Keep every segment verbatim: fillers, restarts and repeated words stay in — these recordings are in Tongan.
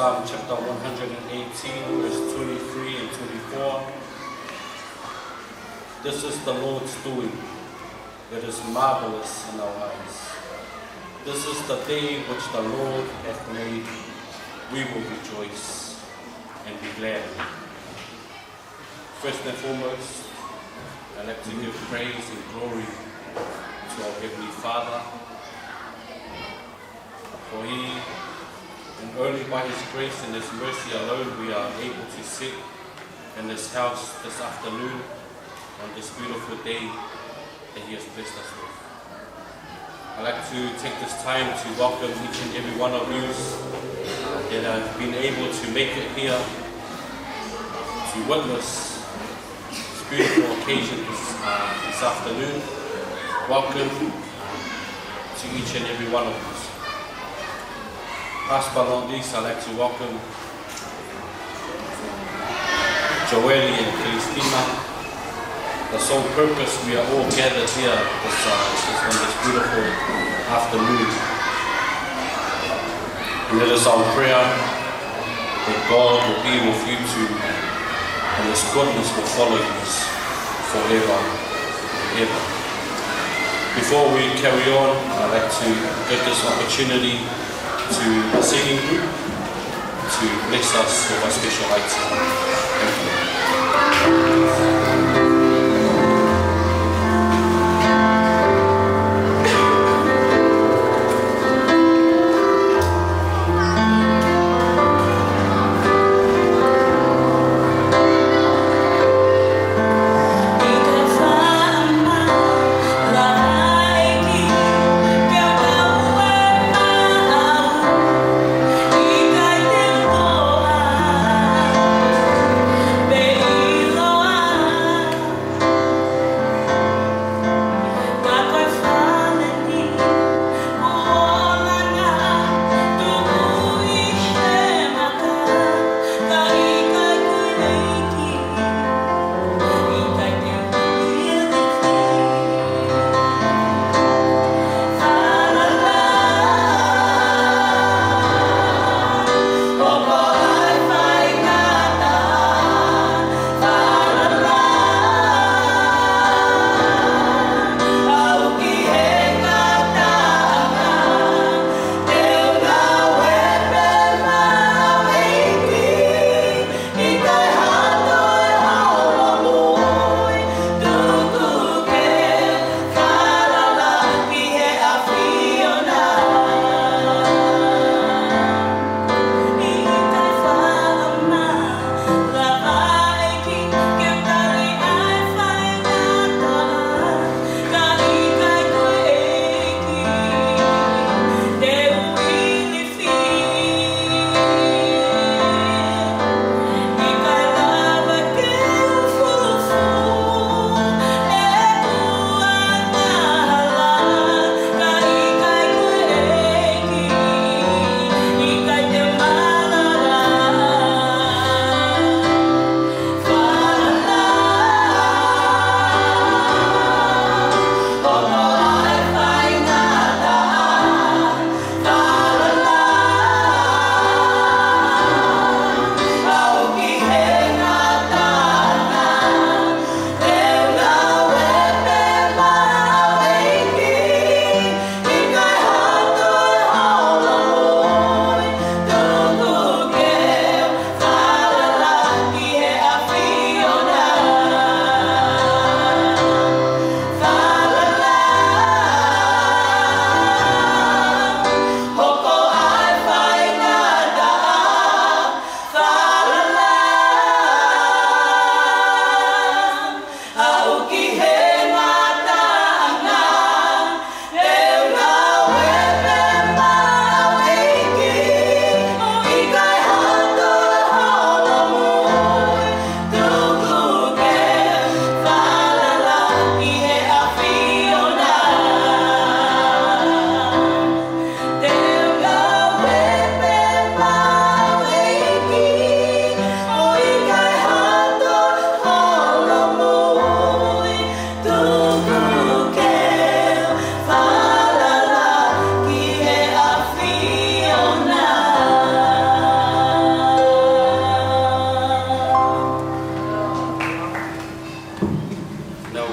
Psalm chapter one hundred and eighteen, verse twenty-three and twenty-four. This is the Lord's doing. It is marvelous in our eyes. This is the day which the Lord hath made. We will rejoice and be glad in it. First and foremost, I'd like to give praise and glory to our Heavenly Father, for He, and only by His grace and His mercy alone, we are able to sit in this house this afternoon on this beautiful day that He has blessed us with. I'd like to take this time to welcome each and every one of you, uh, that have been able to make it here to witness this beautiful occasion this, uh, this afternoon. Welcome, uh, to each and every one of you. Last but not least, I'd like to welcome Joeli and Christina. The sole purpose we are all gathered here this, uh, this, on this beautiful afternoon. And it is our prayer that God will be with you two, and His goodness will follow you forever and ever. Before we carry on, I'd like to give this opportunity to the singing group to bless us with a special item. Thank you.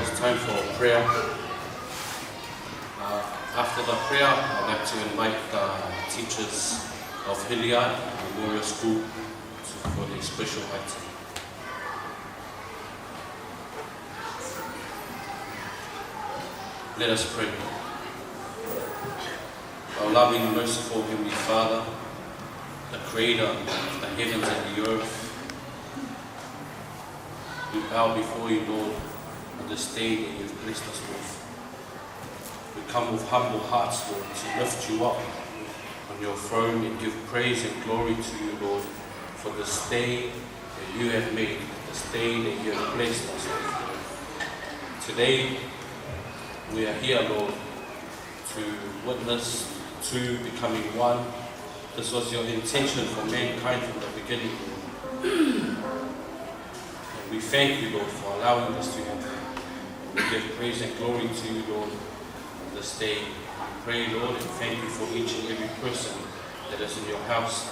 It's time for prayer. Uh, after the prayer, I'd like to invite the teachers of Hilliard Memorial School to, for their special item. Let us pray. Our loving, merciful Heavenly Father, the creator of the heavens and the earth, we bow before you, Lord, on this day that you have blessed us with. We come with humble hearts, Lord, to lift you up on your throne and give praise and glory to you, Lord, for this day that you have made, this day that you have blessed us with, Lord. Today, we are here, Lord, to witness two becoming one. This was your intention for mankind from the beginning, Lord. And we thank you, Lord, for allowing this to happen. We give praise and glory to you, Lord, on this day. We pray, Lord, and thank you for each and every person that is in your house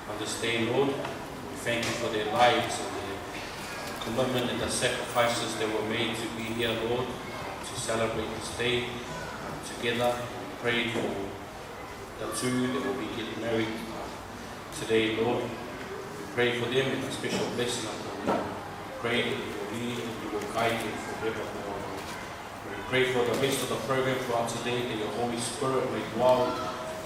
on this day, Lord. We thank you for their lives and their commitment and the sacrifices that were made to be here, Lord, to celebrate this day together. We pray for the two that will be getting married today, Lord. We pray for them and a special blessing upon them. We pray that you will lead and you will guide them forevermore. We pray for the rest of the program throughout today, that your Holy Spirit may dwell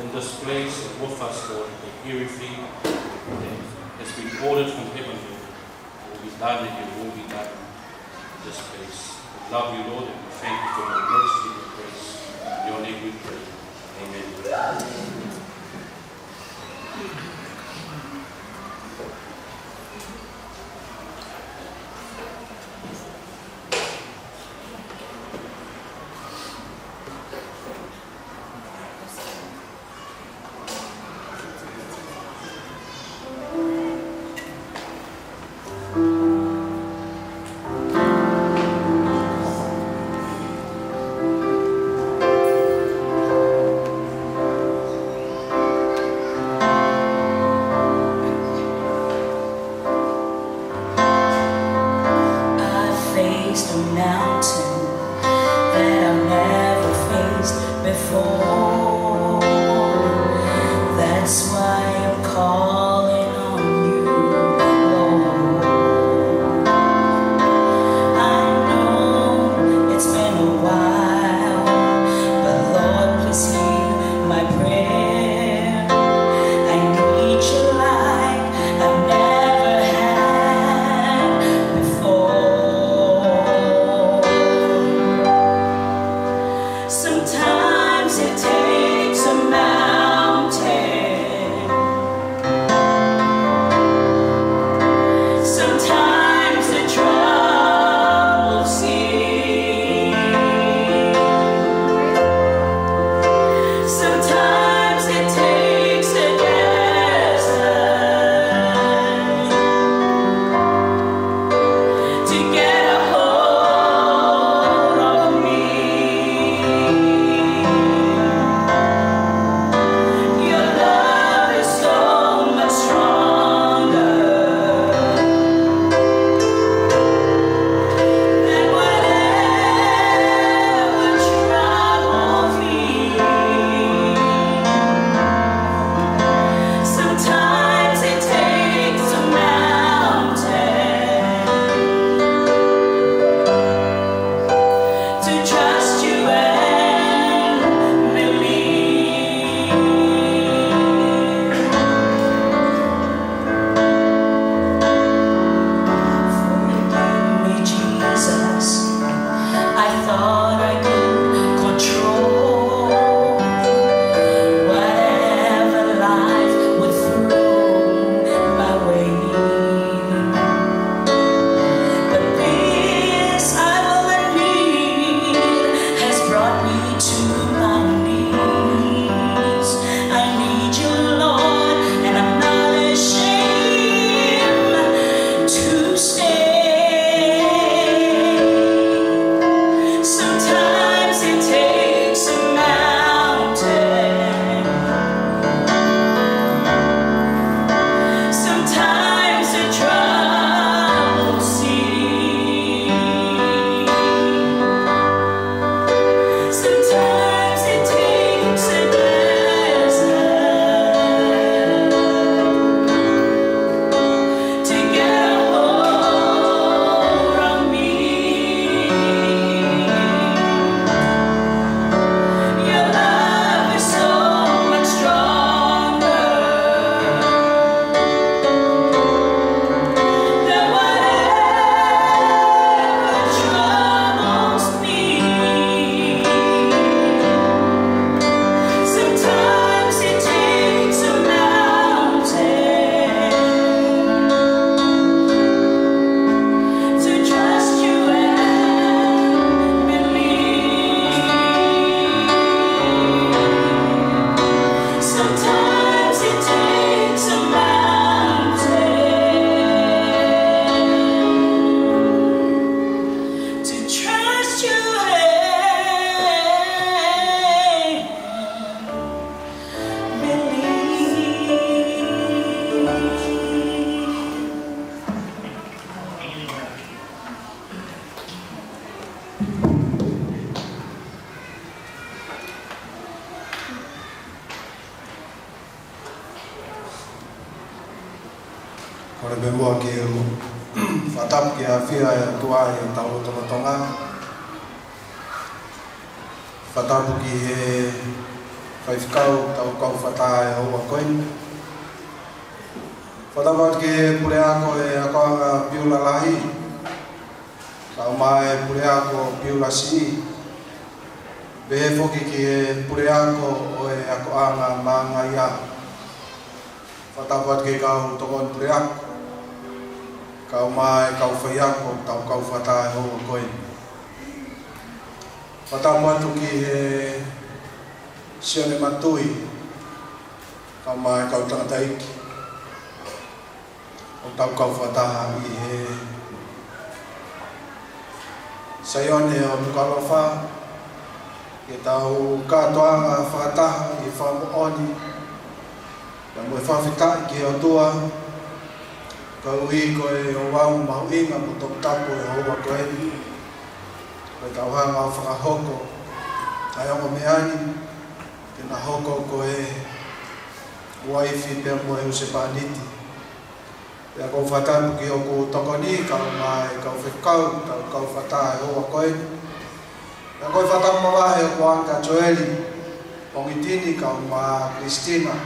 in this place and with us, Lord, that everything that has been ordered from heaven, Lord, will be done and your will be done in this place. We love you, Lord, and we thank you for your mercy and your grace. In your name we pray. Amen. I faced a mountain that I've never faced before. That's why I'm calling on you, Lord. I know it's been a while, but Lord, please hear my prayer. I need you like I've never had before. Sometimes it takes Muʻa ke u fakatapu ki he ʻafio ʻa e ʻOtua ʻi hotau lotolotonga. Fakatapu ki he faifekau, tau kau fakataha he houa ko eni. Fakatapu atu ki he puleako ʻo e akoʻanga Piula Lahi, kae ʻumaʻā e puleako Piula Siʻi. Pehē foki ki he puleako ʻo e akoʻanga Mangaia. Fakatapu atu ki he kau tokoni puleako, kae ʻumaʻā e kau faiako, tau kau fakataha he houa ko eni. Fakatapu atu ki he Sione Matui, kae ʻumaʻā e kau tangataʻeiki ʻoku tau kau fakataha ʻi he Saione ʻo Nukuʻalofa, ke tau kātoanga fakataha ʻi he fakamoʻoni pea mo e fakafetaʻi ki he ʻOtua, koeʻuhi ko e ouau mahuʻinga mo toputapu ʻo e houa ko eni, ko ʻetau hanga ʻo fakahoko ʻa e ongo meʻa ni, ke na hoko ko e uaifi pea mo e husepāniti. Pea ʻoku ou fakatapu ki hoku tokoni, kae ʻumaʻā e kau faifekau, tau kau fakataha he houa ko eni. Pea ʻoku ou fakatapu mavahe hoku anga kia Joeli Pongitini, kae ʻumaʻā Christina,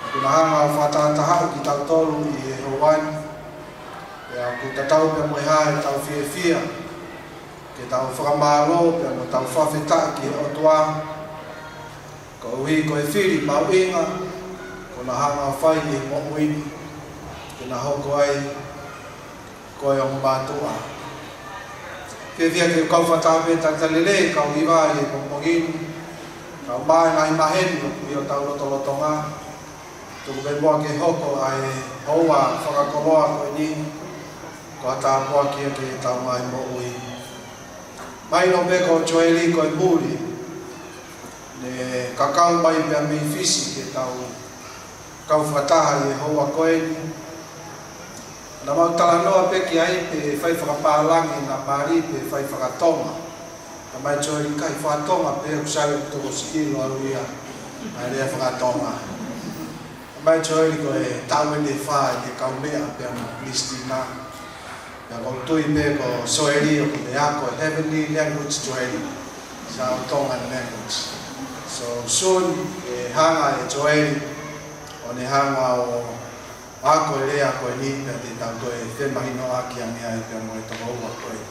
ʻoku na hanga ʻo fakatahatahaʻi kitautolu ʻi he houa ni. Pea ʻoku tatau pea mo e hā ʻetau fiefia, ke tau fakamālō pea mo tau fakafetaʻi ki he ʻOtua, koeʻuhi ko e fili mahuʻinga kuo na hanga ʻo fai ʻi he moʻui ni, ke na hoko ai ko e ongo mātuʻa. Fiefia ke kau fakataha pē, talitali lelei kau hiva ʻi he pongipongi ni, kae ʻumaʻā e ngaahi maheni ʻoku ʻi hotau lotolotonga. Tuku pē muʻa ke hoko ʻa e houa fakakoloa ko eni ko ha tāpuaki ia ki heʻetau ngaahi moʻui. Mahino pē ko Joeli ko e muli ne kakau mai pea mei Fisi ke tau kau fakataha ʻi he houa ko eni. Naʻa mau talanoa pē ki ai pe fai fakapālangi ʻena mali pe fai fakatonga. Talamai ʻe Joeli, ʻikai, fakatonga pē, ʻoku sai, ʻoku tokosiʻi ʻaupito ia ʻa e lea fakatonga. Talamai ʻe Joeli ko e taʻu eni ʻe fā ʻene kaumeʻa pea mo Christina. Pea ʻoku ou tui pē ko Joeli ʻoku ne ako e heavenly language, Joeli. It's our Tongan language. So soon, ʻe hanga ʻe Joeli ʻo ne hanga ʻo ako e lea ko eni pea te tau toe femahinoʻaki ange ai pea mo e tokoua ko eni.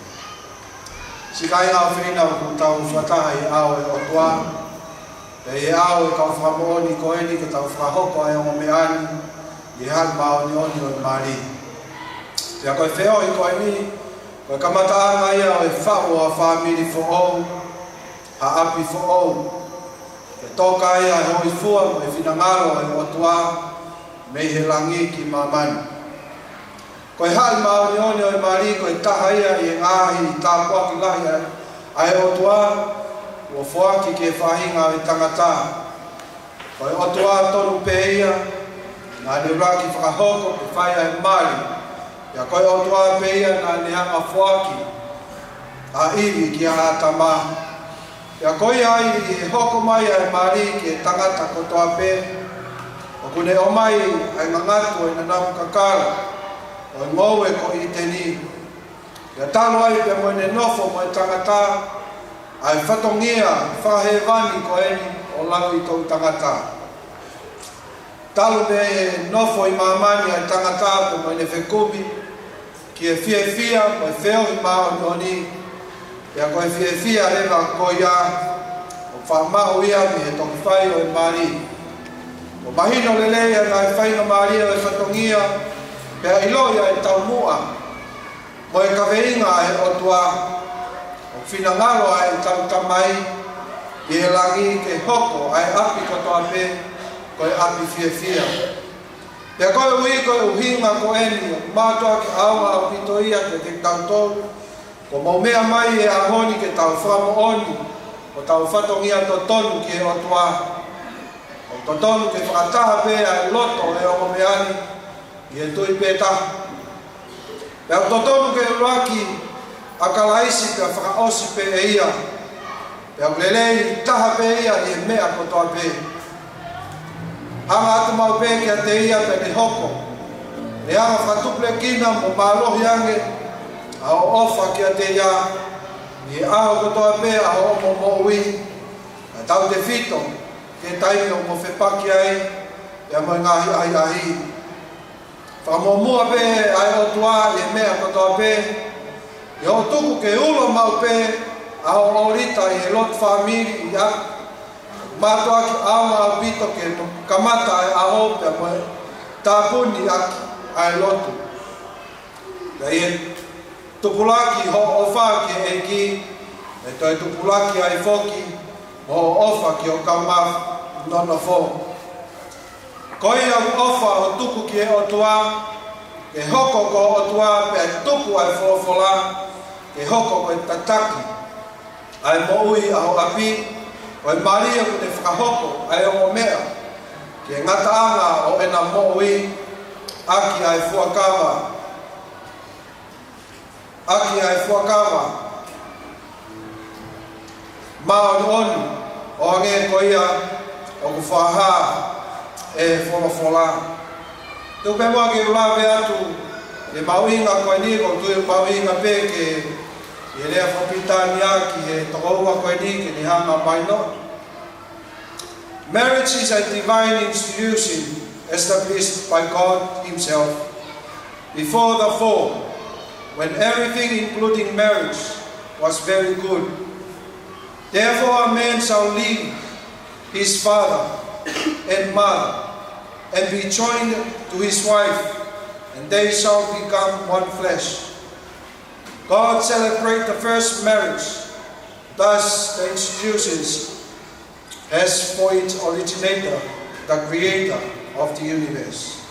Siʻi kāinga ʻofeina, ʻoku tau fakataha ʻi he ʻao ʻo e ʻOtua, pea ʻi he ʻao ʻo e kau fakamoʻoni ko eni ke tau fakahoko ʻa e ongo meʻa ni ʻi he haʻi māʻoniʻoni ʻo e mali. Pea ko e feohi ko eni, ko e kamataʻanga ia ʻo e faʻu ʻo ha fāmili foʻou, ha ʻapi foʻou, ke toka ai ʻa e hōifua mo e finangalo ʻo e ʻOtua mei he langi ki māmani. Ko e haʻi māʻoniʻoni ʻo e mali ko e taha ia ʻi he ngaahi tāpuaki lahi ʻa e, ʻa e ʻOtua, kuo foaki ki he faʻahinga ʻo e tangata. Ko e ʻOtua tonu pē ia naʻa ne ʻuluaki fakahoko pe fai ʻa e mali. Pea ko e ʻOtua pē ia naʻa ne hanga ʻo foaki ʻa ʻIvi kia ʻĀtama. Pea ko ia ai, ʻi he hoko mai ʻa e mali ki he tangata kotoa pē, ʻoku ne ʻomai ʻa e ngangatu ʻo e nanamu kakala ʻo e ngoue ko ʻĪteni. Pea talu ai pea mo ʻene nofo mo e tangata ʻa e fatongia fakahēvani ko eni ʻo lauʻi toʻutangata. Talu mei he nofo ʻi māmani ʻa e tangata pea mo ʻene fekumi ki he fiefia mo e feohi māʻoniʻoni, pea ko e fiefia leva ko ia ʻoku faʻa maʻu ia mei he toki fai ʻo e mali. ʻOku mahino lelei ʻa e ngaahi faingamālie ʻo e fatongia, pea ʻiloʻi ʻa e taumuʻa mo e kaveinga ʻa e ʻOtua, ʻoku finangalo ʻa ʻetau Tamai ʻi he langi ke hoko ʻa e ʻapi kotoa pē ko e ʻapi fiefia. Pea koeʻuhi ko e ʻuhinga ko eni, ʻoku mātuʻaki ʻaonga ʻaupito ia kiate kitautolu, kuo mou meʻa mai he ʻaho ni ke tau fakamoʻoni hotau fatongia totonu ki he ʻOtua. ʻOku totonu ke fakataha pē ʻa e loto ʻo e ongo meʻa ni ʻi he tui pē taha. Pea ʻoku totonu ke ʻuluaki ʻa Kalaisi pea fakaʻosi pē ʻe ia. Pea ʻoku lelei taha pē ia ʻi he meʻa kotoa pē. Hanga atu maʻu pē kiate ia pea ne hoko Pea ʻe fakatupulekina mo mālohi ange ʻa hoʻo ʻofa kiate ia ʻi he ʻaho kotoa pē ʻa hoʻomo moʻui, ʻa tautefito ki he taimi ʻoku mo fepaki ai pea mo e ngaahi ʻahiʻahi. Fakamuʻomuʻa pē ʻa e ʻOtua ʻi he meʻa kotoa pē, ʻi hoʻo tuku ke ulo maʻu pē ʻa hoʻo ʻōlita ʻi he lotu fāmili ʻi ʻapi. Mātuʻaki ʻaonga ʻaupito ke kamata ʻa e ʻaho pea mo e tāpuni ʻaki ʻa e lotu. Pea ʻi he tupulaki hoʻo ʻofa ki he ʻEiki, ʻe toe tupulaki ai foki mo hoʻo ʻofa ki hoʻo kaungā nonofo. Ko ia ʻoku ʻofa ʻo tuku ki he ʻOtua, ke hoko ko e ʻOtua, pea tuku ʻa e folofola, ke hoko ko e tataki ʻa e moʻui ʻa hoʻo ʻapi, ko e mali ʻoku ne fakahoko ʻa e ongo meʻa ki he ngataʻanga ʻo ʻena moʻui, ʻaki ʻa e fuakava, ʻaki ʻa e fuakava māʻoniʻoni, ʻo hangē ko ia ʻoku fakahā ʻe he folofola. Tuku pē muʻa ke u lave atu ki he mahuʻinga ko eni, ʻoku ou tui ʻoku mahuʻinga pē ke, ʻi he lea fakapilitānia ki he tokoua ko eni ke ne hanga mai noa. Marriage is a divine institution established by God Himself before the fall, when everything, including marriage, was very good. Therefore, a man shall leave his father and mother and be joined to his wife, and they shall become one flesh. God celebrated the first marriage, thus the institutions has for its originator the Creator of the universe.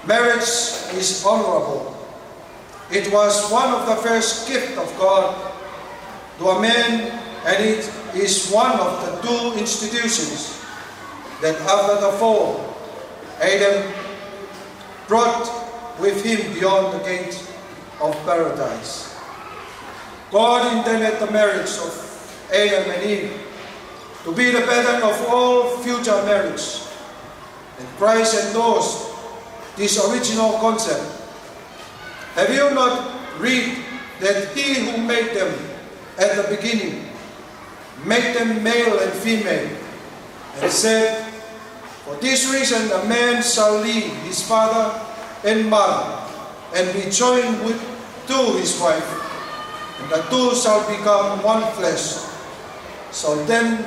Marriage is honorable. It was one of the first gifts of God to a man, and it is one of the two institutions that after the fall, Adam brought with him beyond the gate of paradise. God intended the marriage of Adam and Eve to be the pattern of all future marriage, and Christ endorsed this original concept. Have you not read that he who made them at the beginning made them male and female, and said, "For this reason a man shall leave his father and mother and be joined with, to his wife, and the two shall become one flesh"? So then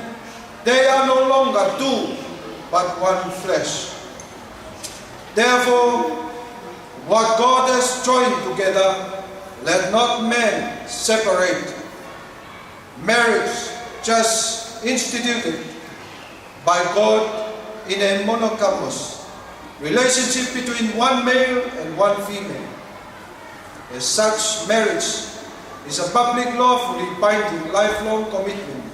they are no longer two, but one flesh. Therefore, what God has joined together, let not man separate. Marriage, just instituted by God in a monogamous relationship between one male and one female. As such, marriage is a public, lawfully binding, lifelong commitment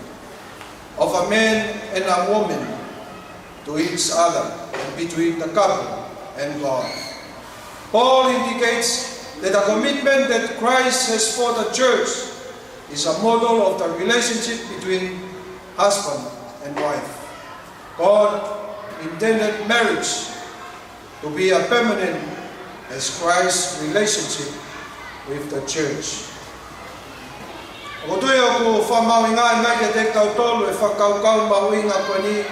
of a man and a woman to each other and between the couple and God. Paul indicates that the commitment that Christ has for the church is a model of the relationship between husband and wife. God intended marriage to be a permanent as Christ's relationship with the church. ʻOku ou tui ʻoku fakamahuʻingaʻi mai kiate kitautolu e fakakaukau mahuʻinga ko eni,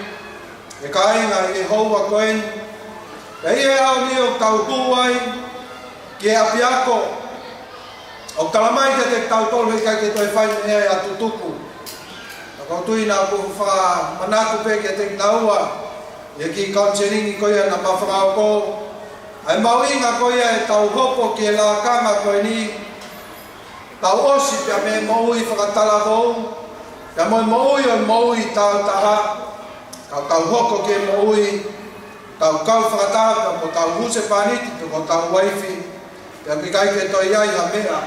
ʻe kāinga, ʻi he houa ko eni. Pea ʻi he ʻaho ni ʻoku tau hū ai ki he ʻapiako, ʻoku talamai kiate kitautolu he ʻikai ke toe fai meʻa ʻa e tutuku. Ka ʻoku ou tui naʻa ku fakamanatu pē kiate kinaua ʻi he kiʻi kauniselingi ko ia naʻa ma fakahoko, ʻa e mahuʻinga ko ia ʻetau hopo ki he lakanga ko eni, tau ʻosi pea mei he moʻui fakatalavou, pea mo e moʻui ʻo e moʻui tāutaha, ka tau hoko ki he moʻui, tau kau fakataha pea mo hotau husepāniti pe ko hotau uaifi, pea ʻoku ʻikai ke toe ʻi ai ha meʻa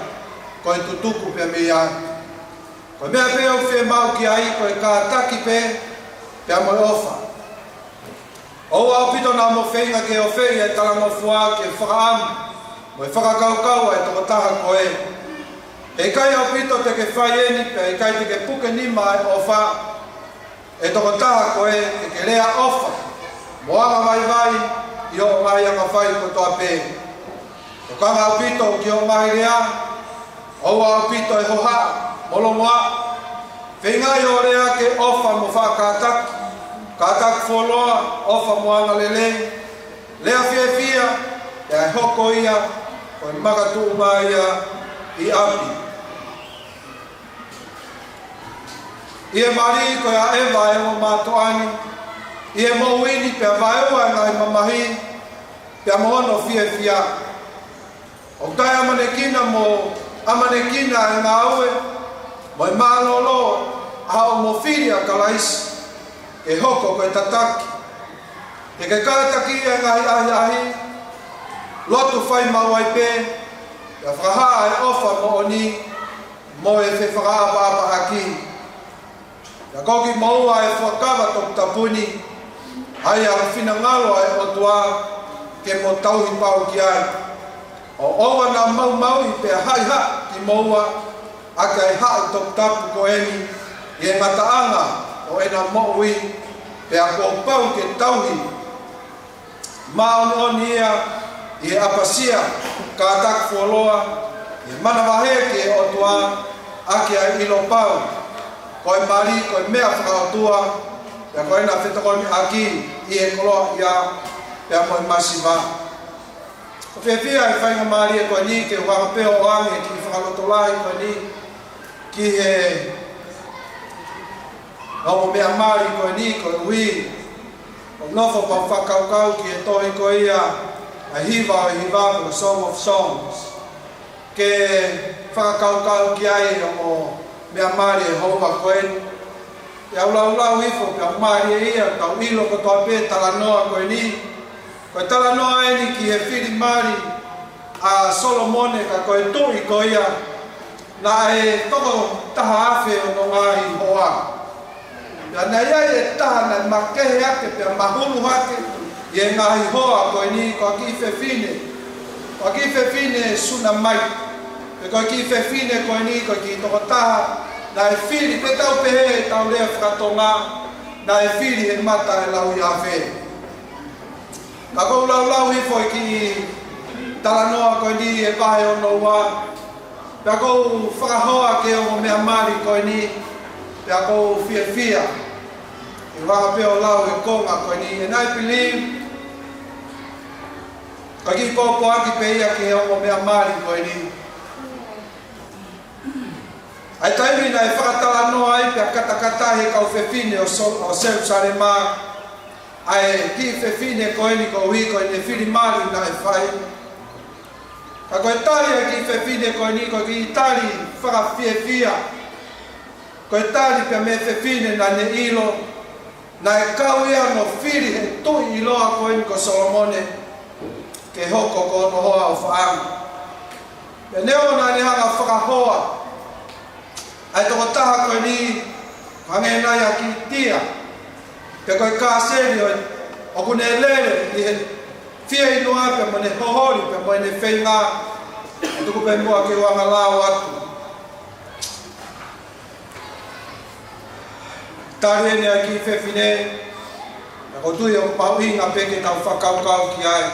ko e tutuku pea mei ai. Ko e meʻa pē ʻoku fiemaʻu ki ai ko e kātaki pē pea mo e ʻofa. ʻOua ʻaupito naʻa mo feinga ke ofeʻi e talangofua, ke fakaʻamu mo e fakakaukau ʻa e tokotaha ko ē. He ʻikai ʻaupito te ke fai eni pea ʻikai te ke puke nima ʻa e ʻofa ʻa e tokotaha ko ē, ke ke lea ʻofa mo angavaivai ʻi hoʻo ngaahi angafai kotoa pē. Tokanga ʻaupito ki hoʻo ngaahi lea, ʻoua ʻaupito ʻe hohaʻa mo longoaʻa. Feingaʻi hoʻo lea ke ʻofa mo faʻa kātaki, kātaki fuoloa, ʻofa mo angalelei, lea fiefia, pea ʻe hoko ia ko e makatuʻunga ia ʻi ʻapi. ʻI he mali ko e ʻaʻeva ʻa e ongo mātuʻa ni, ʻi he moʻui ni pea vaeua ʻa e ngaahi mamahi, pea mo hono fiefia. ʻOku taʻeʻamanekina mo ʻamanekina ʻa e ngāue mo e mālōlō ʻa hoʻomo fili ʻa Kalaisi ke hoko ko e tataki. Ke ke kātaki ʻa e ngaahi ʻahiʻahi, lotu fai maʻu ai pē, pea fakahā ʻa e ʻofa moʻoni mo e fefakaʻapaʻapaʻaki. Pea ko kimoua ʻa e fuakava toputapu ni, ʻa ia ʻoku finangalo ʻa e ʻOtua ke mo tauhi pau ki ai. ʻO ʻoua naʻa maumauʻi pea haʻihaʻi kimoua ʻaki ʻa e haʻi toputapu ko eni ʻi he ngataʻanga ʻo ʻena moʻui, pea kuo pau ke tauhi māʻoniʻoni ia ʻi he ʻapasia, kātaki fuoloa, ʻi he manavahē ki he ʻOtua, ʻaki ʻa e ʻilo pau ko e mali ko e meʻa fakaʻotua, pea ko ʻena fetokoniʻaki ʻi he koloaʻia pea mo e masiva. ʻOku fiefia ʻa e faingamālie ko eni ke u hanga pē ʻo ʻoange e kiʻi fakalotolahi ko eni ki he ongo meʻa mali ko eni, koeʻuhi ʻoku ou nofo pē ʻo fakakaukau ki he tohi ko ia ʻa e Hiva ʻo e Hiva, ko e Song of Songs, ke fakakaukau ki ai ʻa e ongo meʻa mali ʻo e houa ko eni. Pea u laulau hifo pea mālie ia, tau ʻilo kotoa pē talanoa ko eni. Ko e talanoa eni ki he fili mali ʻa Solomone, ka ko e tuʻi ko ia naʻe toko taha afe hono ngaahi hoa. Pea naʻe ʻi ai e taha naʻe makehe hake pea mahulu hake ʻi he ngaahi hoa ko eni, ko e kiʻi fefine, ko e kiʻi fefine Sunamite. Pea ko e kiʻi fefine ko eni ko e kiʻi tokotaha naʻe fili, pe tau pehē ʻetau lea faka-Tonga, naʻe fili he mata ʻe lauiafe. Ka ʻoku ou laulau hifo e kiʻi talanoa ko eni ʻi he vahe hono ua. Pea ʻoku ou fakahoa ki he ongo meʻa mali ko eni, pea ʻoku ou fiefia ʻi he vaka pea ʻo lau e konga ko eni. And I believe ko e kiʻi pōpoaki pē ia ki he ongo meʻa mali ko eni. ʻA e taimi naʻe fakatalanoa ai pea katakata ʻe he kau fefine ʻo So-, ʻo Selusalema ʻa e kiʻi fefine ko eni koeʻuhi ko ʻene fili mali naʻe fai. Ka ko e tali ʻa e kiʻi fefine ko eni ko e kiʻi tali fakafiefia. Ko e tali pē mei he fefine naʻa ne ʻilo naʻe kau ia hono fili he tuʻi ʻiloa ko eni ko Solomone ke hoko ko hono hoa ʻofaʻanga. Pea neongo naʻa ne hanga ʻo fakahoa ʻa e tokotaha ko eni, hangē nai ha kiʻi tia, pe ko e kāseli ʻo e, ʻoku ne lele ʻi he fieinua pea mo ʻene hoholi pea mo ʻene feinga. Tuku pē muʻa ke u hanga ʻo lau atu. Tali eni ʻa e kiʻi fefine, ka ʻoku ou tui ʻoku mahuʻinga pē ke tau fakakaukau ki ai.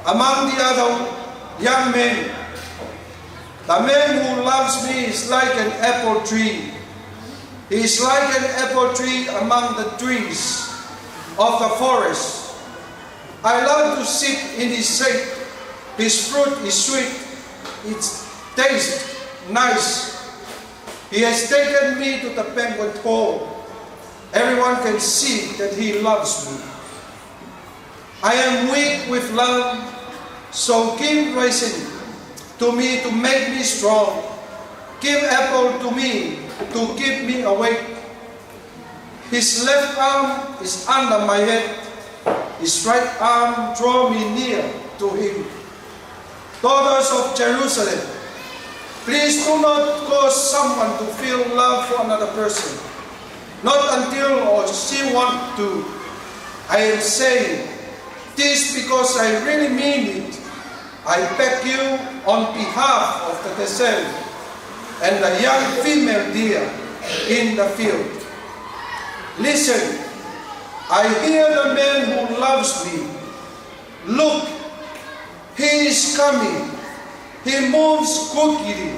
Among the other young men, the man who loves me is like an apple tree. He is like an apple tree among the trees of the forest. I love to sit in his shade. His fruit is sweet. It tastes nice. He has taken me to the banquet hall. Everyone can see that he loves me. I am weak with love, so give raisin to me to make me strong. Give apple to me to keep me awake. His left arm is under my head, his right arm draw me near to him. Daughters of Jerusalem, please do not cause someone to feel love for another person, not until or she want to. I am saying this because I really mean it. I beg you on behalf of the gazelle and the young female deer in the field. Listen, I hear the man who loves me. Look, He is coming. He moves quickly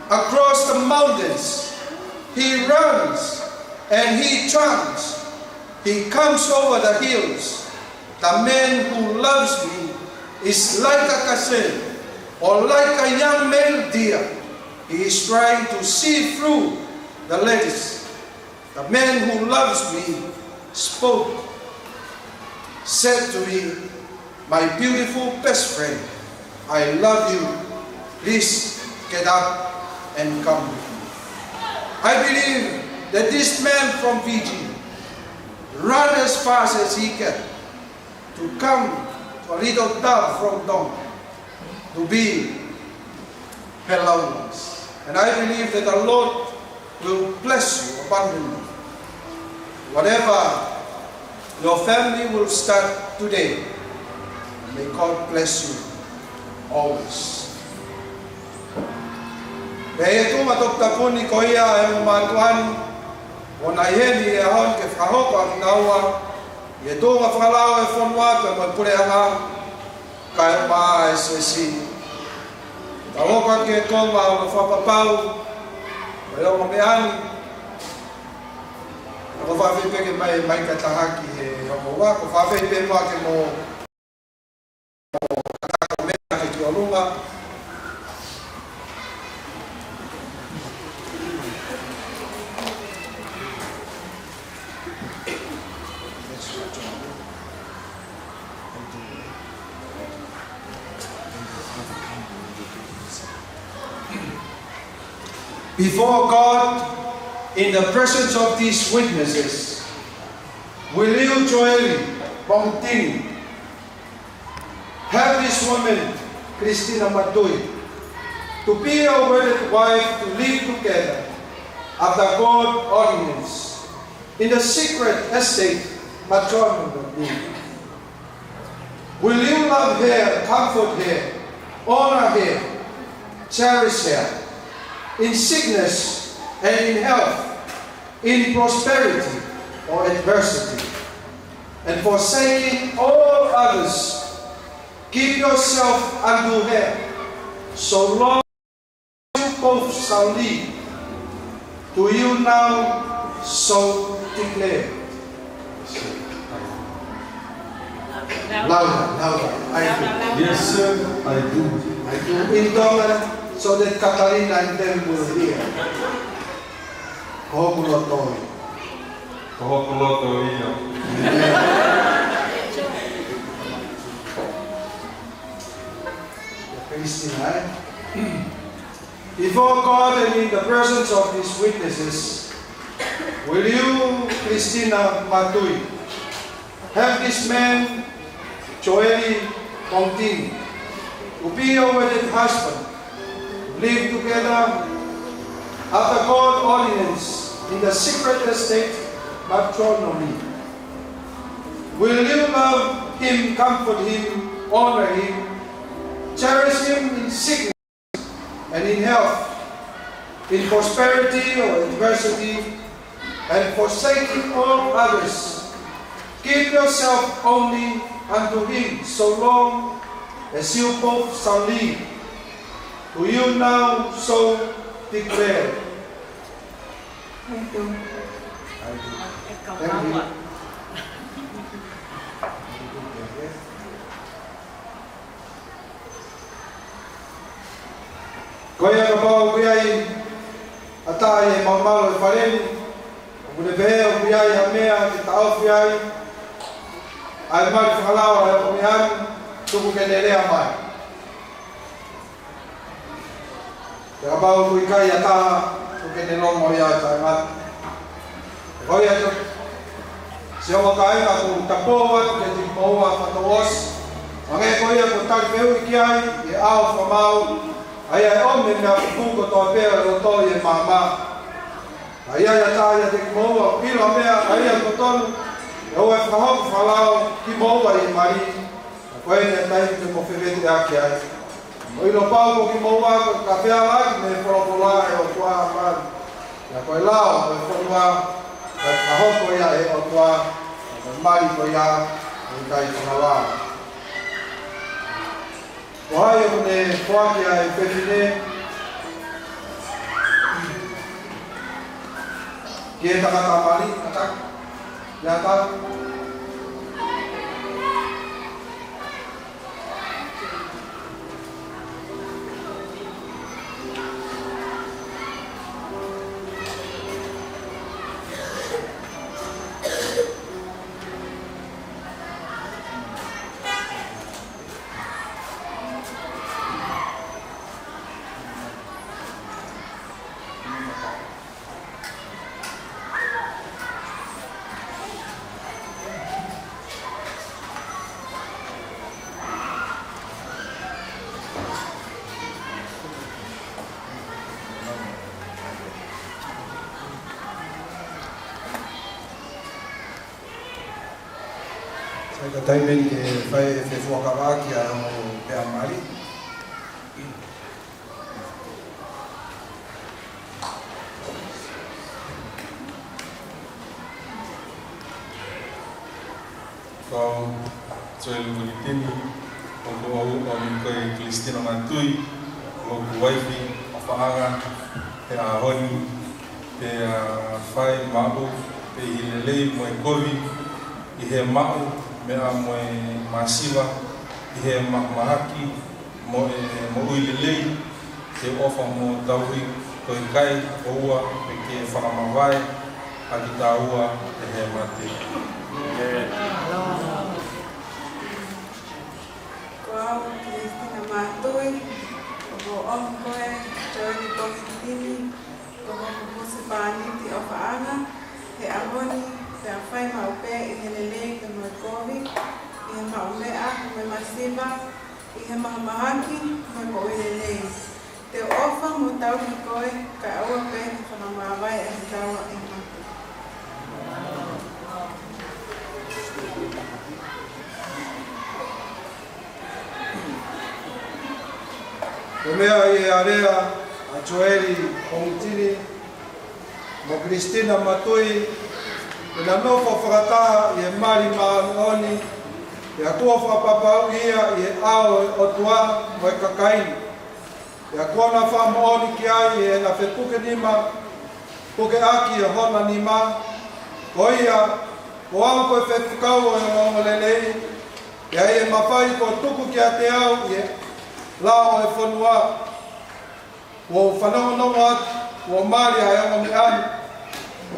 across the mountains. He runs and he jumps. He comes over the hills. The man who loves me is like a gazelle or like a young male deer. He is trying to see through the lattice. The man who loves me spoke, said to me, "My beautiful best friend, I love you. Please get up and come with me." I believe that this man from Fiji ran as fast as he can to come to a little dove from Tonga to be her loved ones. And I believe that the Lord will bless you abundantly. Whatever your family will start today, may God bless you always. Pea ʻi he tuʻunga toputapu ni ko ia ʻa e ongo mātuʻa ni, ʻoku nau ʻi heni he ʻaho ni ke fakahoko ʻa kinaua ʻi he tuʻunga fakalao ʻo e fonua pea mo e puleʻanga, kae ʻumaʻā e siasi. Tau hoko atu ki he konga ʻo e fakapapau ʻo e ongo meʻa ni. Ko e fēfē pē ke ʻomai, ʻomai ha taha ki he ongo ua, ko e fēfē pē muʻa ke mo ʻomai ke ki ʻolunga. Before God, in the presence of these witnesses, will you, Joeli Pongtini, have this woman, Christina Matui, to be your wedded wife to live together after God ordinance in the secret estate matrimony? Will you love her, comfort her, honor her, cherish her in sickness and in health, in prosperity or adversity, and forsaking all others, keep yourself unto her, so long as you both shall live? Do you now so declare? Louder, louder. I do. Yes, sir, I do. I do. In Tongan, so that Katalina and them will hear. Ko hoku loto ia. Ko hoku loto ia. Christina, eh? Before God and in the presence of these witnesses, will you, Christina Matui, have this man, Joeli Pongtini, to be your wedded husband, live together after God ordinance in the secret estate matrimony? Will you love him, comfort him, honor him, cherish him in sickness and in health, in prosperity or adversity, and forsaking all others, give yourself only unto him, so long as you both shall live? Do you now so declare? I do. I do. Thank you. Ko ia, kapau ʻoku ʻi ai ha taha ʻi he malumalu ʻo e fale ni ʻoku ne pehē ʻoku ʻi ai ha meʻa ke taʻofi ai ʻa e mali fakalao ʻa e ongo meʻa ni, tuku ke ne lea mai. Pea kapau ʻoku ʻikai ha taha, tuku ke ne longo ia ʻo taʻengata. Ko ia, siʻi ongo kāinga, ʻoku ou tapou atu kiate kimoua fakatouʻosi, hangē ko ia kuo tali fehuʻi ki ai ʻi he ʻaho fakamaau, ʻa ia ʻe ʻomi e meʻa fufū kotoa pē ʻo e loto ʻi he maama. Ka ʻi ai ha taha ʻiate kimoua ʻoku ʻilo ha meʻa ʻa ia ʻoku totonu ke ʻoua ʻe fakahoko fakalao kimoua ʻi he mali, ka ko eni e taimi ke mo fevete ʻaki ai. Mou ʻilo pau ko kimoua ko e kafeala ʻaki mei he folofola ʻa e ʻOtua mali. Pea ko e lao ʻo e fonua, ko e fakahoko ia ʻe he ʻOtua, ka ko e mali ko ia ʻoku ʻikai fakalao. Ko hai ʻoku ne foaki ʻa e fefine ki he tangata mali, ʻatā? ʻIa ʻatā. Sai ka taimi ni ke fai e fefuakavaʻaki ʻa e ongo meʻa mali. Ko au Joeli Moʻitini, ʻoku ou ʻomi ko e Kilisitina Matui, ko hoku uaifi ʻofaʻanga he ʻaho ni, pea fai maʻu pē ʻi he lelei mo e kovi, ʻi he maʻu meʻa mo e masiva, ʻi he mahamahaki mo e moʻui lelei, ke ʻofa mo tauhi, ko e ʻikai ko ua pe ke fakamavae ʻa kitaua ʻe he mate. Ko au Kilisitina Matui, ʻoku ou ʻomi ko e Joeli Moʻitini, ko hoku husepāniti ʻofaʻanga he ʻaho ni, pea fai maʻu pē ʻi he lelei pea mo e kovi, ʻi he maʻu meʻa mo e masiva, ʻi he mahamahaki mo e moʻui lelei. Te u ʻofa mo tauhi koe, kae ʻoua pē ke fakamavae ʻa kitaua ʻe he mate. Ko e meʻa ʻi he alea ʻa Joeli Moʻitini mo Kilisitina Matui, ʻena nofo fakataha ʻi he mali māʻoniʻoni, pea kuo fakapapauʻi ia ʻi he ʻao ʻo e ʻOtua mo e kakai ni. Pea kuo na fakamoʻoni ki ai ʻi heʻena fepukenima, pukeʻaki ʻe hona nima. Ko ia, ko au ko e faifekau ʻo e ongoongolelei, pea ʻi he mafai kuo tuku kiate au ʻi he lao ʻo e fonua. Kuo u fanongonongo atu kuo mali ʻa e ongo meʻa ni,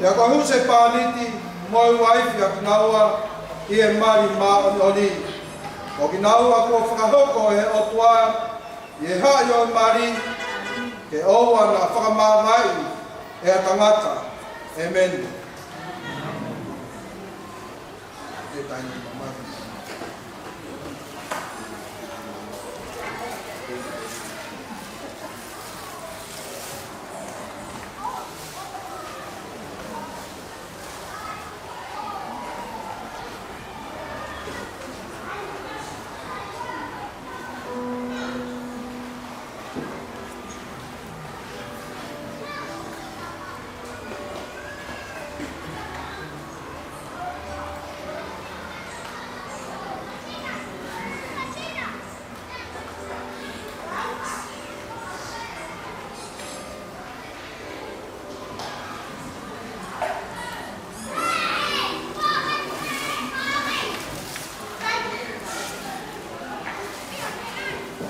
pea ko e husepāniti mo e uaifi ʻa kinaua ʻi he mali māʻoniʻoni. Ko kinaua kuo fakahoko ʻe he ʻOtua ʻi he haʻi ʻo e mali, ke ʻoua naʻa fakamavaeʻi ʻe ha tangata. ʻĒmeni.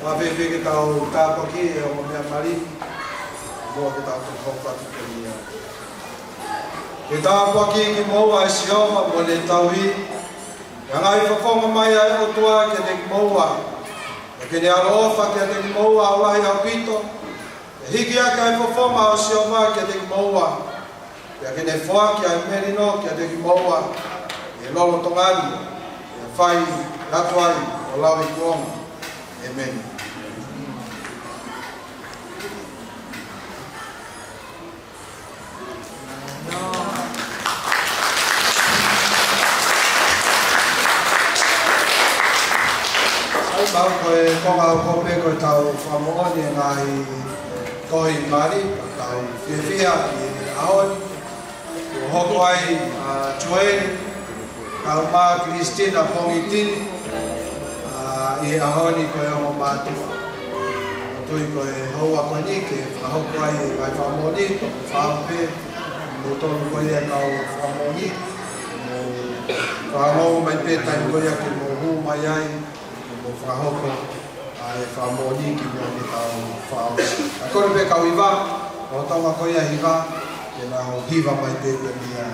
Mafai pē ke tau tāpuaki e ongo meʻa mali, mo ke tau toki hoko atu ki he meʻa. Ke tāpuakiʻi kimoua ʻe Sihova mo ʻene tauhi, ke hanga ʻo fofonga mai ʻa e ʻOtua kiate kimoua, pea ke ne ʻaloʻofa kiate kimoua ʻo lahi ʻaupito, ke hiki hake ʻa e fofonga ʻo Sihova kiate kimoua, pea ke ne foaki ʻa e melino kiate kimoua ʻi he lolotonga ni, pea fai atu ai ʻo lauikuonga. ʻĒmeni. Sai, pau ko e konga ʻoku pē ko ʻetau fakamoʻoni e ngaahi tohi mali, tau fiefia ʻi he ʻaho ni. Kuo hoko ai ʻa Joeli, kae ʻumaʻā Kilisitina Moʻitini, ʻa ʻI he ʻaho ni ko e ongo mātuʻa. ʻOku ou tui ko e houa ko eni ke fakahoko ai e ngaahi fakamoʻoni, toki fakaʻamu pē, mo tonu ko ia kau fakamoʻoni, mo fakangou mai pē taimi ko ia ke mou hū mai ai, mo fakahoko ʻa e fakamoʻoni ki muʻa ke tau fakaʻamu. ʻA kore pē kau hiva, ʻo Tonga ko ia hiva, ke nau hiva mai pē pē mia.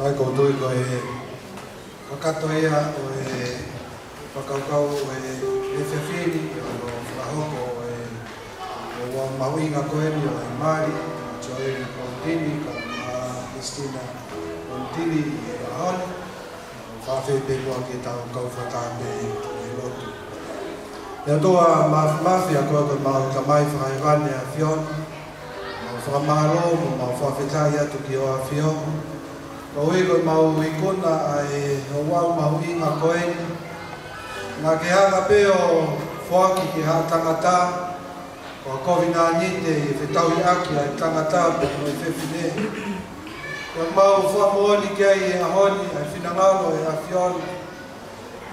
ʻOku ou tui ko e kakato ia ʻo e fakakaukau ʻo e efiafi ni, ʻo e fakahoko ʻo e, ʻo e ouau mahuʻinga ko eni ʻo e mali, Joeli Pontini, kae ʻumaʻā Christina Pontini ʻi he ʻaho ni. Fakafeʻiloaki ke tau kau fakataha pē ʻi he lotu. ʻE ʻOtua Māfimafi, ʻa koe ko ʻemau Tamai Fakahēvani ʻa e ʻAfiona, mau fakamālō mo mau fakafetaʻi atu ki hoʻo ʻAfio, koeʻuhi ko ʻemau ikuna ʻa e ouau mahuʻinga ko eni. Naʻa ke hanga pē ʻo foaki ki ha tangata, ko e kovinānite ʻi he fetauhiʻaki ʻa e tangata pea mo e fefine. Pea mau fakamoʻoni ki ai he ʻaho ni ʻa e finangalo ʻo e ʻAfiona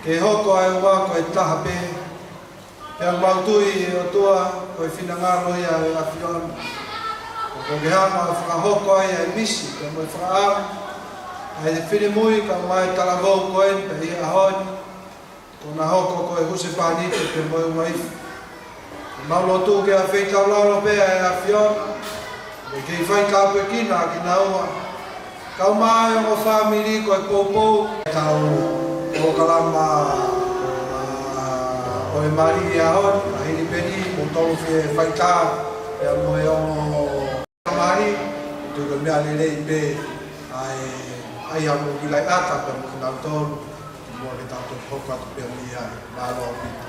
ke hoko ʻa e ouau ko e taha pē. Pea mau tui ʻe ʻOtua ko e finangalo ia ʻo e ʻAfiona, ʻoku ke hanga ʻo fakahoko ai ʻa e misi pea mo e fakaʻamu ʻa e finemui kae ʻumaʻā e talavou ko eni pea ʻi he ʻaho ni, kuo na hoko ko e husepāniti pea mo e uaifi. Mau lotu ke ʻafeitaulalo pē ʻa e ʻAfiona, ke kei faitāpuekina kinaua, kae ʻumaʻā e ongo fāmili ko e poupou. Tau polokalama, ʻa, ʻo e mali ʻi he ʻaho ni, ʻa Hilipeni, mo tolu fie faitā, pea mo e ongo mali, tuku meʻa lelei pē ʻa e, ʻa ia mo Kilaiata pea mo kinautolu, mo ke tau toki hoko atu pē mei ai. Mālō ʻaupito.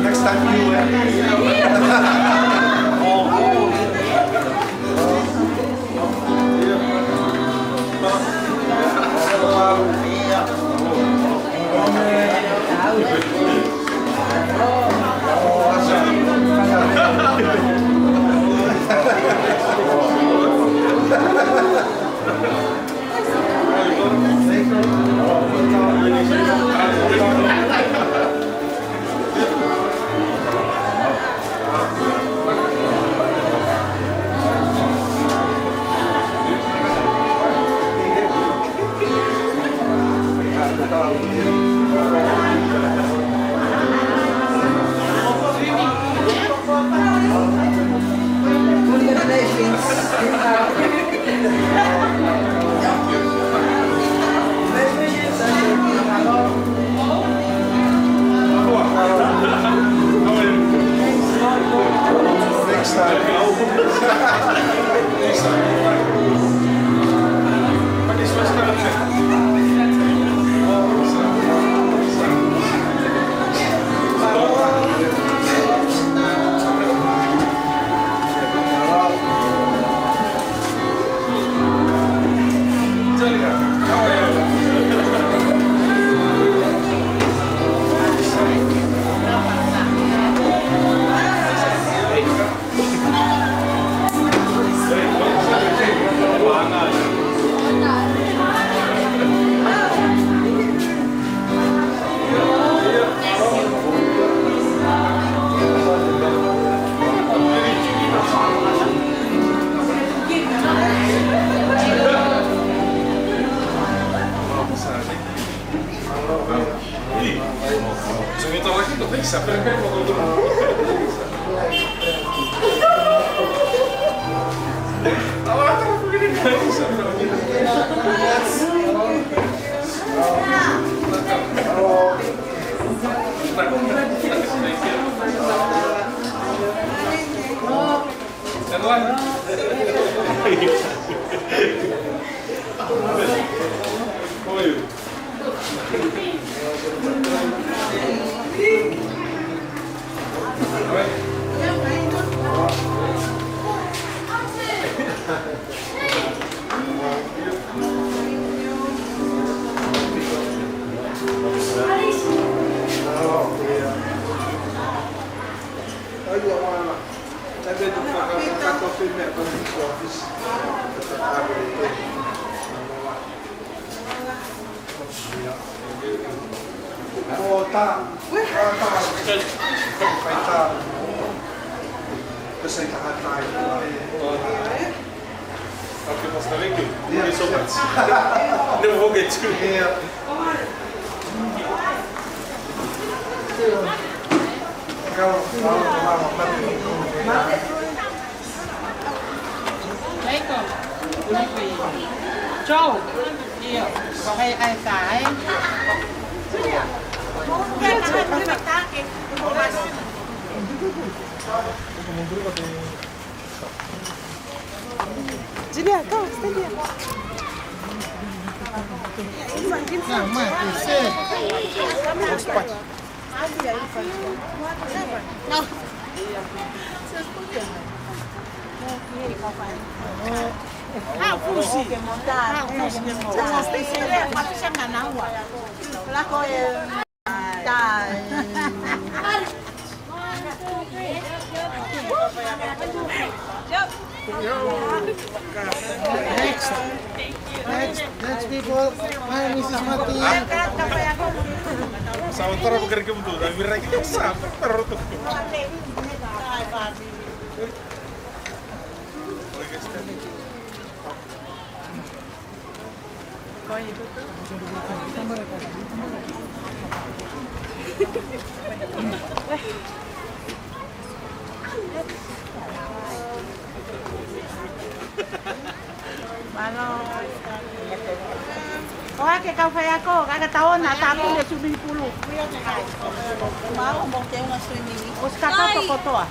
Next time you, eh? Okay, Pastor, thank you. Thank you so much. Never forget you. Joe. ʻIo. Ko hai ʻai ka ai? Julia, go, stand here. Next. Next, next people. Hi, Missus Mati. Sa ʻo tara ʻo kari ke mutu, na vira ki sa, pero roto. Mālō. ʻOhake kau faiako, ka ka tau ō ʻo tāpuni e swimming pool. Mau mo ke una swimming. ʻOsi kātoa kotoa.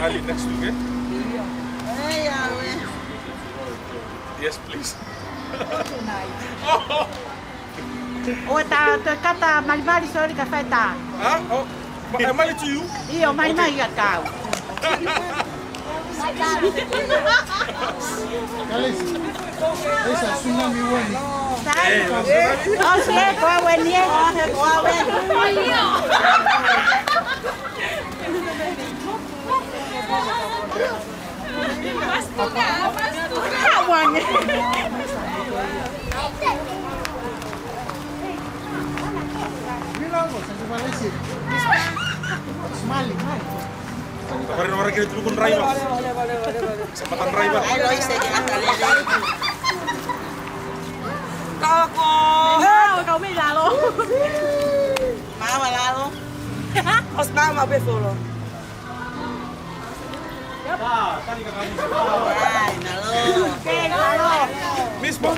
Ali next weekend? Yes, please. ʻOua te ta, te kata malimali, sorry, ka fai ta. Ah, oh, ma-, eh, mali to you? ʻIo, malimali ia kau. Guys, there's a tsunami warning. Sai. Eh, tsunami? Oh, shit, ko e warning, eh? Ka wange. Mali, mali. Taparino ora kiri tulukun raiva. Samatan raiva. Ai, lo ise ke ata lele. Kako. Hei, kau mei lalo. Maua lalo. ʻOsi maua pē folo. Ai, nalo. Mismo.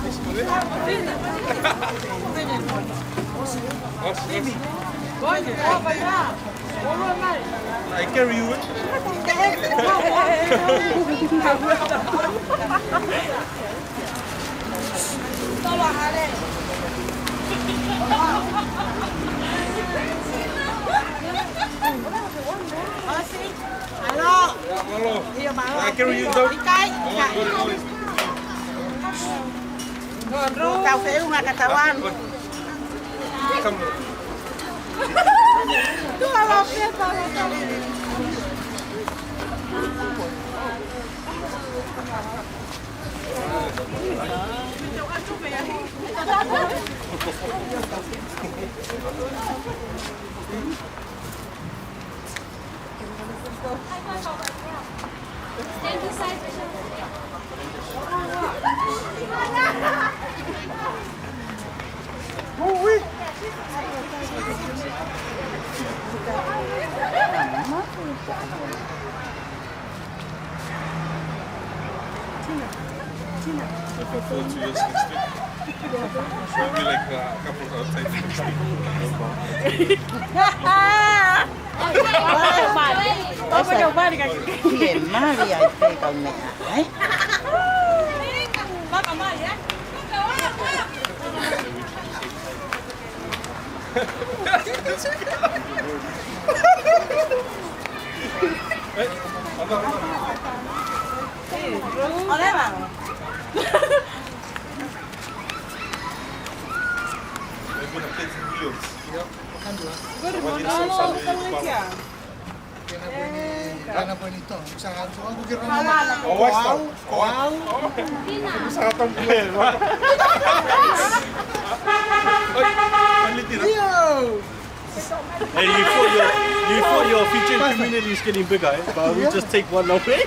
Mismo, eh? I carry you, eh? Hello. Mālō. ʻIo, mālō. ʻIkai, ʻikai. Tau feʻunga ka tau anu. Tuʻa lō pē, tuʻa lō pē. Show me, like, uh, a couple outside. Ke mali ai pē kau meʻa, ē? Hey, you thought your, you thought your Fijian community is getting bigger, eh? But we just take one away.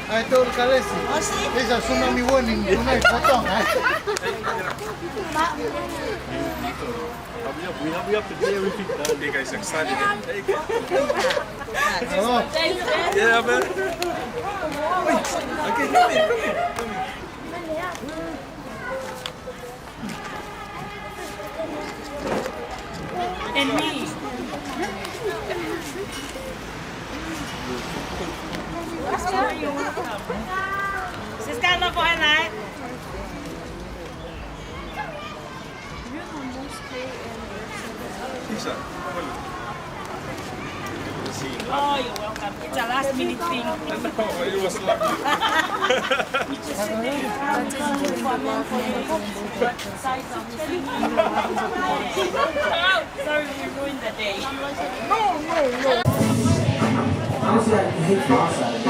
I told Kalesi, there's a tsunami warning tonight for Tonga, eh? Hurry up, we, hurry up and get everything done. You guys excited, eh? Oh. Yeah, man. Okay, come in, come in, come in. And me. Siska, no, go ahead. Oh, you're welcome. It's a last minute thing. It was lovely. Sorry, we ruined the day. No, no, no. Honestly, I hate the outside.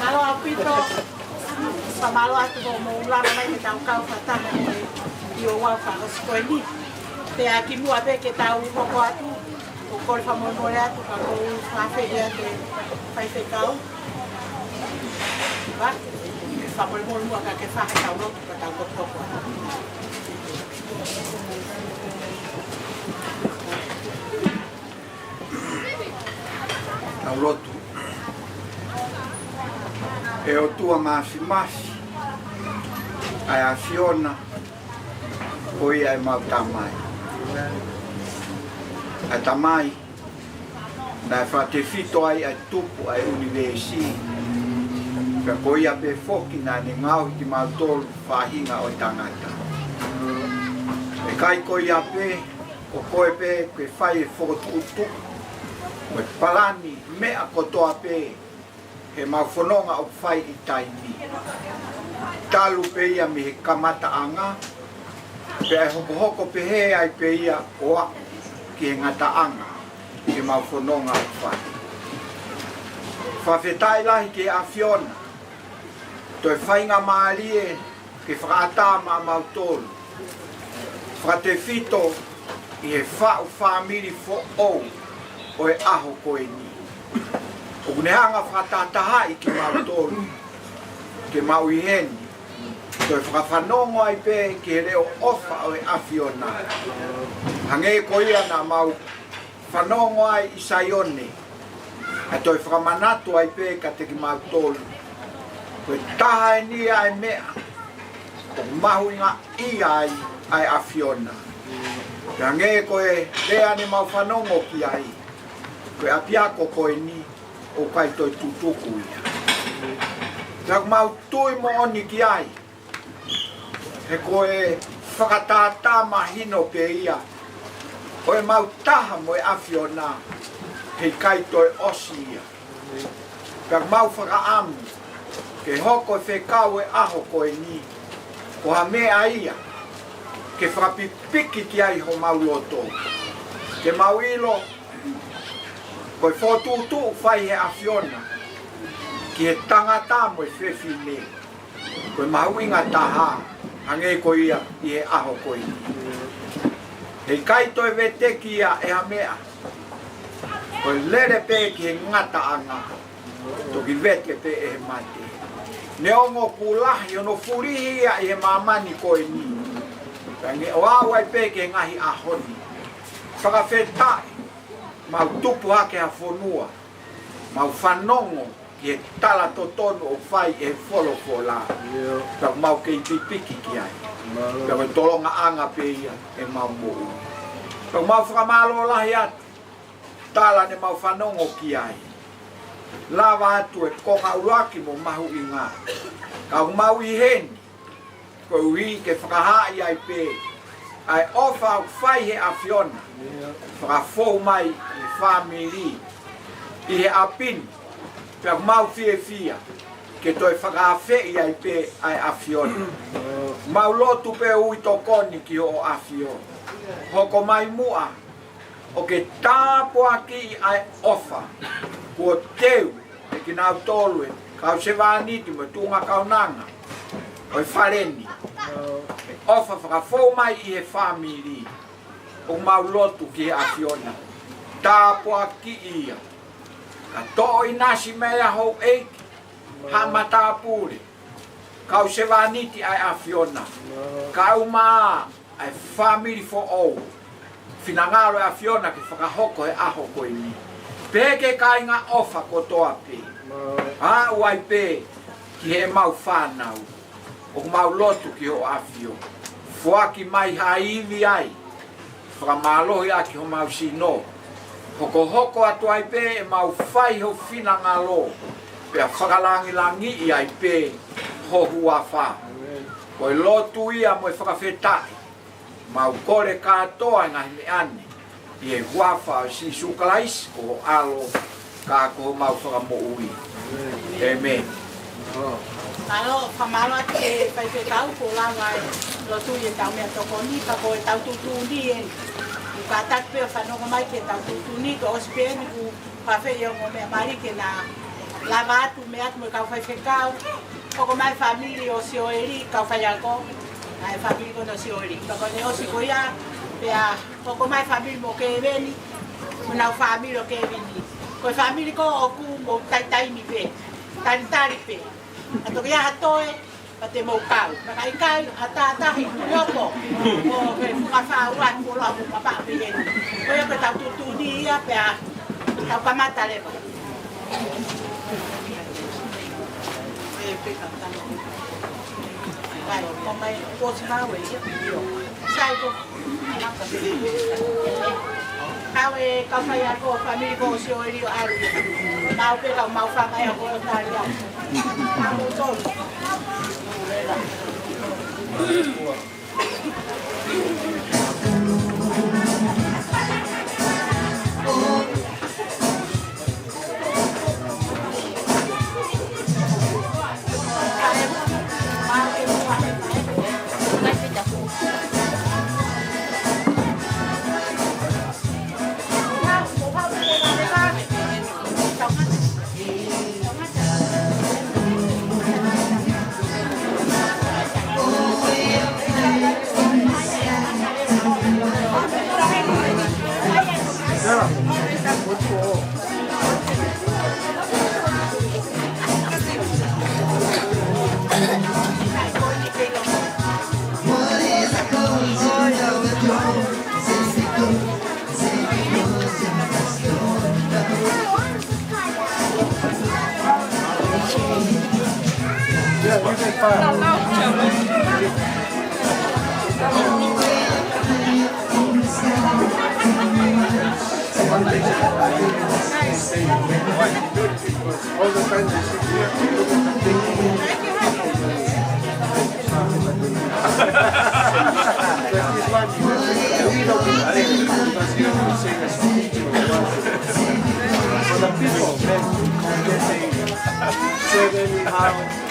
Mālō ʻaupito. Fakamālō atu hoʻomou lava mai ke tau kau fakataha ʻi he ʻaho fakaʻosi ko eni. Pea kimuʻa pē ke tau hoko atu, ʻoku ou kole fakamolemole atu ka ʻoku ou fakaafeʻi atu e faifekau. Pea fakamolemole muʻa ka ke fai ʻetau lotu ka tau lotu hoko atu. Tau lotu. ʻE ʻOtua Māfimafi, ʻa e ʻAfiona, ko ia ʻemau Tamai. ʻA e Tamai naʻe fakatefito ai ʻa e tupu ʻa e ʻunivēsi, pea ko ia pē foki naʻa ne ngaohi kimautolu faʻahinga ʻo e tangata. ʻIkai ko ia pē, ko koe pē ke fai e fokotuʻutuʻu mo e palani meʻa kotoa pē heʻemau fononga ʻoku fai ʻi taimi ni. Talu pē ia mei he kamataʻanga, pea ʻe hokohoko pehē ai pē ia ʻo aʻu ki he ngataʻanga. Ke ʻa e fononga ʻoku fai. Fakafetaʻi lahi ki he ʻAfiona, toe faingamālie ke fakaʻatā maʻamautolu, fakatefito ʻi he faʻu fāmili foʻou ʻo e ʻaho ko eni. ʻOku ne hanga fakatahatahaʻi kimautolu ke mau ʻi heni, toe fakafanongo ai pē ki he leʻo ʻofa ʻo e ʻAfiona. Hangē ko ia naʻa mau fanongo ai ʻi Saione, ʻa e toe fakamanatu ai pē kiate kimautolu, ko e taha eni ʻa e meʻa ʻoku mahuʻingaʻia ai ʻa e ʻAfiona. Pea hangē ko e lea ne mau fanongo ki ai, ko e ʻapiako ko eni ʻoku ʻikai toe tutuku ia. Pea ʻoku mau tui moʻoni ki ai, he ko e fakatātā mahino pē ia ʻo ʻemau taha mo e ʻAfiona, heʻikai toe ʻosi ia. Pea ʻoku mau fakaʻamu ke hoko e fekau e ʻaho ko eni ko ha meʻa ia ke fakapipiki ki ai homau loto, ke mau ʻilo ko e fokotuʻutuʻu fai he ʻAfiona ki he tangata mo e fefine, ko e mahuʻinga taha hangē ko ia ʻi he ʻaho ko eni. Heʻikai toe veteki ia ʻe ha meʻa, ko e lele pē ki he ngataʻanga, toki vete pē ʻe he mate. Neongo kuo lahi hono fulihi ia ʻi he māmani ko eni, pea ne ʻoatu ai pē ki he ngaahi ʻaho ni. Fakafetaʻi, mau tupu hake ha fonua, mau fanongo ki he tala totonu ʻoku fai ʻe he folofola. Pea ʻoku mau kei pipiki ki ai. Pea ko e tolongaʻanga pē ia ʻemau moʻui. Pea ʻoku mau fakamālō lahi atu, tala ne mau fanongo ki ai, lava atu e konga ʻuluaki mo mahuʻinga. Ka ʻoku mau ʻi heni koeʻuhi ke fakahaaʻi ai pē ʻa e ʻofa ʻoku fai he ʻAfiona, fakafou mai ʻi he fāmili, ʻi he ʻapi ni. Pea ʻoku mau fiefia ke toe fakaafeʻi ai pē ʻa e ʻAfiona. Mau lotu pē ʻoku tokoni ki hoʻo ʻAfio. Hoko mai muʻa ʻo ke tāpuakiʻi ʻa e ʻofa kuo teu ʻe kinautolu e kau sevāniti mo e tuʻunga kaunanga ʻo e fale ni. ʻOfa fakafou mai ʻi he fāmili. ʻOku mau lotu ki he ʻAfiona, tāpuakiʻi ia. Ka toʻo ʻinasi mai ʻa houʻeiki, haʻa matāpule, kau sevāniti ʻa e ʻAfiona, kae ʻumaʻā ʻa e fāmili foʻou. Finangalo e ʻAfiona ke fakahoko he ʻaho ko eni. Pehē ki he kāinga ʻofa kotoa pē. Aʻu ai pē ki heʻemau fānau. ʻOku mau lotu ki hoʻo ʻAfio. Foaki mai ha ivi ai, fakamālohi ʻaki homau sino. Hokohoko atu ai pē ʻemau fai ho finangalo, pea fakalangilangiʻi ai pē ho huafa. Ko e lotu ia mo e fakafetaʻi, mau kole kātoa e ngaahi meʻa ni ʻi he huafa ʻo Sīsū Kalaisi ko ho ʻAlo, ka ko homau Fakamoʻui. ʻĒmeni. Mālō, fakamālō atu ki he faifekau kuo lava e lotu ʻi heʻetau meʻatokoni, ka ko ʻetau tuʻutuʻuni eni. Kuo kātaki pē ʻo fanongo mai ki heʻetau tuʻutuʻuni, kuo ʻosi pē eni kuo fafeʻi ʻo mo meʻa mali ke na lava atu meʻa atu mo e kau faifekau. Hoko mai fāmili ʻo Sioeli, kau faiako, ʻa e fāmili ko ena ʻo Sioeli. Ka ko ʻene ʻosi ko ia, pea hoko mai fāmili mo Keveni, mo ʻenau fāmili ʻo Keveni. Ko e fāmili ko ē ʻoku mou taitaimi pē, talitali pē. ʻA toki ʻi ai ha toe, pea te mou kau. Naʻe ʻikai ha tātahi, mou hoko. ʻO ke fuka fāua, mo lo mo papa pē eni. Ko ia ko ʻetau tuʻutuʻuni ia, pea tau kamata leva. Sai ko. Kau e kau faiako, fāmili ko ē ʻo Sioeli ʻo ʻalu. Mau pē kau mau fanga ia ko ē ʻo tali au. Mau tolu. All the time they sit here, they look at the thing. There's this one, you know, we don't need to say this. For the people, man, they say, say anyhow.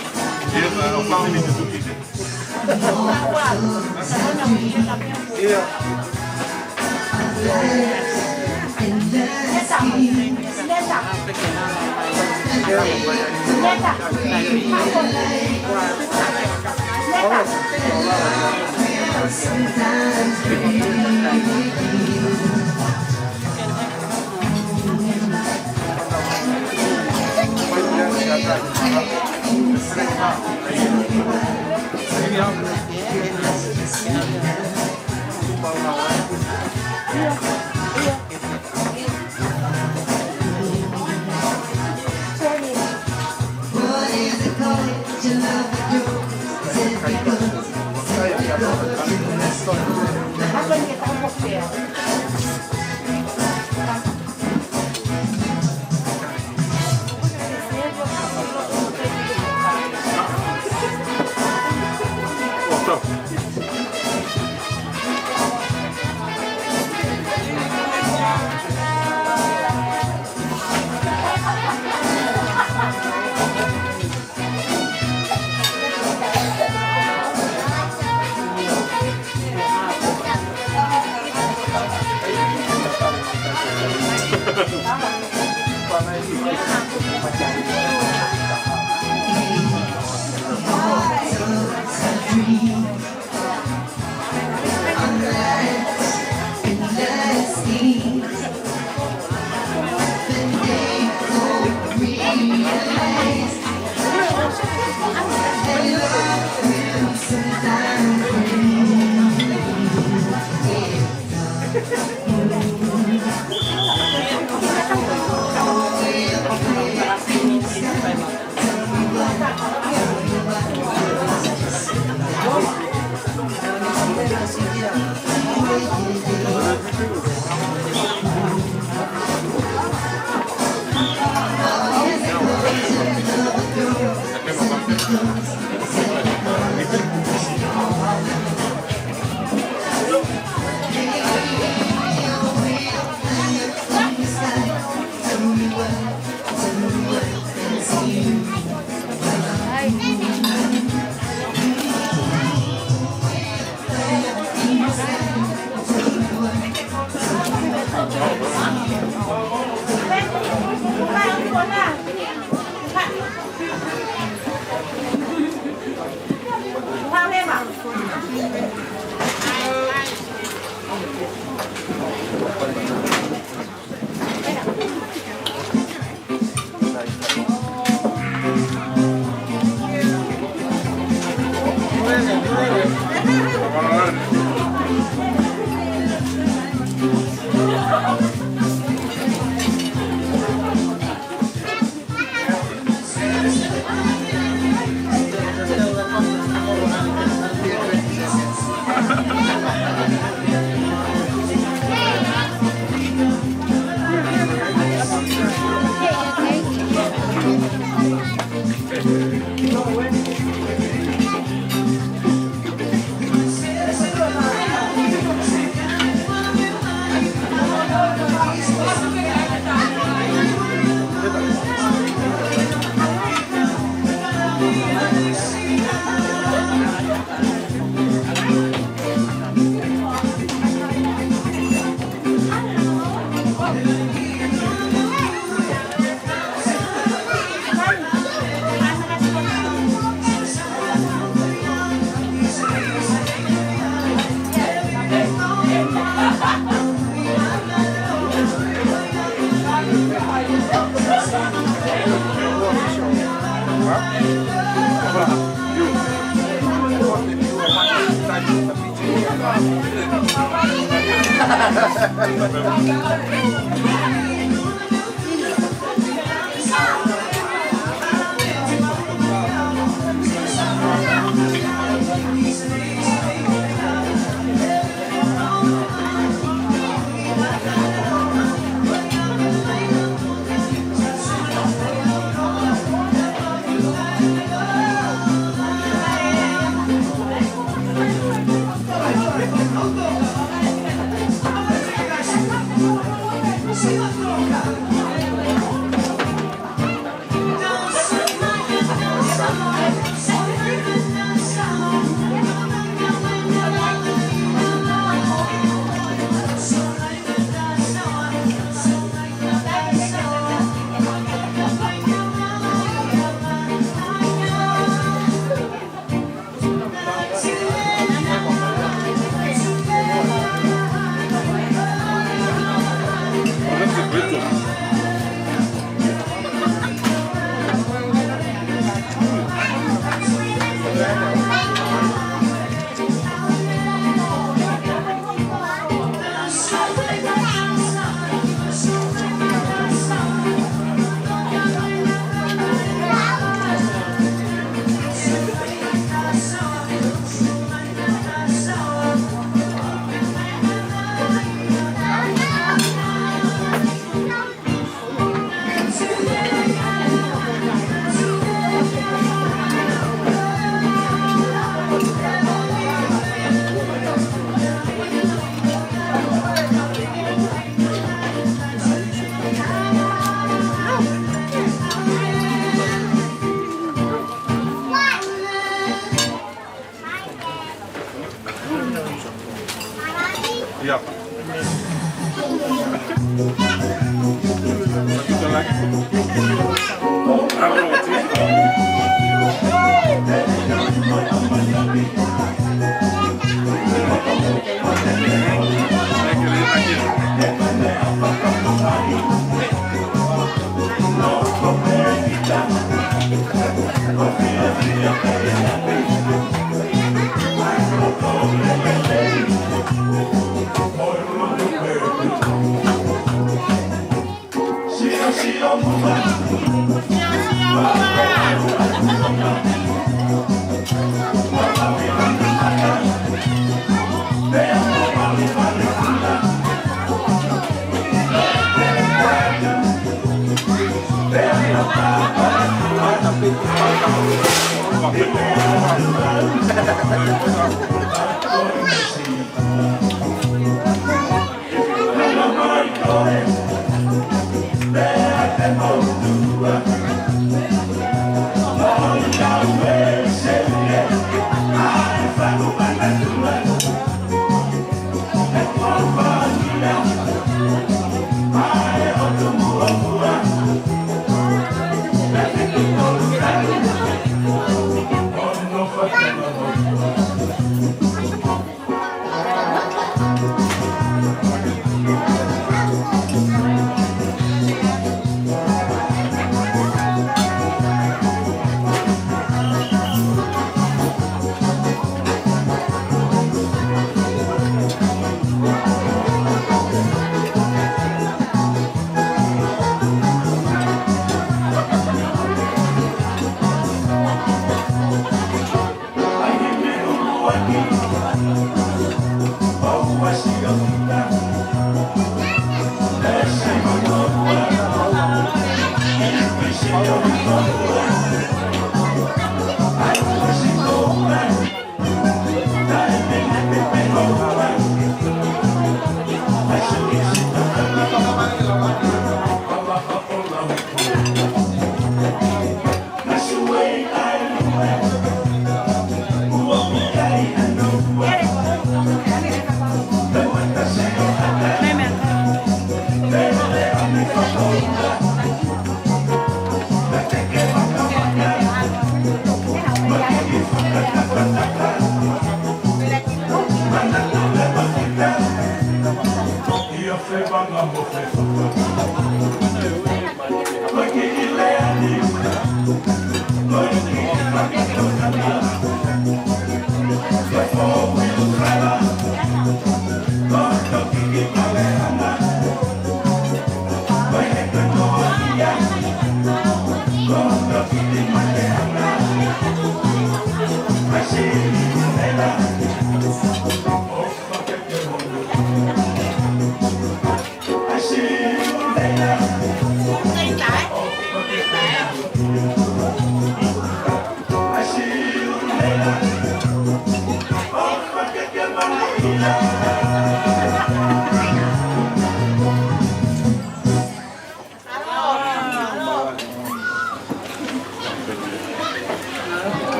Yeah.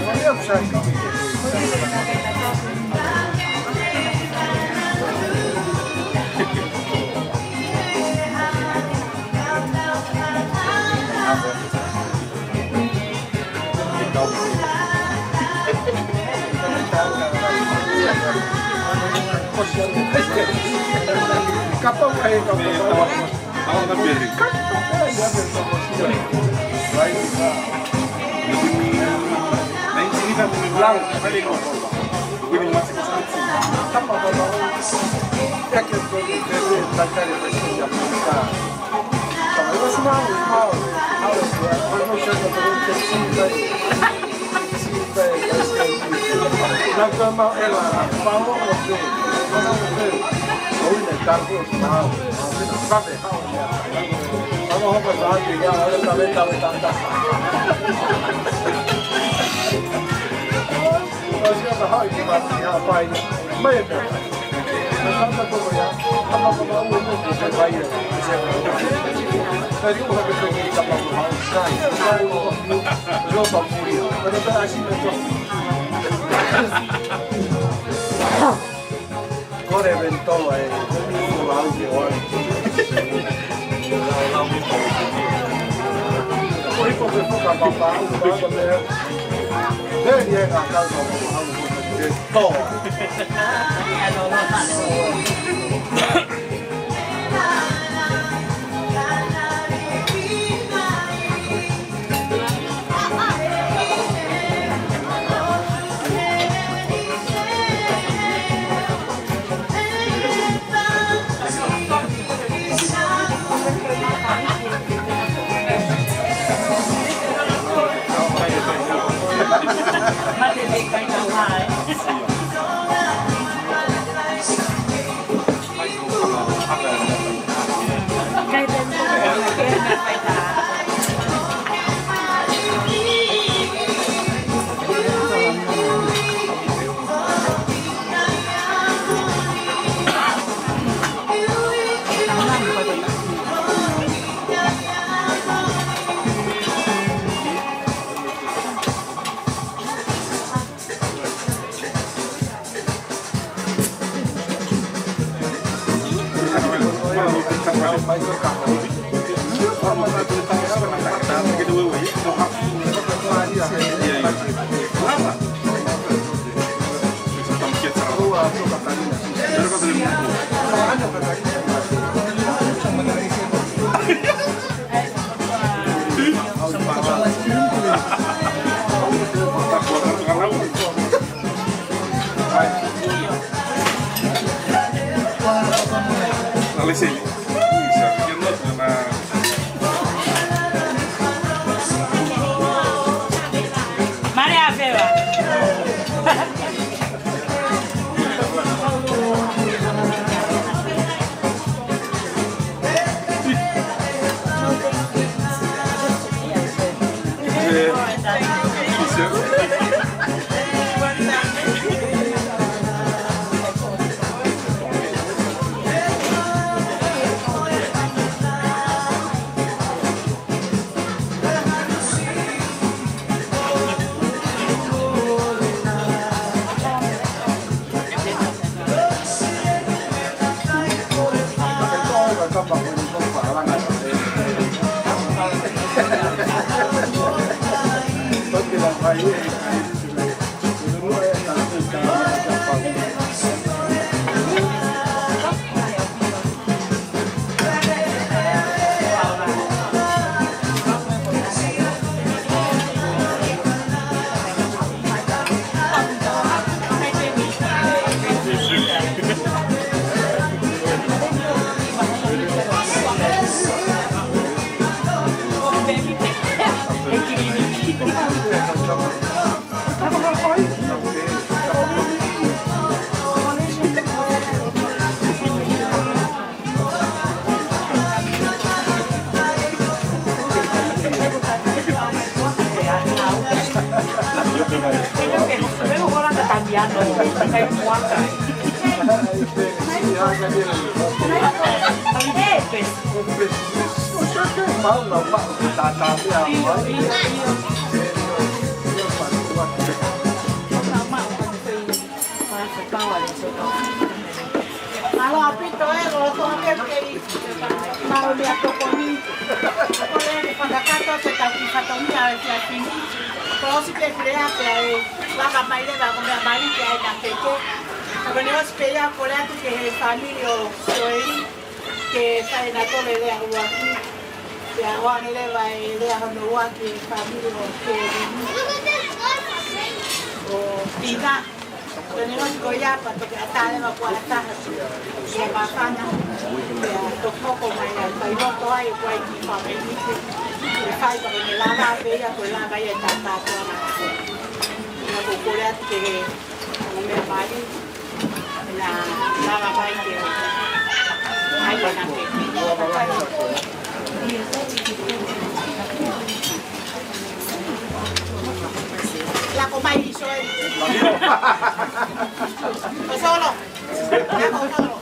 Maria Kapau ʻe, kapau ʻe. Kore ventolo e, lau ke wan. Ko iko ke fuka papa, iko papa me. Veni e ka kau papa, iko papa me. To. Mare a feva. Mau meʻa tokoni. Ko e fakakakato atu ʻetau kiʻi fatongia ʻo e efiafi ni. Ko e ʻosi pē ʻeku lea pea ʻe lava mai leva ko e meʻa mali ke ʻai na keke. Ka ko ʻene ʻosi pē ia, kole atu ki he fāmili ʻo Sioeli ke fai ʻenautolu e lea ʻuluaki. Pea ʻoange leva e lea hono ua ki he fāmili ʻo Kevin. ʻO Tina. Ko ʻene ʻosi ko ia pea toki ʻatā leva kuo ʻatā atu ia māfana. Pea toki hoko mai ai, fai loto ai, ko ai ki fāmili ke fai pea ko ʻene lava pē ia, ko e lava ia e tātātoa na. Ia ko e kole atu ke he meʻa mali. Na lava mai ke ai na ke. Lako mai iso e. ʻO solo. Lako solo.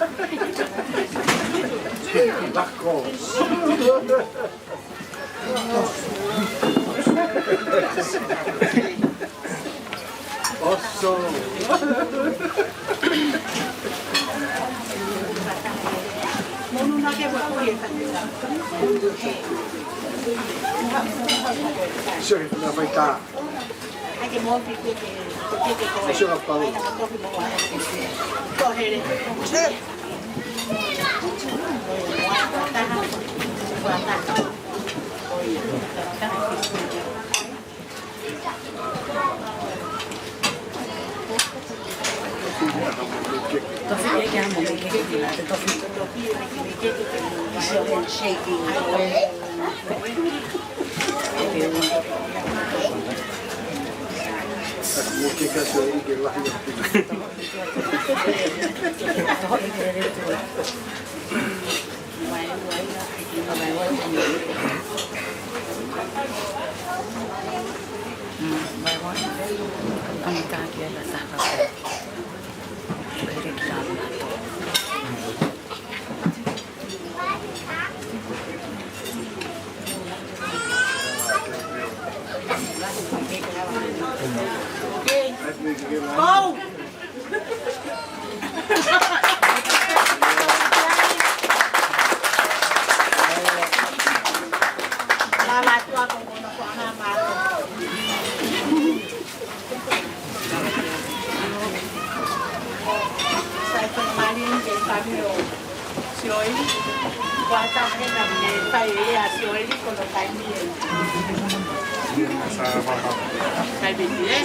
Lako. ʻOso. Sorry, no, my God. Sio ka pau. Tofi ke ke amo ke ke ke la te tofi. Sio he shaking. Mo ke ka sio i ke lahi. Go! Sai ko e mali ke fāmili ʻo Sioeli. Kuo ʻatā hena me fai e lea ʻa Sioeli ko hono taimi ē. Sai pē ē.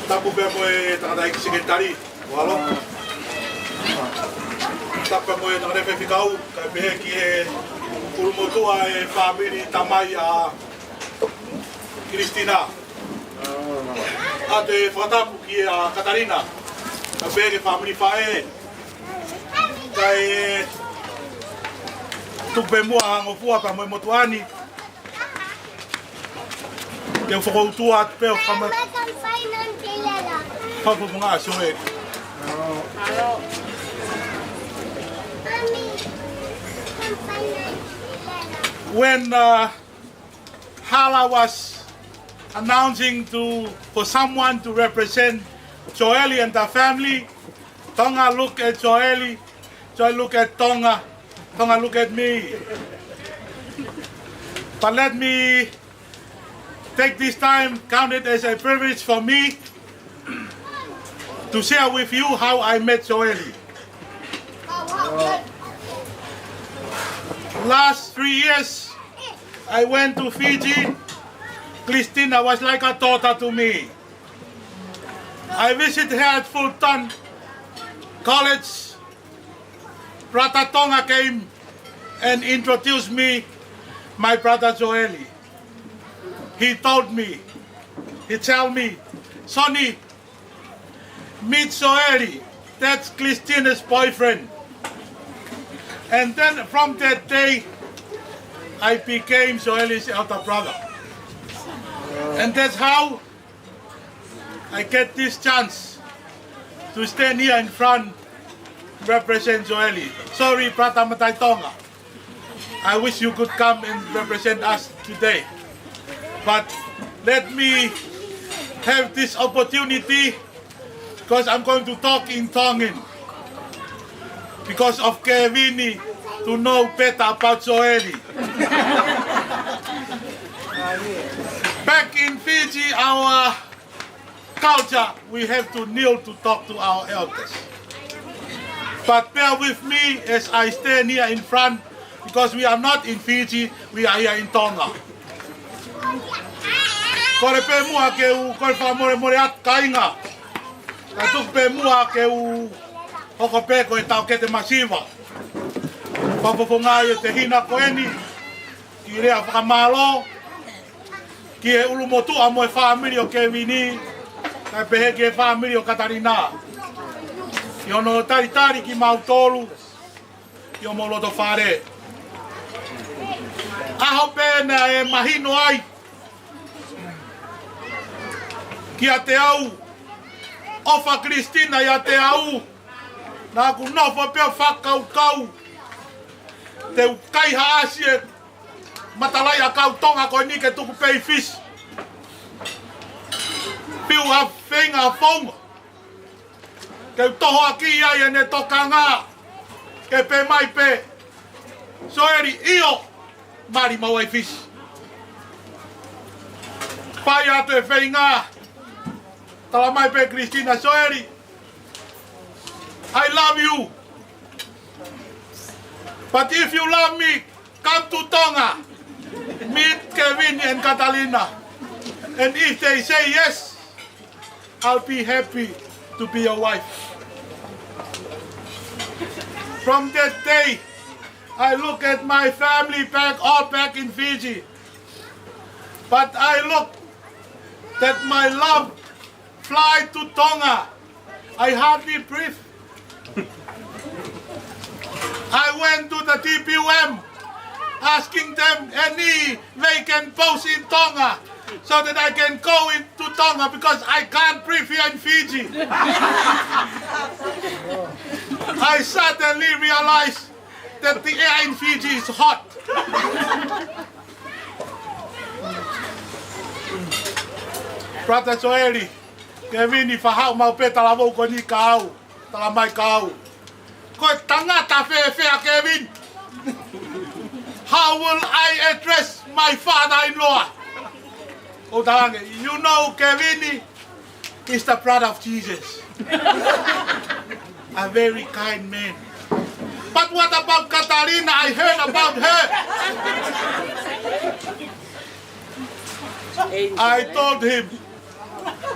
Tapu pē mo e tangataʻeiki sekelitali. Ualo. Tapu mo e tangataʻeiki faifekau, kae pehē ki he kulumotuʻa e fāmili tamai ʻa Kilistina. ʻA e fakatapu kia Katalina, kae pehē ki he fāmili faʻē. Kae tuku pē muʻa ha ngofua pea mo e motuʻa ni. Ke u fakautua atu pē ʻo fakama-, fakafofonga ʻa Sioeli. When, uh, Hala was announcing to, for someone to represent Joeli and the family, Tonga look at Joeli, Joeli look at Tonga, Tonga look at me. But let me take this time, count it as a privilege for me to share with you how I met Joeli. Last three years, I went to Fiji. Christina was like a daughter to me. I visit her at Fulton College. Brother Tonga came and introduced me my brother Joeli. He told me, he tell me, "Sonny, meet Joeli. That's Christina's boyfriend." And then from that day, I became Joeli's elder brother. And that's how I get this chance to stand here in front represent Joeli. Sorry, Prata Matai Tonga. I wish you could come and represent us today. But let me have this opportunity because I'm going to talk in Tongan because of Kevini to know better about Joeli. Back in Fiji, our culture, we have to kneel to talk to our elders. But bear with me as I stand here in front, because we are not in Fiji, we are here in Tonga. Kole pē muʻa ke u, kole fakamolemole atu kāinga. Ka tuku pē muʻa ke u hoko pē ko e taʻokete masiva. Fakafofonga ʻi he tehina ko eni, ki he lea fakamālō ki he ʻulumotuʻa mo e fāmili ʻo Kevini, kae pehē ki he fāmili ʻo Katalina, ʻi hono talitali kimautolu ʻi homou loto fale. ʻAho pē naʻe mahino ai kiate au, ʻofa Christina ʻiate au, naʻa ku nofo pē ʻo fakakaukau te u kaihaʻasi e matalaʻiʻakau Tonga ko eni ke tuku pē ʻi Fisi. Fiu ha feinga founga ke u tohoakiʻi ai ʻene tokanga, ke pehē mai pē, Soeli, ʻio, mali maua ʻi Fisi. Fai atu e feinga, tala mai pē Christina, Soeli, I love you. But if you love me, come to Tonga. Meet Kevin and Katalina. And if they say yes, I'll be happy to be your wife. From that day, I look at my family back, all back in Fiji. But I look that my love fly to Tonga. I hardly breathe. I went to the T P U M asking them any vacant post in Tonga so that I can go into Tonga because I can't breathe here in Fiji. I suddenly realized that the air in Fiji is hot. Brother Soeli, Kevin, ʻi he faʻahi maʻu pē talavou ko eni kia au, tala mai kia au, ko e tangata fēfē ʻa Kevin? How will I address my father-in-law? ʻO talaange, you know, Kevin is the brother of Jesus. A very kind man. But what about Katalina? I heard about her. I told him,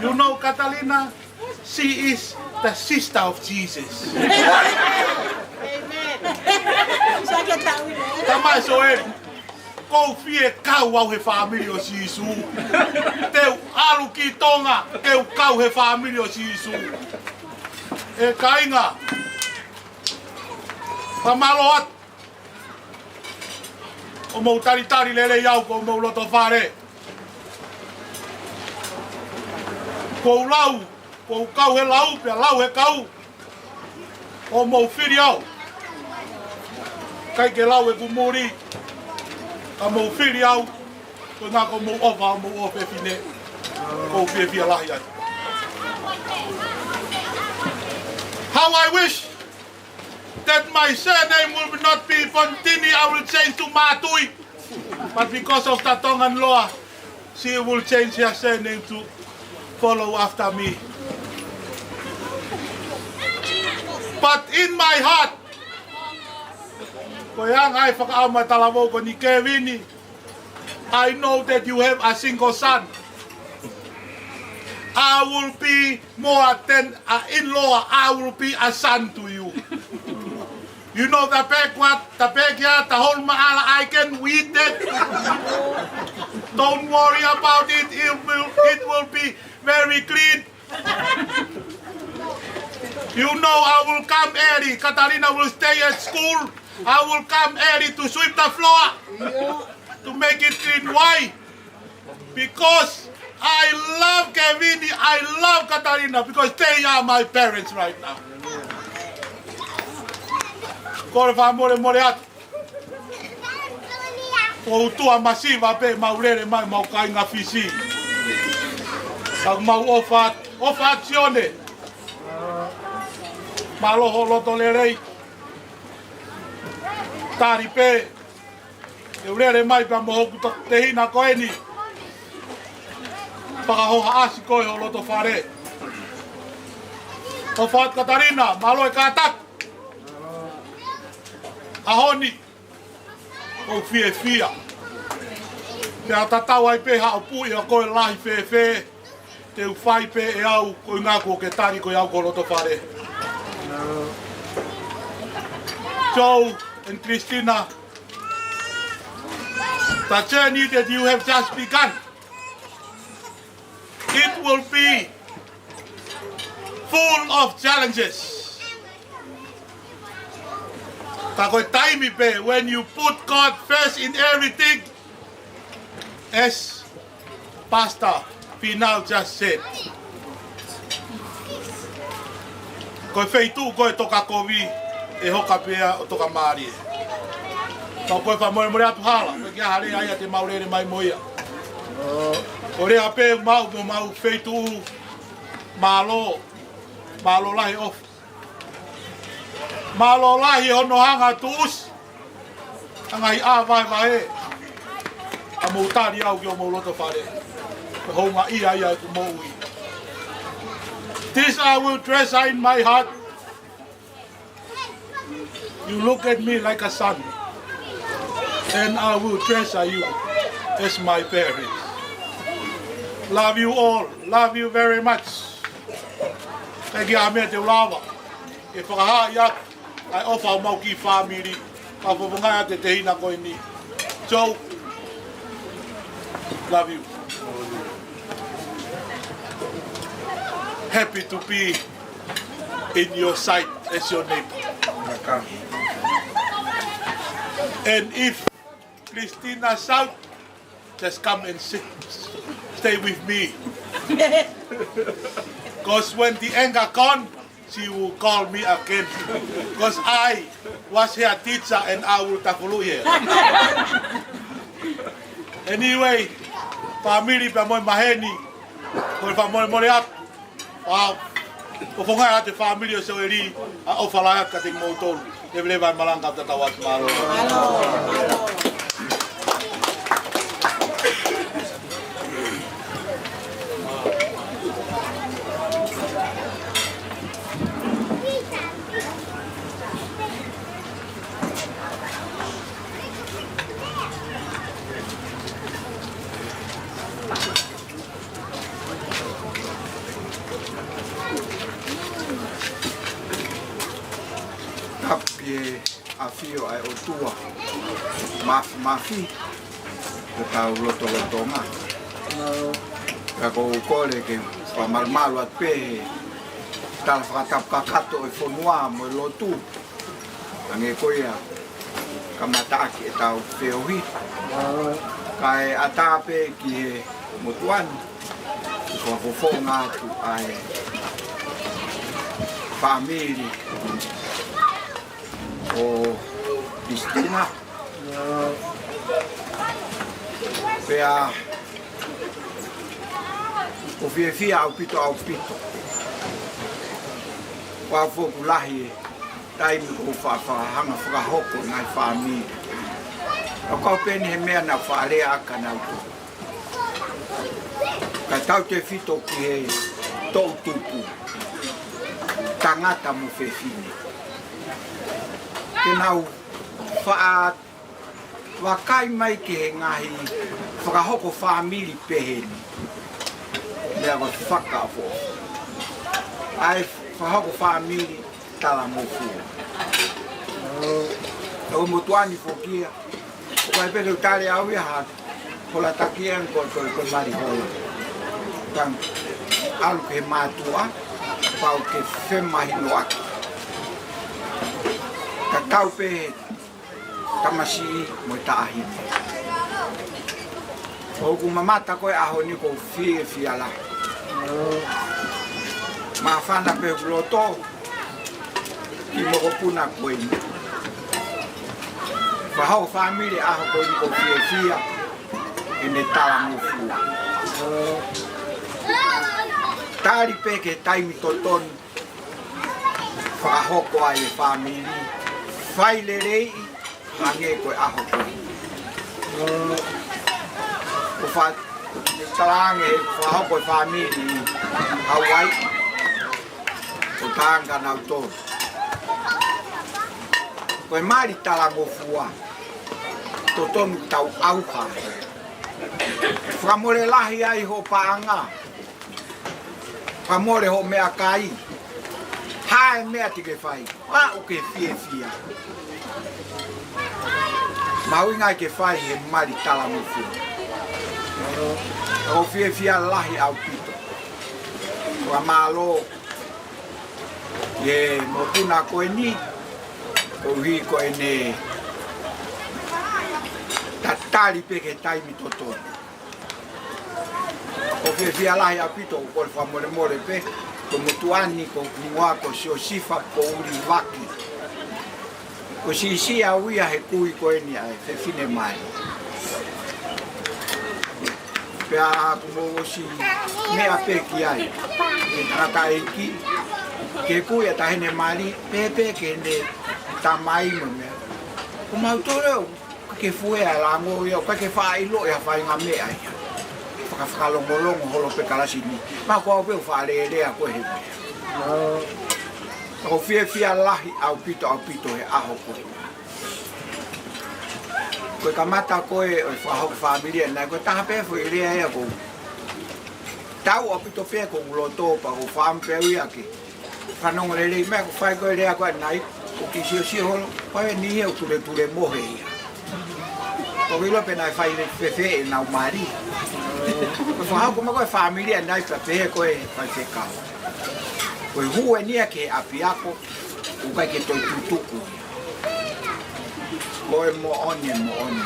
you know, Katalina, she is the sister of Jesus. Amen. Tamai Soeli, ʻoku ou fie kau au he fāmili ʻo Sīsū. Te u ʻalu ki Tonga, te u kau he fāmili ʻo Sīsū. ʻE kāinga, fakamālō atu hoʻomou talitali lelei au ki homou loto fale. Kuo u lau, kuo u kau he lau, pea lau he kau. Hoʻomou fili au. ʻIkai ke lau ʻeku muli, ka mou fili au, ko e ʻuhinga ko hoʻomou ʻofa homou ʻofefine. ʻOku ou fiefia lahi ai. How I wish that my surname will not be Pontini, I will change to Matui. But because of the Tongan law, she will change her surname to follow after me. But in my heart, ko e anga e fakaʻamu ʻa e talavou ko eni, Kevin, I know that you have a single son. I will be more than an in-law. I will be a son to you. You know the backward, the backyard, the whole maʻala, I can weed it. Don't worry about it. It will, it will be very clean. You know I will come early. Katalina will stay at school. I will come early to sweep the floor to make it clean. Why? Because I love Kevin, I love Katalina, because they are my parents right now. Kole fakamolemole atu. Ko e ʻutua masiva pē ʻemau lele mai, ʻemau kāinga Fisi. Ka ʻoku mau ʻofa, ʻofa atu Sione. Mālō hoʻo loto lelei. Tali pē. Ke u lele mai pea mo hoku to-, tehina ko eni. Fakahohaʻasi koe ho loto fale. ʻOfa atu Katalina, mālō e kātaki. ʻAho ni, ʻoku ou fiefia. Pea tatau ai pē haʻo puʻi ʻa koe lahi fēfē, te u fai pē ʻe au, ko e ʻuhinga kuo ke tali koe ʻe au ki ho loto fale. Joe and Christina, the journey that you have just begun, it will be full of challenges. Ka ko e taimi pē, when you put God first in everything, as Pastor Finau just said, ko e feituʻu ko e tokakovi ʻe hoka pea ʻo tokamālie. Ka ko e fakamolemole atu hala, ko e kiʻi hale ai ʻa te mau lele mai mo ia. Ko e lea pē mau mo mau feituʻu, mālō, mālō lahi ʻofa. Mālō lahi hono hanga tuʻusi ʻa e ngaahi ʻā vaevae. ʻA mou tali au ki homou loto fale. Ko e houngaʻia ia ʻeku moʻui. This I will treasure in my heart. You look at me like a son. And I will treasure you as my parents. Love you all. Love you very much. Thank you, Amete Ulava. Ke fakahā ia ʻa e ʻofa homau kiʻi fāmili. Ka fofonga ʻa e tehina ko eni. Joe, love you. Happy to be in your side as your neighbor. And if Christina shout, just come and sit, stay with me. 'Cause when the anger gone, she will call me again. 'Cause I was her teacher and I will tafulu here. Anyway, fāmili pea mo e maheni, ko e fakamolemole atu. ʻA, ʻofa atu ki he fāmili ʻo Soeli, ʻa ʻofa lahi atu kiate kimoutolu. Leveleva e malanga ʻo tatau atu, mālō. Tapu ki he ʻafio ʻa e ʻOtua Māfimafi, ko ʻetau lotolotonga. Pea ʻoku ou kole ke fakamalumalu atu pē he tala fakatapu kakato ʻo e fonua mo e lotu. Hangē ko ia kamataʻaki ʻetau feohi. Kae ʻatā pē ki he motuʻa ni, ʻoku fakafofonga atu ʻa e fāmili ʻo Christina. Pea ʻoku ou fiefia ʻaupito, ʻaupito. Kuo foki lahi e taimi kuo u fa-, fakahanga fakahoko e ngaahi fāmili. ʻOku ou pehē ni he meʻa naʻa faʻa lea ʻaki ʻa nautolu. Kae tautefito ki he toʻutupu, tangata mo fefine. Ke nau faʻa vakai mai ki he ngaahi fakahoko fāmili pehē ni. Meʻa ko e fakaʻofoʻofa. ʻA e fakahoko fāmili talangofua. ʻO motuʻa ni foki ia. ʻOku ʻikai pē ke u tali au ia ha hola taki ʻe ko, ko, ko mali hola. Tang, ʻalu ki he mātuʻa, pau ke femahinoʻaki. Tatau pē he tamasiʻi mo e taʻahine. ʻOku mamata ko e ʻaho ni ʻoku ou fiefia lahi. Māfana pē hoku loto ki he mokopuna ko eni. Fakahoko fāmili ʻaho ko eni, ʻoku ou fiefia ʻene talangofua. Tali pē ki he taimi totonu, fakahoko ai e fāmili, fai lelei, hangē ko e ʻaho ko eni. ʻOku fa-, talaange he fakahoko e fāmili ʻi Hauaiʻi, ʻo tānga nautolu. Ko e mali talangofua, totonu tau ʻauha. Fakamole lahi ai hoʻo paʻanga. Fakamole hoʻo meʻakai. Hā e meʻa te ke fai, aʻu ke fiefia. Mahuʻinga ke fai he mali talangofua. ʻOku ou fiefia lahi ʻaupito. Fakamālō ki he mokopuna ko eni, koeʻuhi ko ʻene tatali pē ki he taimi totonu. ʻOku ou fiefia lahi ʻaupito, ʻoku ou kole fakamolemole pē, ko e motuʻa ni ko e hingoa ko Siosifa Poulivaki. ʻOku ou siʻisiʻi au ia he kui ko eni ʻa e fefine mali. Pea ʻoku mou ʻosi meʻa pē ki ai, ʻe tangataʻeiki, ki he kui ʻa e taʻahine mali, pehē pē ki heʻene tamai mo e meʻa. Ko mautolu ʻoku ʻikai ke fuea e lango ia, ʻoku ʻikai ke faʻa ʻiloʻi ha faʻahinga meʻa ia. Fakafakalongolongo holo pē kalasi ni. Mahalo ko au pē ʻoku faʻa lēlea ko ē he meʻa. ʻOku ou fiefia lahi ʻaupito, ʻaupito he ʻaho ko ē. Ko e kamata ko ē ʻo e fakahoko fāmili ʻanenai, ko e taha pē foʻi lea ia ʻoku ou tau ʻaupito pē ʻoku ou loto pea ʻoku ou faʻamu pē au ia ke fanongo lelei mai, ʻoku fai ko ē lea ko ē ʻanenai, ʻoku ou kiʻi siosio holo, ko e niʻihi ia ʻoku tuletule mohe ia. ʻOku ʻiloa pē naʻe fai fēfē ʻenau mali. Ko e fakahoko mai ko ē fāmili ʻanenai pea pehē ko ē faifekau. Ko e hū eni ia ki he ʻapiako, ʻoku ʻikai ke toe tutuku ia. Ko e moʻoni, moʻoni.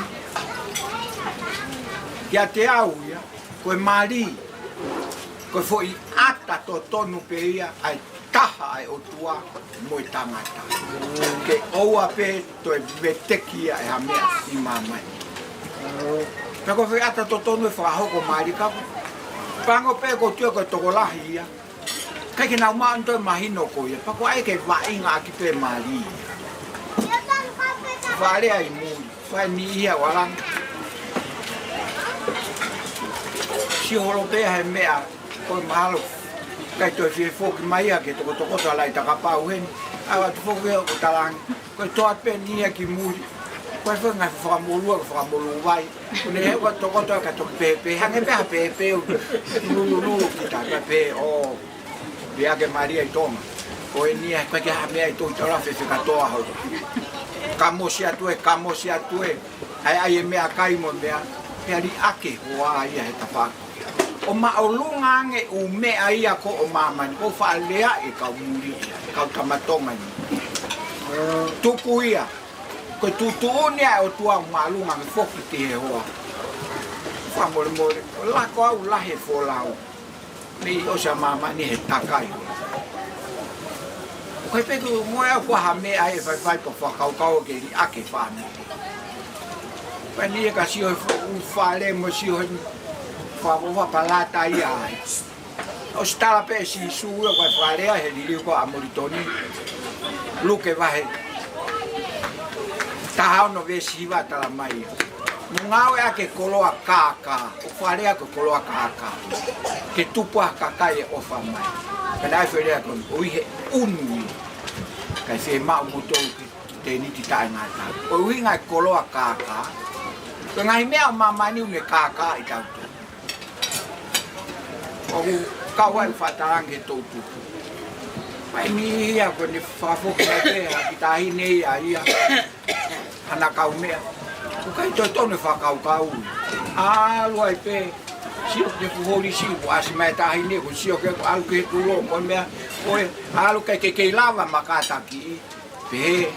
Kiate au ia, ko e mali, ko e foʻi ʻata totonu pē ia ʻa e taha ʻa e ʻOtua mo e tangata. Ke ʻoua pē toe veteki ia ʻe ha meʻa ʻi māmani. Pea ko e foʻi ʻata totonu e fakahoko mali ka ko e pango pē ʻoku ou tui ko e tokolahi ia. ʻIkai ke nau maʻu ʻeni toe mahino ko ia, pea ko e ʻai ke vaʻinga ʻaki pē mali. Fakalea ʻi mui, fai niʻihi ia ʻo langa. Sio holo pē he meʻa, ko e mahalo ʻikai toe fie foki mai ia ke tokotokoto ʻa e laʻi takapau heni. ʻAlu atu foki ʻo talaange, ko e toʻa pē niʻihi ia ki mui. Ko e foʻi ngaahi fakamolua, ko e fakamolu vai. Ko ʻene hē ko e tokoto ka toki pēpē, hangē pē ha pēpē ʻoku lulululu ki tahi pē ʻo pea ke mali ʻi Tonga. Ko eni ia, ʻikai ke ha meʻa ʻi Tonga, tau la fefekatoa hau. Kamosi atu ē, kamosi atu ē. ʻAi, ʻai e meʻakai mo e meʻa, pea liʻaki e hoa ia he tafaʻaki. ʻO māʻolunga ange ʻū meʻa ia ko ē ʻo māmani, ʻoku faʻa lea e kau muli ia, kau tama Tonga ni. Tuku ia, ko e tuʻutuʻuni ʻa e ʻOtua ʻoku māʻolunga ange foki ki he hoa. Fakamolemole, ʻo lako au lahi e folau. Mei ʻosi ʻa māmani he takai. ʻOku ʻikai pē ke u moe au ko ha meʻa ʻe faifai pea fakakaukau ke liʻaki e fāmili. Pea niʻihi ia ka sio he fu-, ʻū fale mo sio he fakaʻofa palata ia ai. ʻOsi tala pē ʻe Sīsū ia ko e fakalea he liliu ko ē ʻa Molitoni. Luke vahe taha ono veesi hiva tala mai ia. Mo ngāueʻaki e koloa kākā, ʻoku fakalea ko e koloa kākā. Ke tupu ʻa e kakai ʻe ʻofa mai. Ka naʻe fakalea ko eni, ʻo ʻi he ʻunu ia. Kae fiemaʻu moutolu ke tēniti taʻengata. Ko e ʻuhinga e koloa kākā. Ko e ngaahi meʻa ʻo māmani ʻoku ne kākaaʻi tautolu. ʻOku kau ai e faʻa talaange ki he toʻutupu. Mai ni ia ko ʻene fakafoki mai pē ha kiʻi taʻahine ia ia. Hana kaumeʻa. ʻOku ʻikai totonu e fakakaukau. ʻAlu ai pē. Sio ki he fuʻu holi siu, ʻasi mai e taʻahine, ko e sio ki he ʻalu ki he tulo, ko e meʻa, ko e ʻalu ʻikai ke kei lava ma kātaki. Pehē,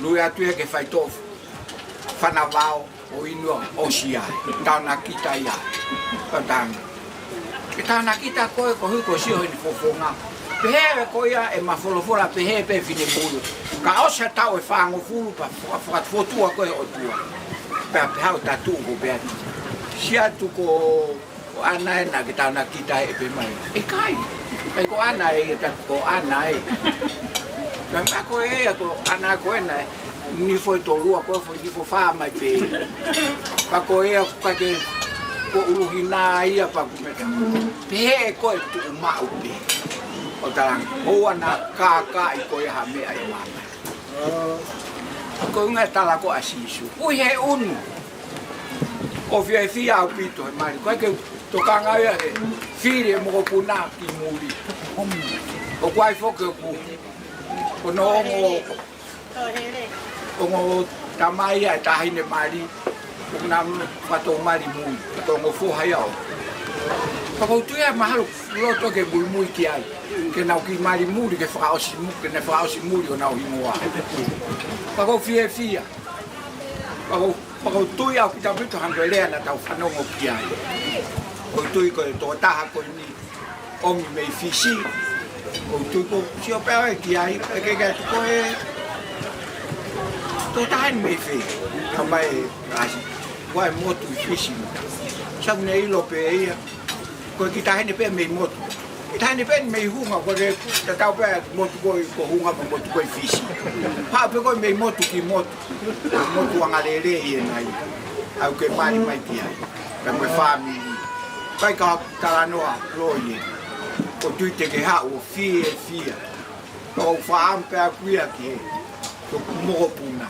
lue atu ia ki he faitoʻo fanavao ʻo inu ʻo ʻosi ai, taonakita ia. Patanga. Ke tānaki atu koe koeʻuhi ko e sio ʻene fofonga. Pehē ko ia ʻema folofola, pehē pē finemui. Ka ʻosi ʻa e taʻu ʻe fāngofulu pea faka-, fakafotu koe ʻe he ʻOtua. Pea pehē ʻo tatu ko pea. Sio atu ko, ko ʻAna ē naʻa ke tānaki atu ʻe pehē mai. ʻIkai. ʻIkai ko ʻAna ē, ia tatu ko ʻAna ē. Ka mea ko ē, ko ʻAna ko ē naʻe. Nifo ʻe tolu ʻa ko e foʻi nifo fā mai pē. Pea ko ia ʻoku ʻikai ke ko ʻuluhina ia pea ʻoku meta. Pehē ko e tuʻu maʻu pē. ʻO tala, ʻoua naʻa kākaaʻi koe ha meʻa ʻi māmani. Ko e ʻuhinga e tala ko ē ʻa Sīsū. Ui he ʻunu. ʻOku fiefia ʻaupito he mali. ʻIkai ke tokanga ia he fili e mokopuna ki muli. ʻOku ʻi ai foki ʻoku. Ko hono ongo ongo tamai ʻa e taʻahine mali, ʻoku na fakatou mali muli, ko e ongo foha ia ʻo. Pea ʻoku ou tui ʻe mahalo loto ke muimui ki ai, ke nau kiʻi mali muli, ke fakaʻosi mu-, ke ne fakaʻosi muli honau hingoa. Pea ʻoku ou fiefia. Pea ʻoku, pea ʻoku ou tui ʻaupito ʻaupito hangē ko e lea naʻa tau fanongo ki ai. ʻOku ou tui ko e tokotaha ko eni ʻomi mei Fisi. ʻOku ou tui ʻoku sio pē au ki ai, ʻe ke ke atu ko e tokotaha eni mei fē. Ka mai ʻasi. Ko e motu ʻi Fisi. Sai, ne ʻilo pē ia. Ko e kiʻi taʻahine pē mei motu. Kiʻi taʻahine pē mei Hunga, ko e tatau pē motu ko ē ko Hunga mo e motu ko ē Fisi. Haʻu pē ko ē mei motu ki motu. Motu angalelei ʻi he ʻaho ni. ʻOku ke mali mai ki ai. Pea mo e fāmili. ʻIkai ke u talanoa loi ē. ʻOku ou tui te ke haʻu ʻo fiefia. ʻOku ou faʻa ʻamu pē ʻaku ia ki he. Ko e mokopuna.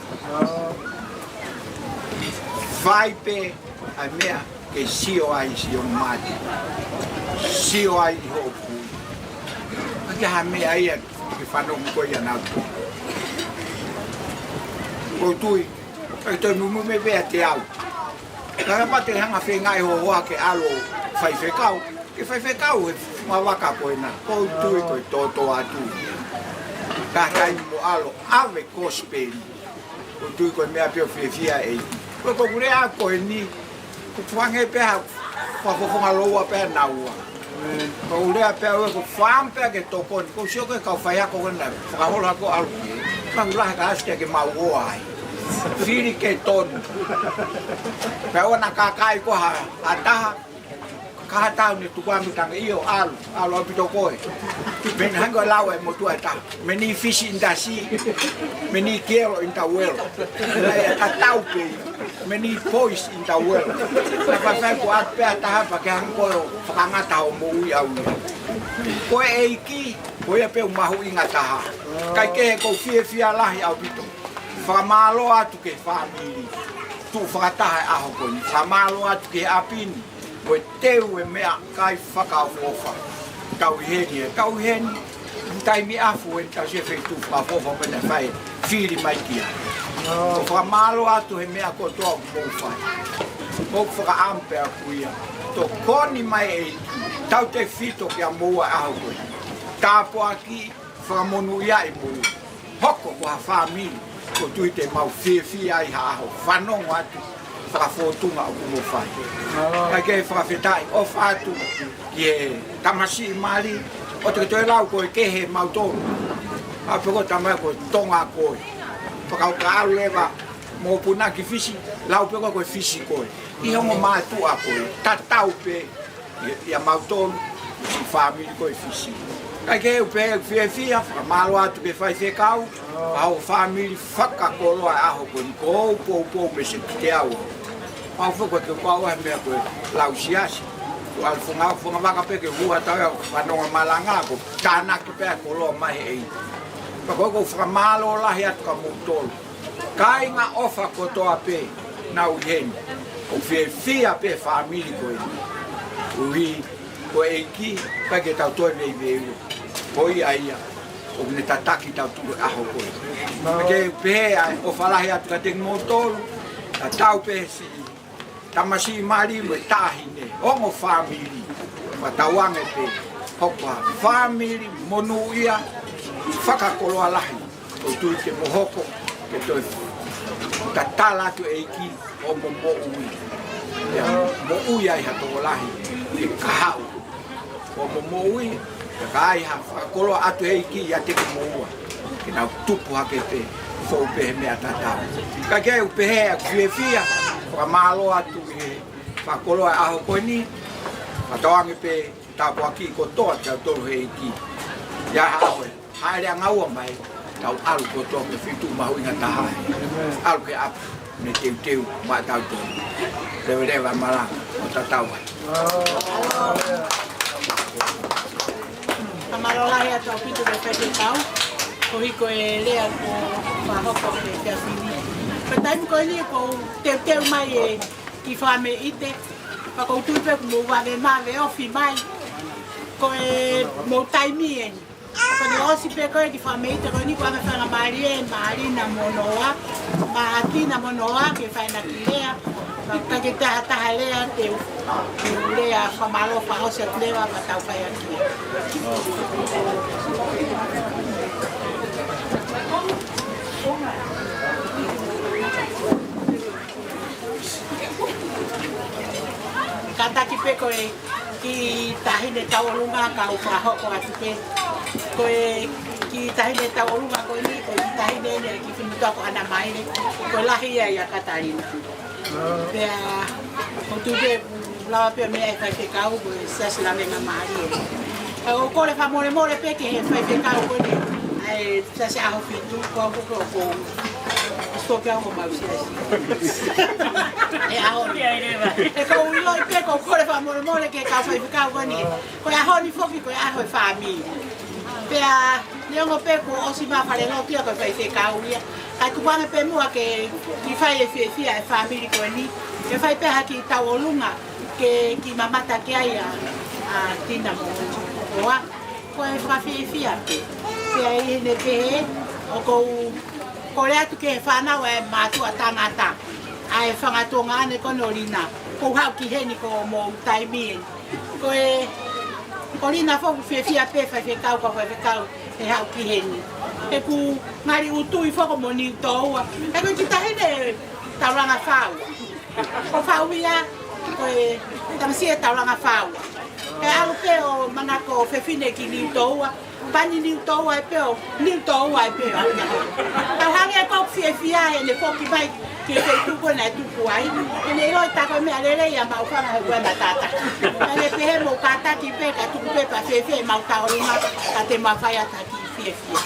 Fai pē ʻa e meʻa ke sio ai siʻo mate. Sio ai ʻi hoʻo kui. ʻIkai ha meʻa ia ke fanongo ko ia naʻa. ʻOku ou tui. ʻIkai toe muimui mai pē ʻiate au. Ka ka pate hanga feinga ʻe hohoa ke ʻalu ʻo faifekau. Ke faifekau he mavaka ko ena. ʻOku ou tui ko e tōtōatu. Ka taimi mo ʻalu ʻave kosipeli. ʻOku ou tui ko e meʻa pē ʻoku fiefia ai. Ko e ko e lea ko eni. ʻOku fangē pē ha fakafofonga loua pē naua. Ko e lea pē ʻoku ou fāmili pē ke tokoni. ʻOku ou sio ko e kau faiako ko ena. Fakaholo hako ʻalu ki ai. Ka ʻoku lahi ka ʻasi ke mau ō ai. Fili ke tonu. Pea ʻoua naʻa kākaaʻi koe ha, ha taha. Ka ha taha ne tuku ʻa e meʻa tangi ʻio, ʻalu, ʻalu ʻaupito koe. Meʻa hangē ko e lau ʻa e motuʻa ʻe taha. Many fish in the sea, many girl in the world. Naʻe tatau pē. Many boys in the world. Naʻe faifai ko atu pē ʻa taha pea ke hangē ko e fakangata hoʻo moʻui ʻaʻau. Ko e ʻEiki, ko ia pē ʻoku mahuʻinga taha. ʻIkai ke he ʻoku ou fiefia lahi ʻaupito. Fakamālō atu ki he fāmili. Tuʻu fakataha he ʻaho ko eni. Fakamālō atu ki he ʻapi ni. Ko e teu e meʻakai fakaʻofoʻofa. Tau ʻi heni, ē, tau ʻi heni. Taimi ʻafu eni tau sio feituʻu fakaʻofoʻofa mo ʻene fai fili mai ki ai. ʻOku fakamālō atu he meʻa kotoa ʻoku mou fai. Mou fakaʻamu pē ʻaku ia. Tokoni mai ʻEiki. Tautefito kia moua ʻaho ko eni. Tāpuaki fakamonūʻia ʻi mou. Hoko ko ha fāmili, ʻoku ou tui te mau fiefia ai ha ʻaho fanongo atu, fakafōtunga ʻoku mou fai. ʻIkai ke fakafetaʻi, ʻofa atu, ki he tamasiʻi mali, ʻoua te ke toe lau ko e kehe mautolu. ʻA pē ko e tamai ko e Tonga koe. Pea ka ʻalu leva, mokopuna ki Fisi, lau pē ko e ko e Fisi koe. ʻI he ongo mātuʻa koe, tatau pē, ʻia, ʻia mautolu, siʻi fāmili ko ē Fisi. ʻIkai ke u pehē, fiefia, fakamālō atu ki he faifekau, ʻa hoʻo fāmili fakakoloa ʻaho ko eni, ko e poupou mei he kite au. Pau fo ko e ke kau ʻa e meʻa ko e lau siasi. Ko e ʻalu funga, funga vaka pē ke hua tau ʻa e fanongo malanga ko e tānaki pē ʻa e koloa mai he ʻEiki. Pea ko e ʻoku ou fakamālō lahi atu kia moutolu. Kāinga ʻofa kotoa pē, naʻa ku ʻi heni. ʻOku fiefia pē fāmili ko eni. ʻUhi, ko e ʻEiki, ʻikai ke tau toe veiveiua. Ko ia ia, ʻoku ne tataki tautolu he ʻaho ko eni. Ke pehē ai, ʻofa lahi atu kiate kimoutolu, tatau pē siʻi tamasiʻi mali mo e taʻahine, ongo fāmili, fakatauange pē, hoko ha fāmili, monūʻia, fakakoloa lahi, ʻoku ou tui ke mo hoko, ke toe tatala atu ʻEiki, ʻo mo moʻui. ʻIa, moʻui ai ha tokolahi, ke kahaʻu. Ko hoʻomou moʻui, ka ʻi ai ha fakakoloa ʻatu ʻe he ʻEiki ʻiate kimoua, ke nau tupu hake pē, fou pē he meʻa tatau. Ka ke u pehē ʻa e fiefia, fakamālō atu ʻi he fakakoloa ʻo e ʻaho ko eni, fakatauange pē tāpuakiʻi kotoa kitautolu ʻe he ʻEiki. ʻI ai ha ʻaho ʻe hāʻele angaua mai, tau ʻalu kotoa ko e feituʻu mahuʻinga taha ē. ʻAlu ki ʻapi, ne teuteu maʻatautolu. Leveleva malanga, ʻo tatau ai. Fakamālō lahi atu ʻaupito ki he faifekau, koeʻuhi ko e lea kuo fakahoko ʻe he efiafi ni. Ko e taimi ko eni kuo teuteu mai e kiʻi fakameʻite, pea ʻoku ou tui pē kuo mou vave mave ofi mai, ko e mou taimi eni. Ko ʻene ʻosi pē ko e kiʻi fakameʻite ko eni kuo ʻomai faingamālie ʻe Malina mo Noa, Matina mo Noa ke fai ʻena kiʻi lea. Ka ke taha taha lea te u, te u lea fakamālō fakaʻosi atu leva ka tau fai ʻaki. Kātaki pē ko e kiʻi taʻahine tauʻolunga kau fakahoko atu pē. Ko e kiʻi taʻahine tauʻolunga ko eni, ko e kiʻi taʻahine eni ʻa e kiʻi fefine ko Ana Maile. Ko e lahi ia ʻia Katalina. Pea, ʻoku ou tui pē, lava pē meʻa ʻa e faifekau, ko e siasi lavenga mālie. ʻOku ou kole fakamolemole pē ki he faifekau ko eni, ʻa e siasi ʻAhofitu, ko au ko, ko, ko, ko, ko au ko mau siasi. ʻE ʻaho ni. ʻE ʻoku ou ʻiloʻi pē ʻoku ou kole fakamolemole ki he kau faifekau ko eni. Ko e ʻaho ni foki, ko e ʻaho ʻo e fāmili. Pea, neongo pē kuo ʻosi mai Falelotu ia ko e faifekau ia. Kae tukuange pē muʻa ke, ke fai e fiefia e fāmili ko eni. Ke fai pē ha kiʻi tauʻolunga ke, ke mamata ki ai ʻa, ʻa Tina mo Noa. Ko e fakafiefia pē. Pea ʻi heʻene pehē, ʻoku ou kole atu ki he fānau ʻa e mātuʻa tangata, ʻa e fanga tuongaʻane ko eni ʻo Lina. Kuo u haʻu ki heni ko hoʻomou taimi eni. Ko e, ko Lina foki fiefia pē faifekau, ko faifekau ʻe haʻu ki heni. He ʻoku ngali ʻutu ʻi foko mo Niutōua. He ko e kiʻi taʻahine taulanga fau. Ko fau ia, ko e tamasiʻi ʻo e taulanga fau. He ʻalu pē ʻo manako fefine ki Niutōua. Pani Niutōua ʻe pē ʻo, Niutōua ʻe pē ʻo. Tau hangē ko e fiefia ʻene foki mai ki he feituʻu ko ē naʻe tupu ai. ʻEne ʻilo ʻe taha ko e meʻa lelei ʻa maʻu fanga he kuana tata. Ka ne pehē mou kātaki pē ka tuku pē pea fiefia ʻemau tauʻolunga ka te mau fai atu ha kiʻi fiefia.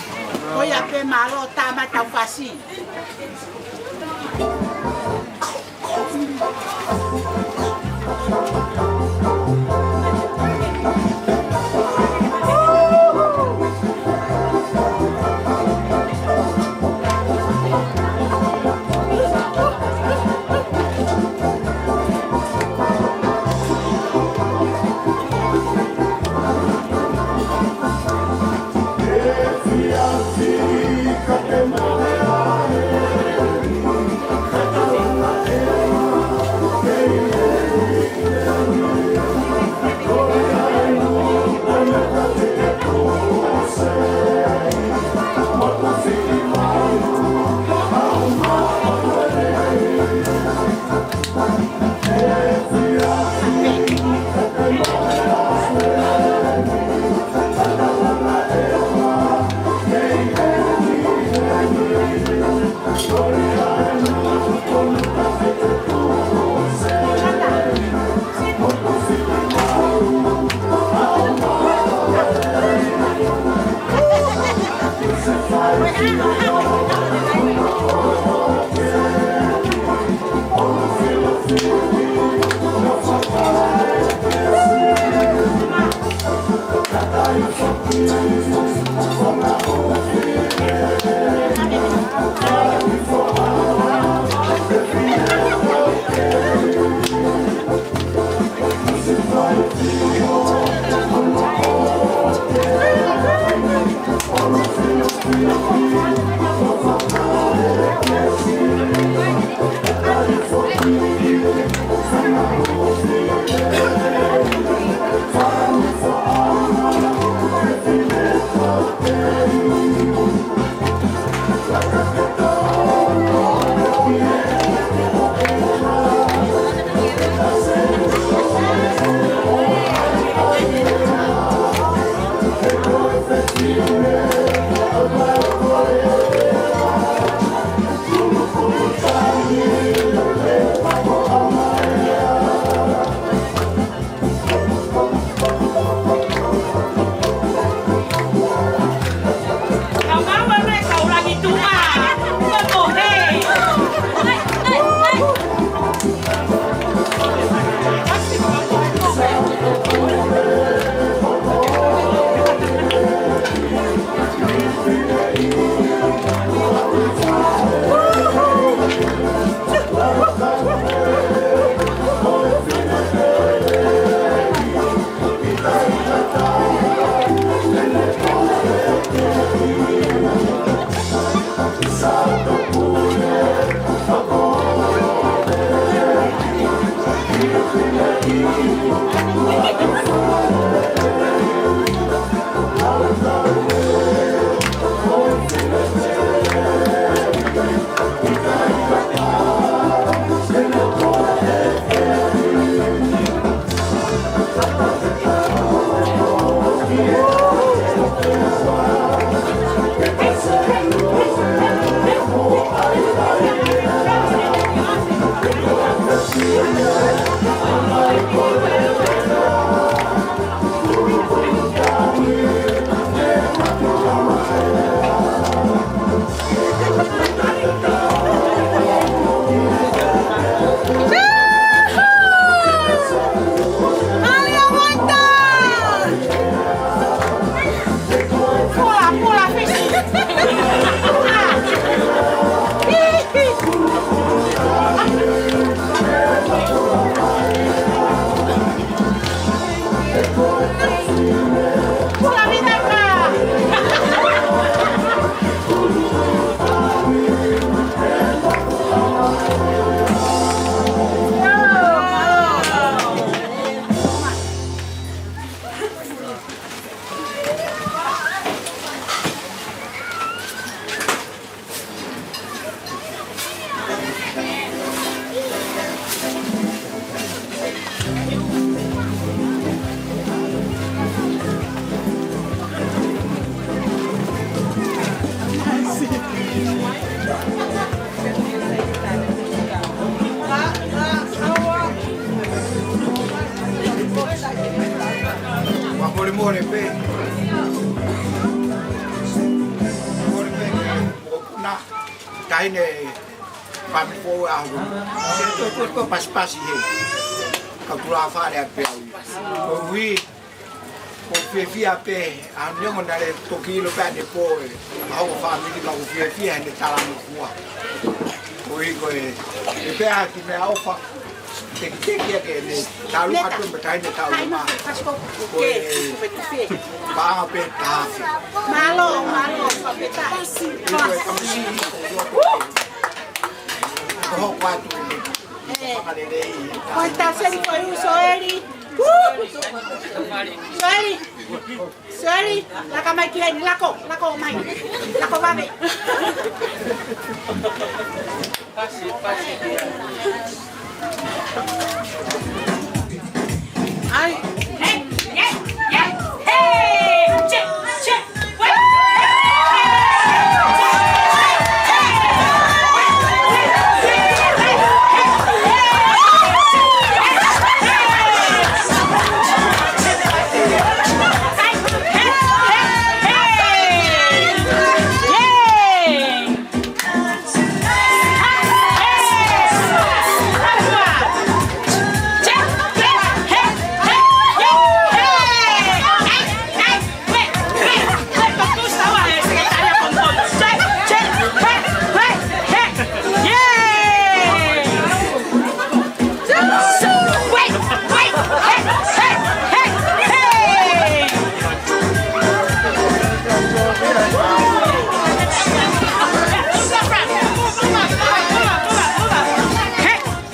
Ko ia pē mālō tā mai tau fasi. Mole pē. Mole pē. Ko na taine pami fo a ho. Se to to to pasipasi he. Ka tula fale a pē au. Ko ui. Ko fiefia pē a neongo naʻe toki ʻilo pē ʻanepō e. Au fāmili ka ko fiefia he ne tala mo kua. Ko i ko e. E pē a ki mea ofa. Teki teki ake ne talu atu mo taine tau ma. Ko e paʻanga pē tafe. Mālō, mālō, fakafetaʻi. Ko e kamisi. Ko hoko atu. Ko e tau seli ko e uso eli. Soeli. Soeli, laka mai ki heni, lako, lako mai. Lako vave. Ai. Hey, hey, hey, hey. Check, check.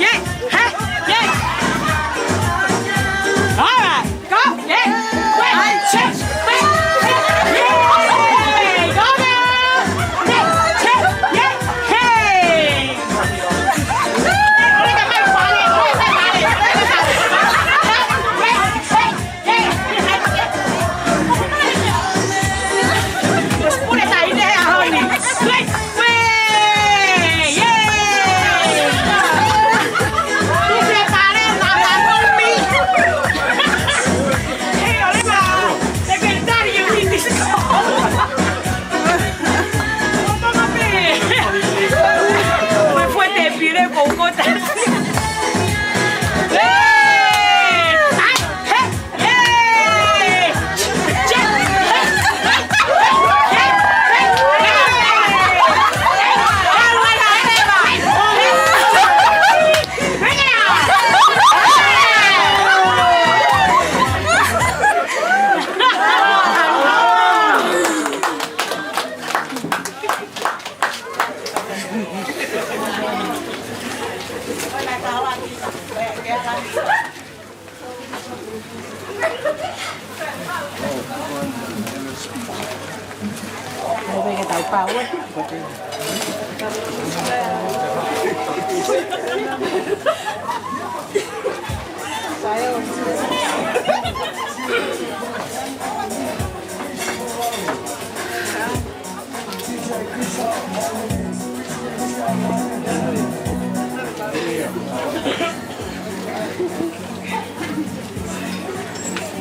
Yay! Hey! Yay! All right! Go! Yay! Wait! Hey! Check! Wait! Hey! Go, girl! Hey! Check! Yay! Hey!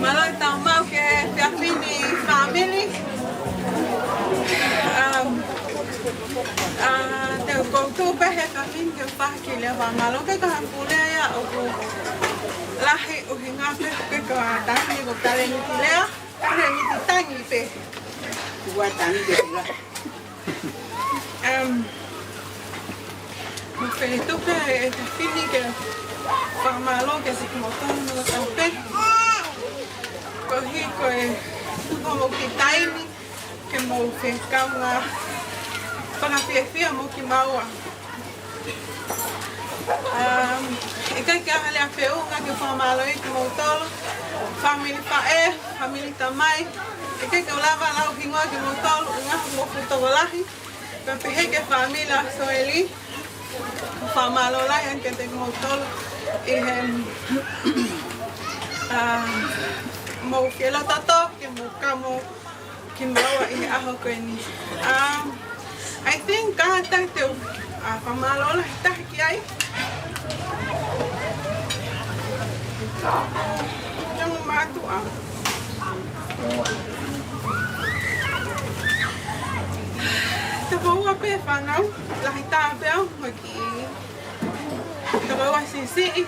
Mālō e tau maʻu ki he efiafi ni fāmili. Um, uh, te u koutou pē he efiafi ni ke u fakahā ki he lea fakamālō ki he kau pule ia ʻoku lahi ʻuhinga pē ke ka tahi ko Taleni Kilea, Taleni Kitangi pē. Ua tangi ke la. Um, mo fai tupe e efiafi ni ke fakamālō kiate kimoutolu mo e kau pē. Koeʻuhi ko e tuku homou kiʻi taimi ke mou fekau ngā fakafiefia mo kimaua. Um, ʻikai ke ʻi ai ha lea feʻunga ke fakamālō ai kimoutolu, fāmili faʻē, fāmili tamai, ʻikai ke u lava lau hingoa kimoutolu, ʻuhinga homou fuʻu tokolahi. Pea pehē ki he fāmili ʻa Soeli, fakamālō lahi ange kiate kimoutolu ʻi he, um, mou fie loto toʻo ke mou kamo kimaua ʻi he ʻaho ko eni. Um, I think kātaki te u, uh, fakamālō lahi taha ki ai. Tonga mātuʻa. Toko ua pē fānau, lahi taha pē au, mo e kiʻi toko ua siʻisiʻi.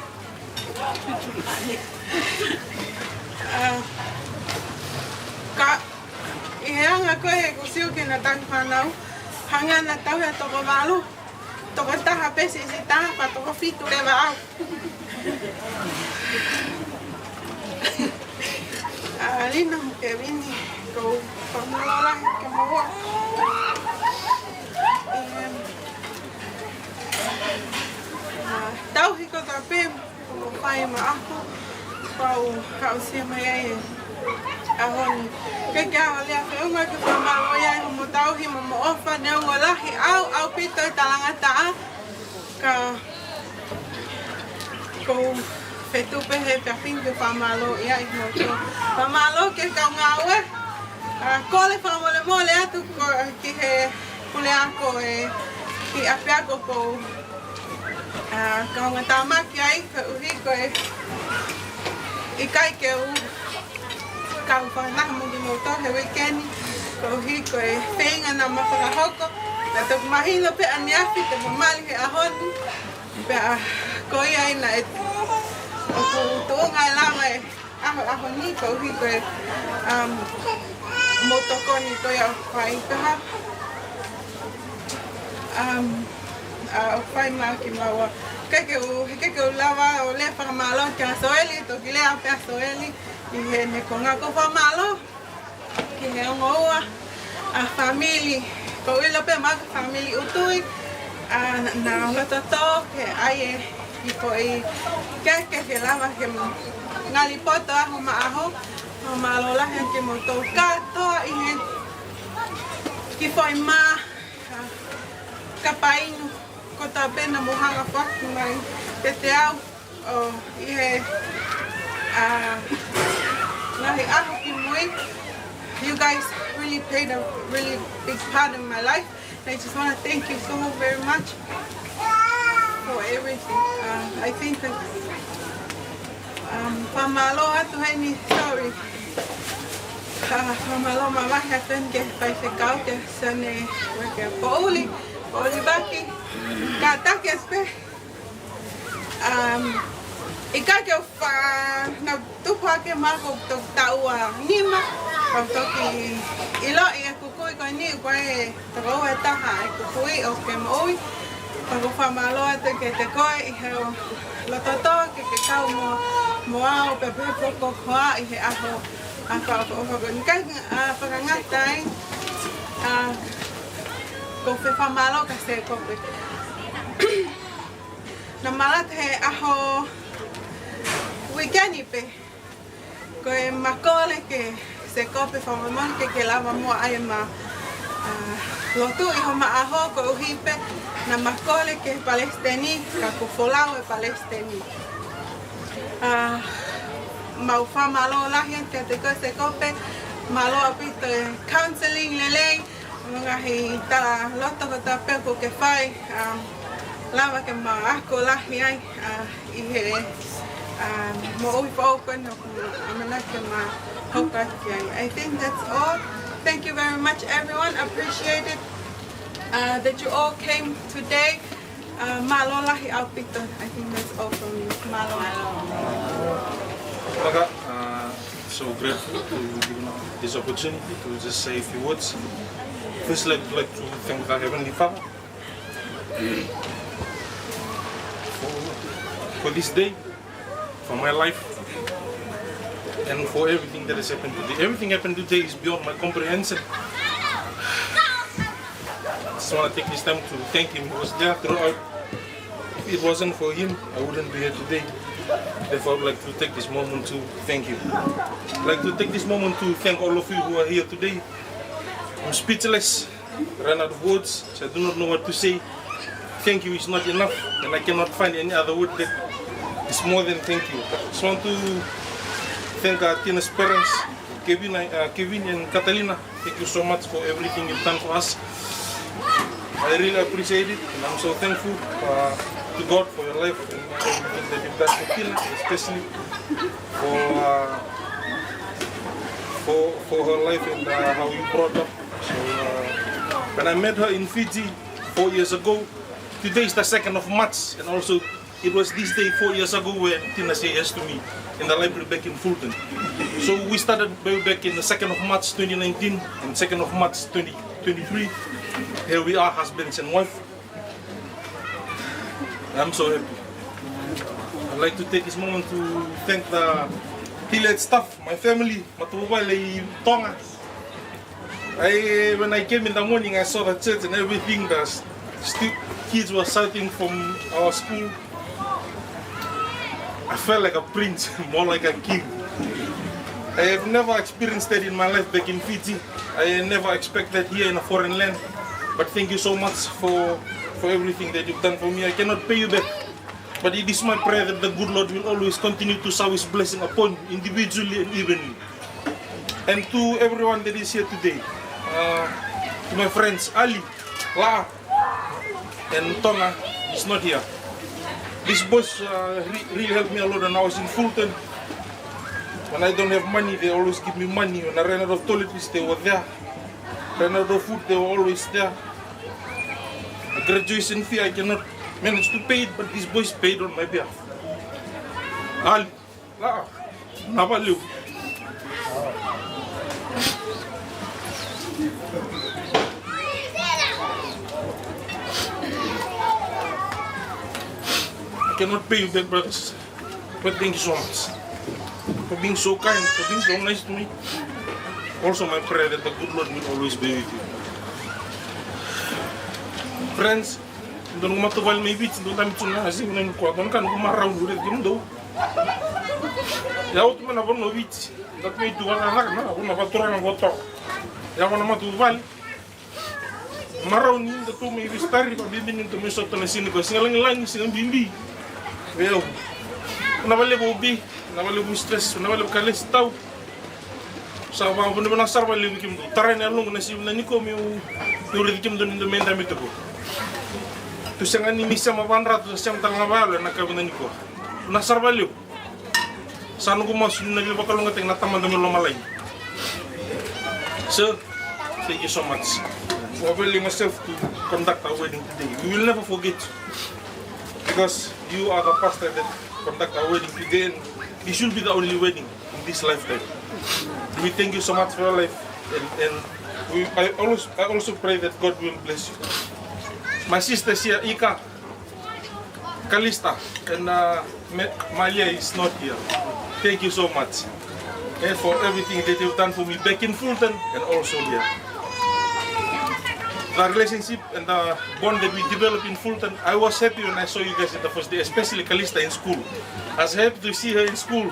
Ah, ka ʻi he anga ko ē ʻeku sio ki heʻena tauhi fānau, hangē naʻa na tauhi ʻa e toko valu, toko taha pē siʻisiʻi taha, pea toko fitu leva au. Ah, Lina mo Kevini, ʻoku ou fakamālō lahi kia moua. Em, ah, tauhi kotoa pē ʻoku mou fai maʻaku, pea u aʻusia mai ai e ʻaho ni. ʻIkai ke ʻi ai ha lea feʻunga ke fakamālō ai hoʻomou tauhi mo hoʻomou ʻofa, neongo lahi au ʻaupito e talangataʻa, ka ʻoku ou fetuʻu pē he efiafi ni ke fakamālō ai kimoutolu. Fakamālō ki he kau ngāue. Ah, kole fakamolemole atu ko, ki he puleako ʻo e kiʻi ʻapiako ʻoku ou, ah, kaungā tāmaki ai, koeʻuhi ko e ʻikai ke u kau fakataha mo kimoutolu he uike ni, koeʻuhi ko e feinga naʻa ma fakahoko. Naʻe toki mahino pē ʻaneafi te ma mali he ʻaho ni. Pea ko ia ai naʻe ʻoku tuʻunga e lava e ʻaho, ʻaho ni koeʻuhi ko e, um, mou tokoni ko ia ʻoku fai pē ha, um, ah, ʻoku fai maʻa kimaua. ʻIkai ke u, he ʻikai ke u lava ʻo lea fakamālō kia Soeli, toki lea pē ʻa Soeli ʻi heʻene konga. ʻOku ou fakamālō ki he ongo ua, ah, fāmili. ʻOku ou ʻilo pē maʻaku fāmili ʻUtui, ah, naʻa, naʻa loto tō ke ʻai e kiʻi foʻi keke ke lava ke ngali poto ʻaho mo ʻaho. Fakamālō lahi atu kimoutolu kātoa ʻi he kiʻi foʻi mā, ah, kapa inu kotoa pē naʻa mou hanga ʻo foaki mai kiate au. ʻO ʻi he, ah, ngaahi ʻaho kimui, you guys really played a really big part in my life. And I just wanna thank you so very much for everything. Uh, I think that, um, fakamālō atu heni, sorry. Uh, fakamālō mamahi atu heni ki he faifekau, kia Sione Uekepoʻuli, Poʻuli Vaki, kātaki atu pē. Um, ʻikai ke u fa-, naʻa tupu hake maʻaku ʻoku toki taʻu ʻe nima, ʻoku toki ʻiloʻi ʻeku kui ko eni, ko e toko ua ʻe taha ʻeku kui ʻoku ke moʻui. Pea ʻoku ou fakamālō atu kiate koe ʻi hoʻo loto tō ke ke kau mo, mo au pea pehē foki ko koe ʻi he ʻaho, ʻaho fakaʻofoʻofa ko eni. ʻIkai, ah, fakangata ai, ah, ʻoku ou fie fakamālō kia Sēkope. Naʻa ma lata he ʻaho uike ni pē, ko ʻema kole kia Sēkope fakamolemole ke ke lava muʻa ai ʻema, ah, lotu ʻi homa ʻaho koeʻuhi pē naʻa ma kole ki he palesiteni ka kuo folau e palesiteni. Ah, mau fakamālō lahi atu kiate koe Sēkope, mālō ʻaupito e counseling lelei, mo e ngaahi talaloto kotoa pē ʻoku ke fai, um, lava ke ma ako lahi ai, uh, ʻi he, um, moʻui foʻou ko eni ʻoku ma ʻamanaki ke ma hoko atu ki ai. I think that's all. Thank you very much, everyone. Appreciate it, uh, that you all came today. Uh, mālō lahi ʻaupito. I think that's all from me. Mālō. Maka, uh, so grateful to be given this opportunity to just say a few words. Firstly, I'd like to thank the Heavenly Father for, for this day, for my life, and for everything that has happened today. Everything happened today is beyond my comprehension. Just wanna take this time to thank him. He was there throughout. If it wasn't for him, I wouldn't be here today. Therefore, I'd like to take this moment to thank you. I'd like to take this moment to thank all of you who are here today. I'm speechless, ran out of words, so I do not know what to say. Thank you is not enough, and I cannot find any other word that is more than thank you. Just want to thank our Tina's parents, Kevin, uh, Kevin and Catalina. Thank you so much for everything you've done for us. I really appreciate it, and I'm so thankful, uh, to God for your life and everything that you've done for Tina, especially for, uh, for, Her life and, uh, how you brought up. So, uh, when I met her in Fiji four years ago, today is the second of March, and also it was this day four years ago where Tina said yes to me in the library back in Fulton. So we started way back in the second of March twenty nineteen and second of March twenty twenty-three. Here we are, husbands and wife. I'm so happy. I'd like to take this moment to thank the Hilliard staff, my family, Matavuvale ʻi Tonga. I, when I came in the morning, I saw the church and everything. The stu- kids were shouting from our school. I felt like a prince, more like a king. I have never experienced that in my life back in Fiji. I never expect that here in a foreign land. But thank you so much for, for everything that you've done for me. I cannot pay you back. But it is my prayer that the good Lord will always continue to shower his blessing upon you individually and evenly. And to everyone that is here today, uh, to my friends, Ali, La, and Tonga is not here. These boys, uh, re- really helped me a lot when I was in Fulton. When I don't have money, they always give me money. When I ran out of toiletries, they were there. Ran out of food, they were always there. The graduation fee, I cannot manage to pay it, but these boys paid on my behalf. Ali, La, na valeu. I cannot pay you back, brothers. But thank you so much for being so kind, for being so nice to me. Also, my prayer that the good Lord will always be with you. Friends, ʻi heʻeku nofo atu ʻi Viti, ʻi heʻeku tama tuna, ʻasi ʻi heʻeku kuata, ʻi heʻeku marau, ʻi heʻeku tau. ʻIa ʻoatu mai ʻa e vanu ʻo Viti, ʻi heʻeku tuʻu ʻi he ʻaho ni, ʻi heʻeku vanu ʻi Viti. ʻIa ʻoatu mai ʻa e vanu ʻo Viti. Marau ni ʻi heʻeku tau mei Viti, tari, pea bibi ni ʻi heʻeku tau mei Sōtane Sini ko e singa langilangi, singa bibi. Veo. Na valeu ʻo bi, na valeu ʻo stress, na valeu ʻo kalesi tau. Sa va vone vana sara valeu ki muʻa. Tara ni ʻa e longo na si na niko mi u, mi u redi ki muʻa ni ndo menda mi toko. Tu senga ni mi sema vanra, tu sema tala nga valo na ka vana niko. Na sara valeu. Sa noko masu na leva kalonga teng na tama ndo me loma lai. So, thank you so much for availing myself to conduct our wedding today. We will never forget you because you are the pastor that conduct our wedding today, and this will be the only wedding in this lifetime. We thank you so much for your life, and, and we, I always, I also pray that God will bless you. My sister here, Ika, Kalista, and, uh, Ma- Malia is not here. Thank you so much, eh, for everything that you've done for me back in Fulton and also here. The relationship and the bond that we developed in Fulton, I was happy when I saw you guys in the first day, especially Kalista in school. I was happy to see her in school.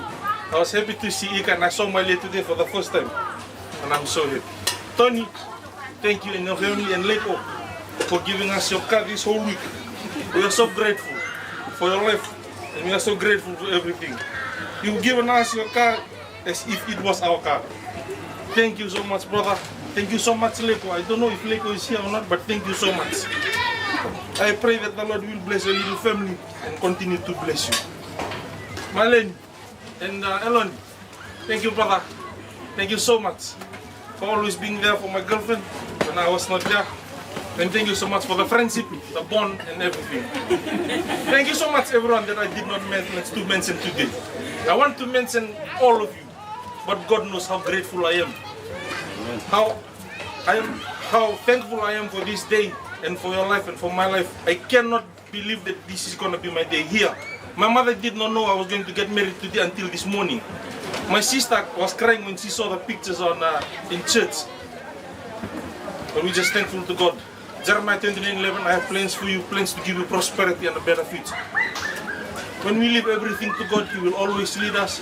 I was happy to see Ika, and I saw Malia today for the first time. And I'm so happy. Tony, thank you and your family and Leko for giving us your car this whole week. We are so grateful for your life, and we are so grateful for everything. You've given us your car as if it was our car. Thank you so much, brother. Thank you so much, Leko. I don't know if Leko is here or not, but thank you so much. I pray that the Lord will bless your little family and continue to bless you. Marlene and, uh, Elon, thank you, brother. Thank you so much for always being there for my girlfriend when I was not there. And thank you so much for the friendship, the bond, and everything. Thank you so much, everyone that I did not manage to mention today. I want to mention all of you, but God knows how grateful I am. How I am, how thankful I am for this day and for your life and for my life. I cannot believe that this is gonna be my day here. My mother did not know I was going to get married today until this morning. My sister was crying when she saw the pictures on, uh, in church. But we're just thankful to God. Jeremiah twenty-nine eleven, "I have plans for you, plans to give you prosperity and a better future." When we leave everything to God, He will always lead us.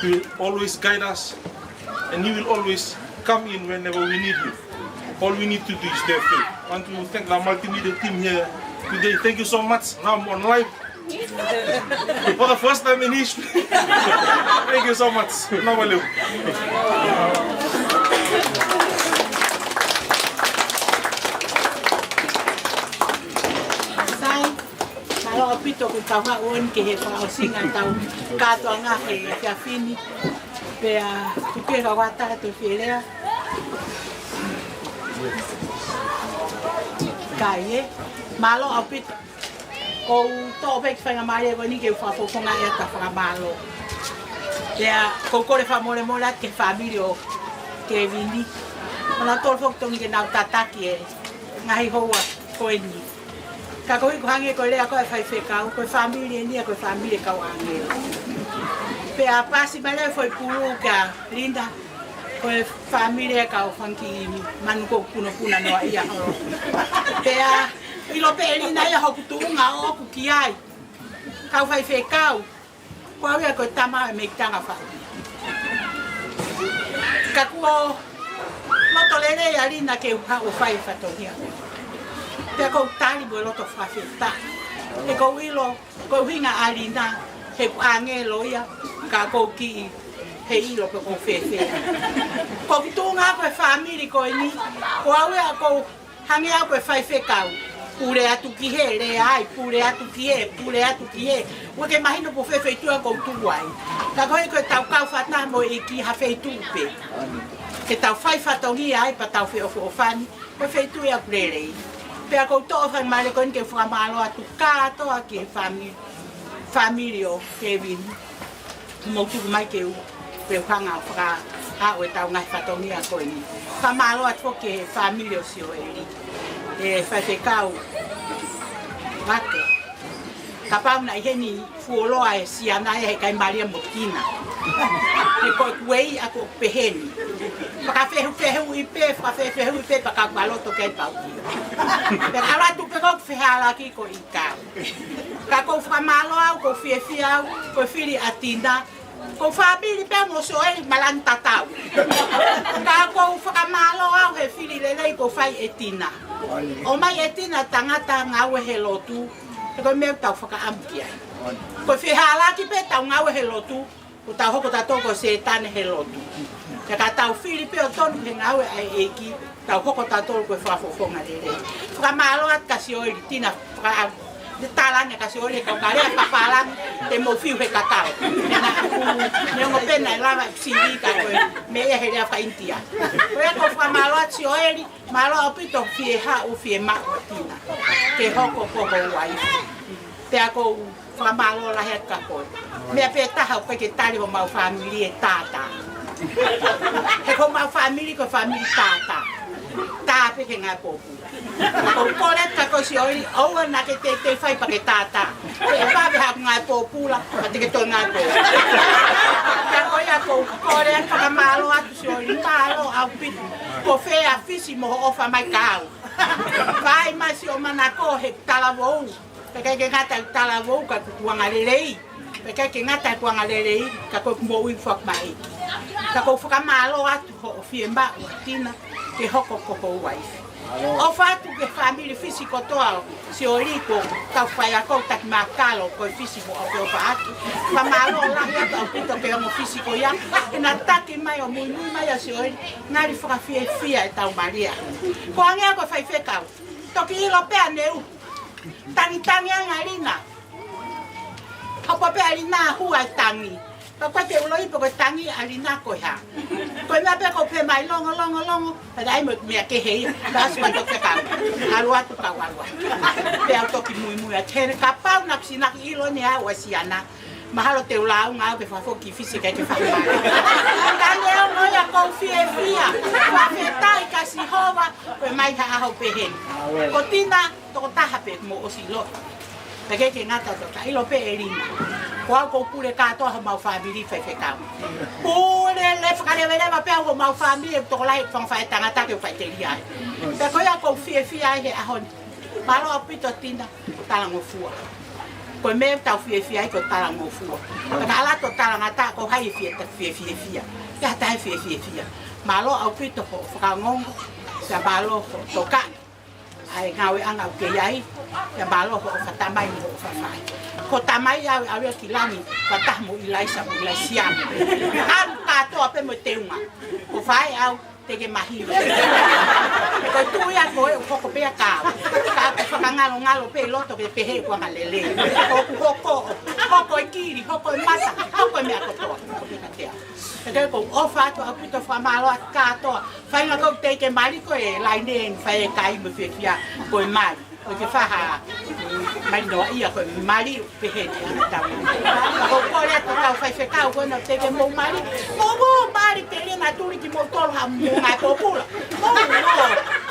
He will always guide us. And He will always come in whenever we need Him. All we need to do is to have faith. I want to thank the multimedia team here today. Thank you so much. Now I'm on live for the first time in history. Thank you so much. Na valeu. Sai, mālō ʻaupito ʻoku tau haʻu eni ki he fakaʻosinga ʻetau kātoanga he efiafi ni. Pea tuku e kau ata atu fie lea. Ka ʻi he mālō ʻaupito. Ko u toʻo pē ki he faingamālie ko eni ke u fakafofongaʻi ʻa e fakamālō. Pea ko u kole fakamolemole atu ki he fāmili ʻo Kevini. Ko nautolu foki totonu ke nau tataki e ngaahi houa ko eni. Ka ko e hā ko e hangē ko e lea ko ē ʻa e faifekau, ko e fāmili eni ia ko e fāmili kau ʻāngelo. Pea pasi mai leva e foʻi pulu kia Linda, ko e fāmili e kau fanga kiʻi manu ko e punopuna noa ia holo. Pea ʻilo pē ʻe Linda ia hoku tuʻunga ʻoku ki ai. Kau faifekau, ko au ia ko e tama e mei tanga fau. Ka kuo loto lelei ʻa Linda ke u haʻu ʻo fai e fatongia. Pea ko u tali mo e loto fakafetaʻi. He ko u ʻilo, ko e ʻuhinga ʻa Linda, he ʻoku ʻāngelo ia, ka ko u kiʻi, he ʻilo pe ko u fēfē. Ko hoku tuʻunga ko e fāmili ko eni, ko au ia ko u hangē au ko e faifekau. Pule atu ki hē, lea ai, pule atu ki hē, pule atu ki hē. ʻOku ʻikai ke mahino pe ko fē feituʻu ʻoku ou tuʻu ai. Ka ko e ko e tau kau fakataha mo e ʻEiki ha feituʻu pē. Ke tau fai fatongia ai pea tau feʻofoʻofani, ko e feituʻu ia ʻoku lelei. Pea ko u toʻo e faingamālie ko eni ke fakamālō atu kātoa ki he fāmi-, fāmili ʻo Kevini. Mou tuku mai ke u, ke u hanga ʻo fakahaʻu e tau ngaahi fatongia ko eni. Fakamālō atu foki ki he fāmili ʻo Sioeli. ʻE faifekau. Vake. Kapau naʻe ʻi heni fuoloa e siana ia he ʻikai malia mo Tina. He ko e kuei ʻa ko peheni. Fakafehufehuʻi pē, fakafehufehuʻi pē, pea ka ka loto ke pau. Pea ka latu pē ko e fehālaaki ko e ʻikai. Ka ko u fakamālō au, ko u fiefia au, ko e fili ʻa Tina. Ko e fāmili pē mo Sioeli malanga tatau. Ka ko u fakamālō au he fili lelei ko e fai ʻe Tina. ʻOmai ʻe Tina tangata ngāue he lotu. He ko e meʻa tau fakaʻamu ki ai. Ko e fehālaaki pē tau ngāue he lotu. Ko tau hoko tautolu ko Sētane he lotu. Pea ka tau fili pē ʻo tonu he ngāue ʻa e ʻEiki, tau hoko tautolu ko e fakafofonga lelei. Fakamālō atu kia Sioeli, Tina, faka-, ne tālanga kia Sioeli, kau ka lea fakapālangi, te mou fiu he kakau. He naʻa ku, neongo pē naʻe lava e sili ka ko e meʻa ia he lea fakaʻinitia. Ko ia ko u fakamālō atu Sioeli, mālō ʻaupito fie haʻu, fie maʻu ʻa Tina. Ke hoko ko ho uaifi. Pea ko u fakamālō lahi atu kia koe. Meʻa pē taha ʻoku ʻikai ke tali homau fāmili e tātā. He ko homau fāmili ko e fāmili tātā. Tā pē ke ngāue pōpula. Ko u kole atu kia koe Sioeli, ʻoua naʻa ke teitei fai pea ke tātā. He ʻe vave haʻaku ngāue pōpula, pea te ke toe ngāue pōpula. Ka ko ia ko u kole atu fakamālō atu Sioeli, mālō ʻaupito. Ko fē ʻa Fisi mo hoʻo ʻofa mai kia au. Fai mai siʻo manako he talavou. Pea ʻikai ke ngata he talavou ka ko e kuonga lelei. Pea ʻikai ke ngata he kuonga lelei ka ko e moʻui fakamaʻi. Ka ko u fakamālō atu hoʻo fiemaʻu ʻa Tina ke hoko ko ho uaifi. ʻOfa atu ki he fāmili Fisi kotoa ʻo Sioeli ko e kau faiako taki mākalo ko e Fisi mo ʻofa atu. Fakamālō lahi atu ʻaupito ki he ongo Fisi ko ia. He naʻe taki mai ʻo muimui mai ʻa Sioeli. Ngali fakafiefia e tau malia. Ko e hangē ko e faifekau. Toki ʻilo pē ʻa Neu. Tangitangi ange ʻa Lina. Hopo pē ʻa Lina hua e tangi. Ka ko e te ulo ipo ko e tangi ʻa Lina ko e hā. Ko e meʻa pē ko u pehē mai longo, longo, longo. Pea ʻai mo e meʻa kehe ia. Pea ʻosi pea toki kau. ʻAlu atu kau ʻalu atu. Pea u toki muimui atu. He kapau naʻa ku sinaki ʻilo ʻe au ʻa e siana. Mahalo te u lāunga au ke fakafoki Fisi kae ke fakamaʻa. Ka neongo ia ko u fiefia. Fakafetaʻi kia Sihova, ko e mai ha ʻaho pehē ni. Ko Tina, tokotaha pē mo ʻosi loto. Pea ʻikai ke ngata ai, toki ʻilo pē ʻe Lina. Ko au ko u pule kātoa homau fāmili faifekau. Pule leva fakaleveleva pē au homau fāmili ʻe tokolahi fanga faʻētangata ke u faʻiteliha ai. Pea ko ia ko u fiefia ai he ʻaho ni. Mālō ʻaupito Tina, talangofua. Ko e meʻa ʻoku tau fiefia ai ko e talangofua. Ka ʻalu atu ʻo talangataʻa ko hai e fie ta fie fiefia. Ke ha taha e fie fiefia. Mālō ʻaupito hoʻo fakaongoongo. Pea mālō hoʻo tokaʻi ʻa e ngāueʻanga ʻoku ke ʻi ai. Pea mālō hoʻo ʻofa tamai mo hoʻo ʻofa faʻē. Ko e tamai ʻaʻau ʻaʻau ia ki langi, fakataha mo ʻIlaisa mo ʻIlaisiamu. ʻAlu kātoa pē mo e teunga. Ko e faʻē ʻaʻau, te ke mahino. Ko e tuʻu ia ko e hoko pē ia kia au. Ka ʻoku fakangalongalo pē loto ke pehē kuo angalelei. ʻOku hoko, hoko e kili, hoko e mata, hoko e meʻa kotoa. Hoko pē ia kia au. He ʻoku ou ʻofa atu ʻaupito, fakamālō atu kātoa. Faʻahinga ʻoku teʻeki ke mali ko e laine eni, fai e kai mo e fiefia ko e mali. ʻOku ke faha mai noa ia ko e mali pehē ni ʻa e tau. ʻOku ou kole atu ki he kau faifekau ko ena teʻeki ke mou mali. Mou mou mali, telia naʻa tuli kimoutolu ha mou ngai pōpula. Mou mou.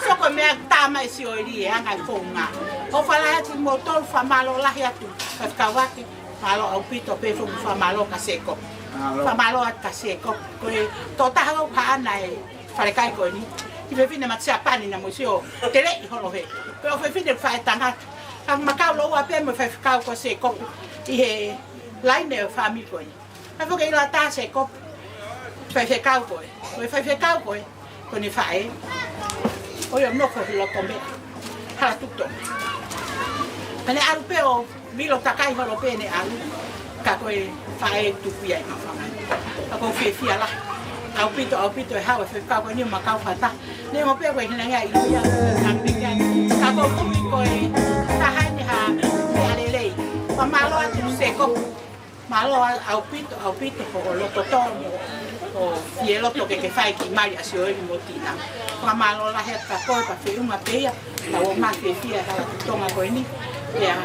Sio ko e meʻa tā mai Sioeli e anga e founga. ʻOfa lahi atu kimoutolu, fakamālō lahi atu. Faifekau Ake, mālō ʻaupito pē foki, fakamālō kia Sēkope. Mālō. Fakamālō atu kia Sēkope. Ko e tokotaha ʻoku haʻana e falekai ko eni. Kiʻi fefine mata Siapani naʻa mo sio tele ʻi holo he. Ko e fefine faʻētangata. Ka makau lōua pē mo e faifekau ko Sēkope ʻi he laine ʻo e fāmili ko eni. Ka foki ʻi lata Sēkope. Faifekau ko ē. Ko e faifekau ko ē. Ko ʻene faʻē. ʻOi ʻo nofo he loto meʻa. Hala tuto. Pea ne ʻalu pē ʻo vilo takai holo pē ne ʻalu. Ka ko e faʻē tuku ia ʻi mafangai. Ka ʻoku ou fiefia lahi. ʻAupito, ʻaupito e haʻu e faifekau ko eni ʻo makau fata. Ne mo pē ko e hinanga ia ʻi ia. Ka pika. Ka ʻoku ou tui ko e taha eni ha meʻa lelei. Fakamālō atu Sēkope. Mālō ʻaupito, ʻaupito hoʻo loto tonu, ʻo fie loto ke ke fai ki he mali ʻa Sioeli mo Tina. Fakamālō lahi atu kia koe, ka feʻunga pē ia, ka ʻoku ou fiefia he hala tutonga ko eni. Pea,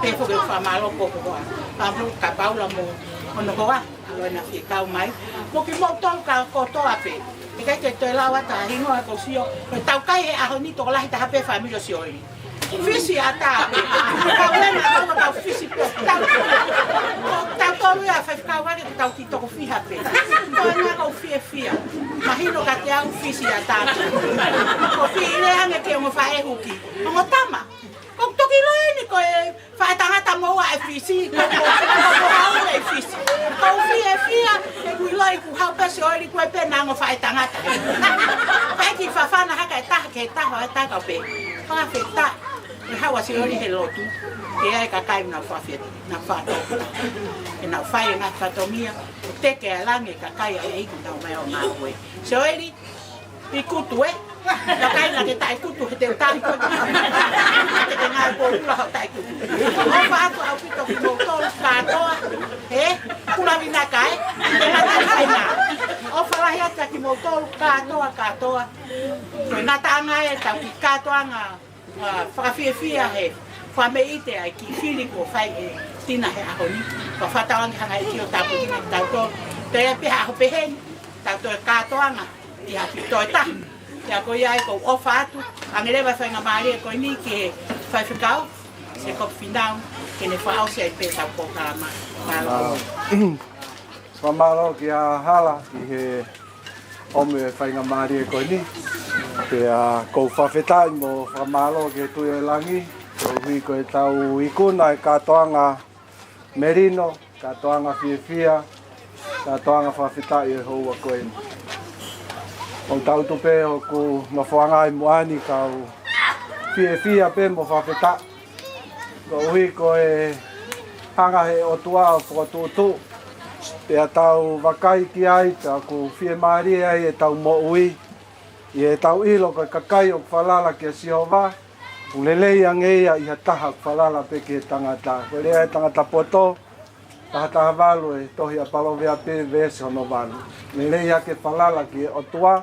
pea foki fakamālō ko hoʻo hoa. Fakamālō kia Paula mo hono hoa, ʻa ē naʻe fie kau mai. Mo kimoutolu kātoa pē. ʻIkai ke toe lau atu ha hingoa, ʻoku ou sio, ko e tau kai he ʻaho ni tokolahi taha pē fāmili ʻo Sioeli. Fisi ʻatā. Kau ena, kau, kau Fisi pē. Tau, tau tolu ia, faifekau Ake, tau kiʻi toko fiha pē. Ko ena ʻoku ou fiefia. Mahino kiate au Fisi ʻatā. ʻOku ou fiefia ange ki he ongo faʻē huki. Ongo tama. ʻOku toki ʻilo eni ko e faʻētangata mo ua e Fisi. Ko, ko, ko, ko au e Fisi. ʻOku ou fiefia, he ʻoku ou ʻilo ʻoku haʻu pē Sioeli ko e pē naʻa ongo faʻētangata. Pea kiʻi fafana hake e taha ki he taha, e taha kau pē. Fakafetaʻi. ʻE haʻu ʻa Sioeli he lotu. Ke ʻai e kakai naʻa fafe, naʻa fato. Ke naʻa fai e ngaahi fatongia. ʻO teke ʻa langi e kakai ʻa e ʻEiki naʻa ō mai ʻo ngāue. Sioeli, ʻi kutu ē. Kakai naʻa ke taʻe kutu he te u taʻi koe. Te ke ngāue pōpula hoʻo taʻe kutu. ʻOfa atu ʻaupito kimoutolu kātoa. Ē? Kula vinaka ē? Te ngata kaina. ʻOfa lahi atu kimoutolu kātoa, kātoa. Ko e ngataʻanga e tau kiʻi kātoanga. ʻA, fakafiefia he fakameʻite ʻa e kiʻi fili kuo fai ʻe Tina he ʻaho ni. Ka fakatauange hanga ʻe he ʻEiki ʻo tāpuekina kitautolu. Toe pē ha ʻaho pehē ni, tau toe kātoanga ʻi ha kiʻi toe taha. Pea ko ia ai ʻoku ou ʻofa atu, hangē leva e faingamālie ko eni ki he faifekau, Sēkope Fīnau, ke ne fakaʻosi ai pē ʻetau polokalama. Mālō. Fakamālō kia Hala ʻi he ʻomi e faingamālie ko eni. Pea ʻoku ou fakafetaʻi mo fakamālō ki he Tuʻi ʻo e Langi, koeʻuhi ko ʻetau ikuna e kātoanga melino, kātoanga fiefia, kātoanga fakafetaʻi ʻo e houa ko eni. ʻOku ou tangutu pē hoku nofoʻanga ʻi muʻa ni, kau fiefia pē mo fakafetaʻi. Koeʻuhi ko e hanga ʻe he ʻOtua ʻo fokotuʻutuʻu, pea tau vakai ki ai, pea ʻoku fiemālie ai ʻetau moʻui, ʻi heʻetau ʻilo ko e kakai ʻoku falala kia Sihova, ʻoku lelei ange ia ʻi ha taha ʻoku falala pē ki he tangata. Ko e lea ʻa e tangata poto, taha taha valu e tohi ʻa Palōveape veesi hono valu. Lelei hake falala ki he ʻOtua,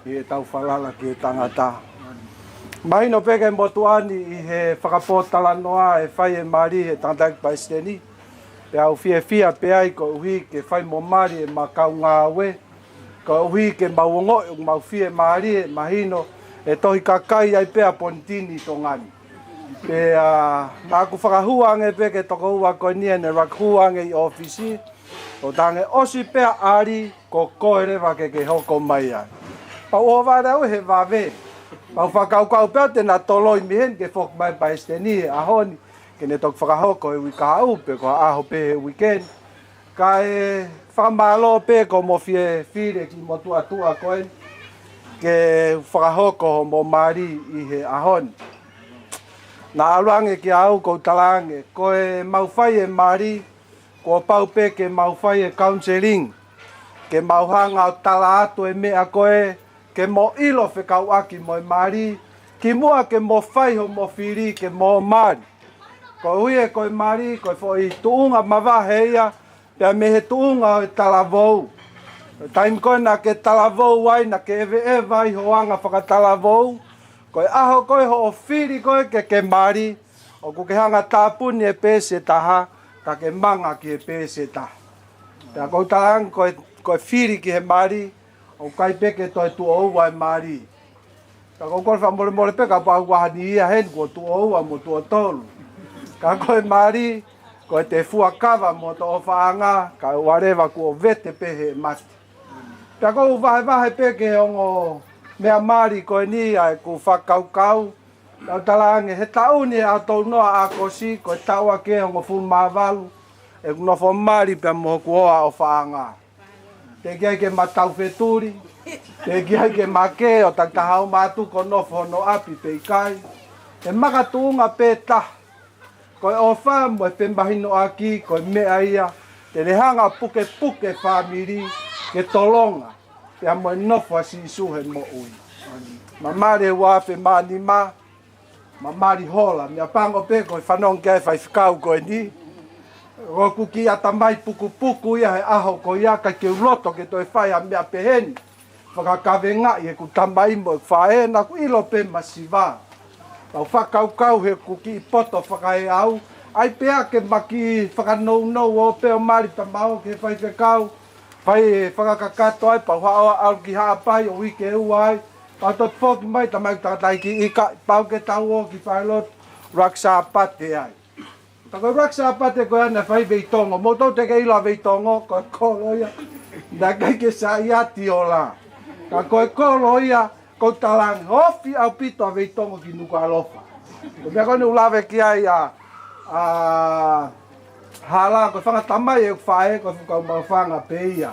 ʻi heʻetau falala ki he tangata. Mahino pē ki he motuʻa ni ʻi he fakapōtalanoa e fai e mali ʻe he tangataʻeiki palesiteni. Pea u fiefia pē ai koeʻuhi ke fai mo mali ʻema kau ngāue. Koeʻuhi ke mau ongoʻi ʻoku mau fiemālie, mahino e tohi kakai ai pē ʻa Ponitini ʻi Tonga ni. Pea naʻa ku fakahū ange pē ki he tokoua ko eni ʻene ʻuluaki hū ange ʻi ʻōfisi. ʻO talaange ʻosi pē ʻa ʻAli, ko koe leva ke ke hoko mai ai. Pea u ʻohovale au he vave. Pea u fakakaukau pē au te na toloi mei heni ke foki mai palesiteni he ʻaho ni, ke ne toki fakahoko he uike kahaʻu pe ko ha ʻaho pē he uike ni. Kae fakamālō pē ko hoʻomo fie fili e kiʻi motuʻa tuʻa ko eni ke fakahoko hoʻomo mali ʻi he ʻaho ni. Naʻa ʻalu ange kiate au ʻoku ou talaange, ko e mau fai e mali, kuo pau pē ke mau fai e counseling, ke mau hanga ʻo tala atu e meʻa ko ē, ke mo ʻilo fekauʻaki mo e mali, kimuʻa ke mo fai hoʻomo fili ke mo mali. Koeʻuhi ko e mali, ko e foʻi tuʻunga mavahe ia, pea mei he tuʻunga ʻo e talavou. Taimi ko ē naʻa ke talavou ai, naʻa ke ʻeveʻeva ai ho anga fakatalavou, ko e ʻaho ko ē hoʻo fili ko ē ke ke mali, ʻoku ke hanga tāpuni e pēsi ʻe taha, ka ke manga ki he pēsi ʻe taha. Pea ʻoku ou talaange ko e, ko e fili ki he mali, ʻoku ʻikai pē ke toe tuʻo ua e mali. Ka ʻoku ou kole fakamolemole pē kapau ʻoku ʻi ai ha niʻihi ia heni kuo tuʻo ua mo tuʻo tolu. Ka ko e mali, ko e te fuakava mo hoto ʻofaʻanga, kae ʻoua leva kuo vete pē he mate. Pea ʻoku ou vahevahe pē ki he ongo meʻa mali ko eni ʻa ʻeku fakakaukau. Tau talaange he taʻu ni ʻa tolu noa ʻAokosi, ko e taʻu ake hongofulu mā valu ʻeku nofo mali pea mo hoku hoa ʻofaʻanga. Teʻeki ai ke ma tau fetuli, teʻeki ai ke ma kē ʻo takitaha ʻo ma tuku ʻo nofo hono ʻapi pe ʻikai. He makatuʻunga pē taha, ko e ʻofa mo e femahinoʻaki, ko e meʻa ia te ne hanga ʻo pukepuke fāmili ke tolonga pea mo e nofo ʻa Sīsū he moʻui. Ma mali ʻe ua afe mā nima, ma mali hola, meʻapango pē ko e fanongo ki ai e faifekau ko eni. ʻOku kiʻi ʻatamai pukupuku ia he ʻaho ko ia, ʻikai ke u loto ke toe fai ha meʻa pehē ni. Fakakavengaʻi ʻeku tamai mo ʻeku faʻē, naʻa ku ʻilo pē masiva. Kau fakakaukau he ʻoku kiʻi poto fakaeau, ʻai pē ā ke ma kiʻi fakanounou ʻo pē ʻo mali tamau ki he faifekau, fai fakakakato ai, pau haʻo ʻalu ki Haʻapai ʻo uike ua ai, pau toe foki mai tamai tangataʻeiki ʻikai, pau ke tau ō ki falelotu ʻuluaki Sāpate ai. Ka ko e ʻuluaki Sāpate ko ia naʻe fai Veitongo, mou tau te ke ʻilo ʻa Veitongo, ko e kolo ia naʻe ʻikai ke saiʻia Tiola. Ka ko e kolo ia, ʻoku ou talaange, ofi ʻaupito ʻa Veitongo ki Nukuʻalofa. Ko e meʻa ko eni ʻoku lave ki ai ʻa, ʻa Hala, ko e fanga tamai ʻeku faʻē, ko e fuʻu kau maʻufanga pē ia.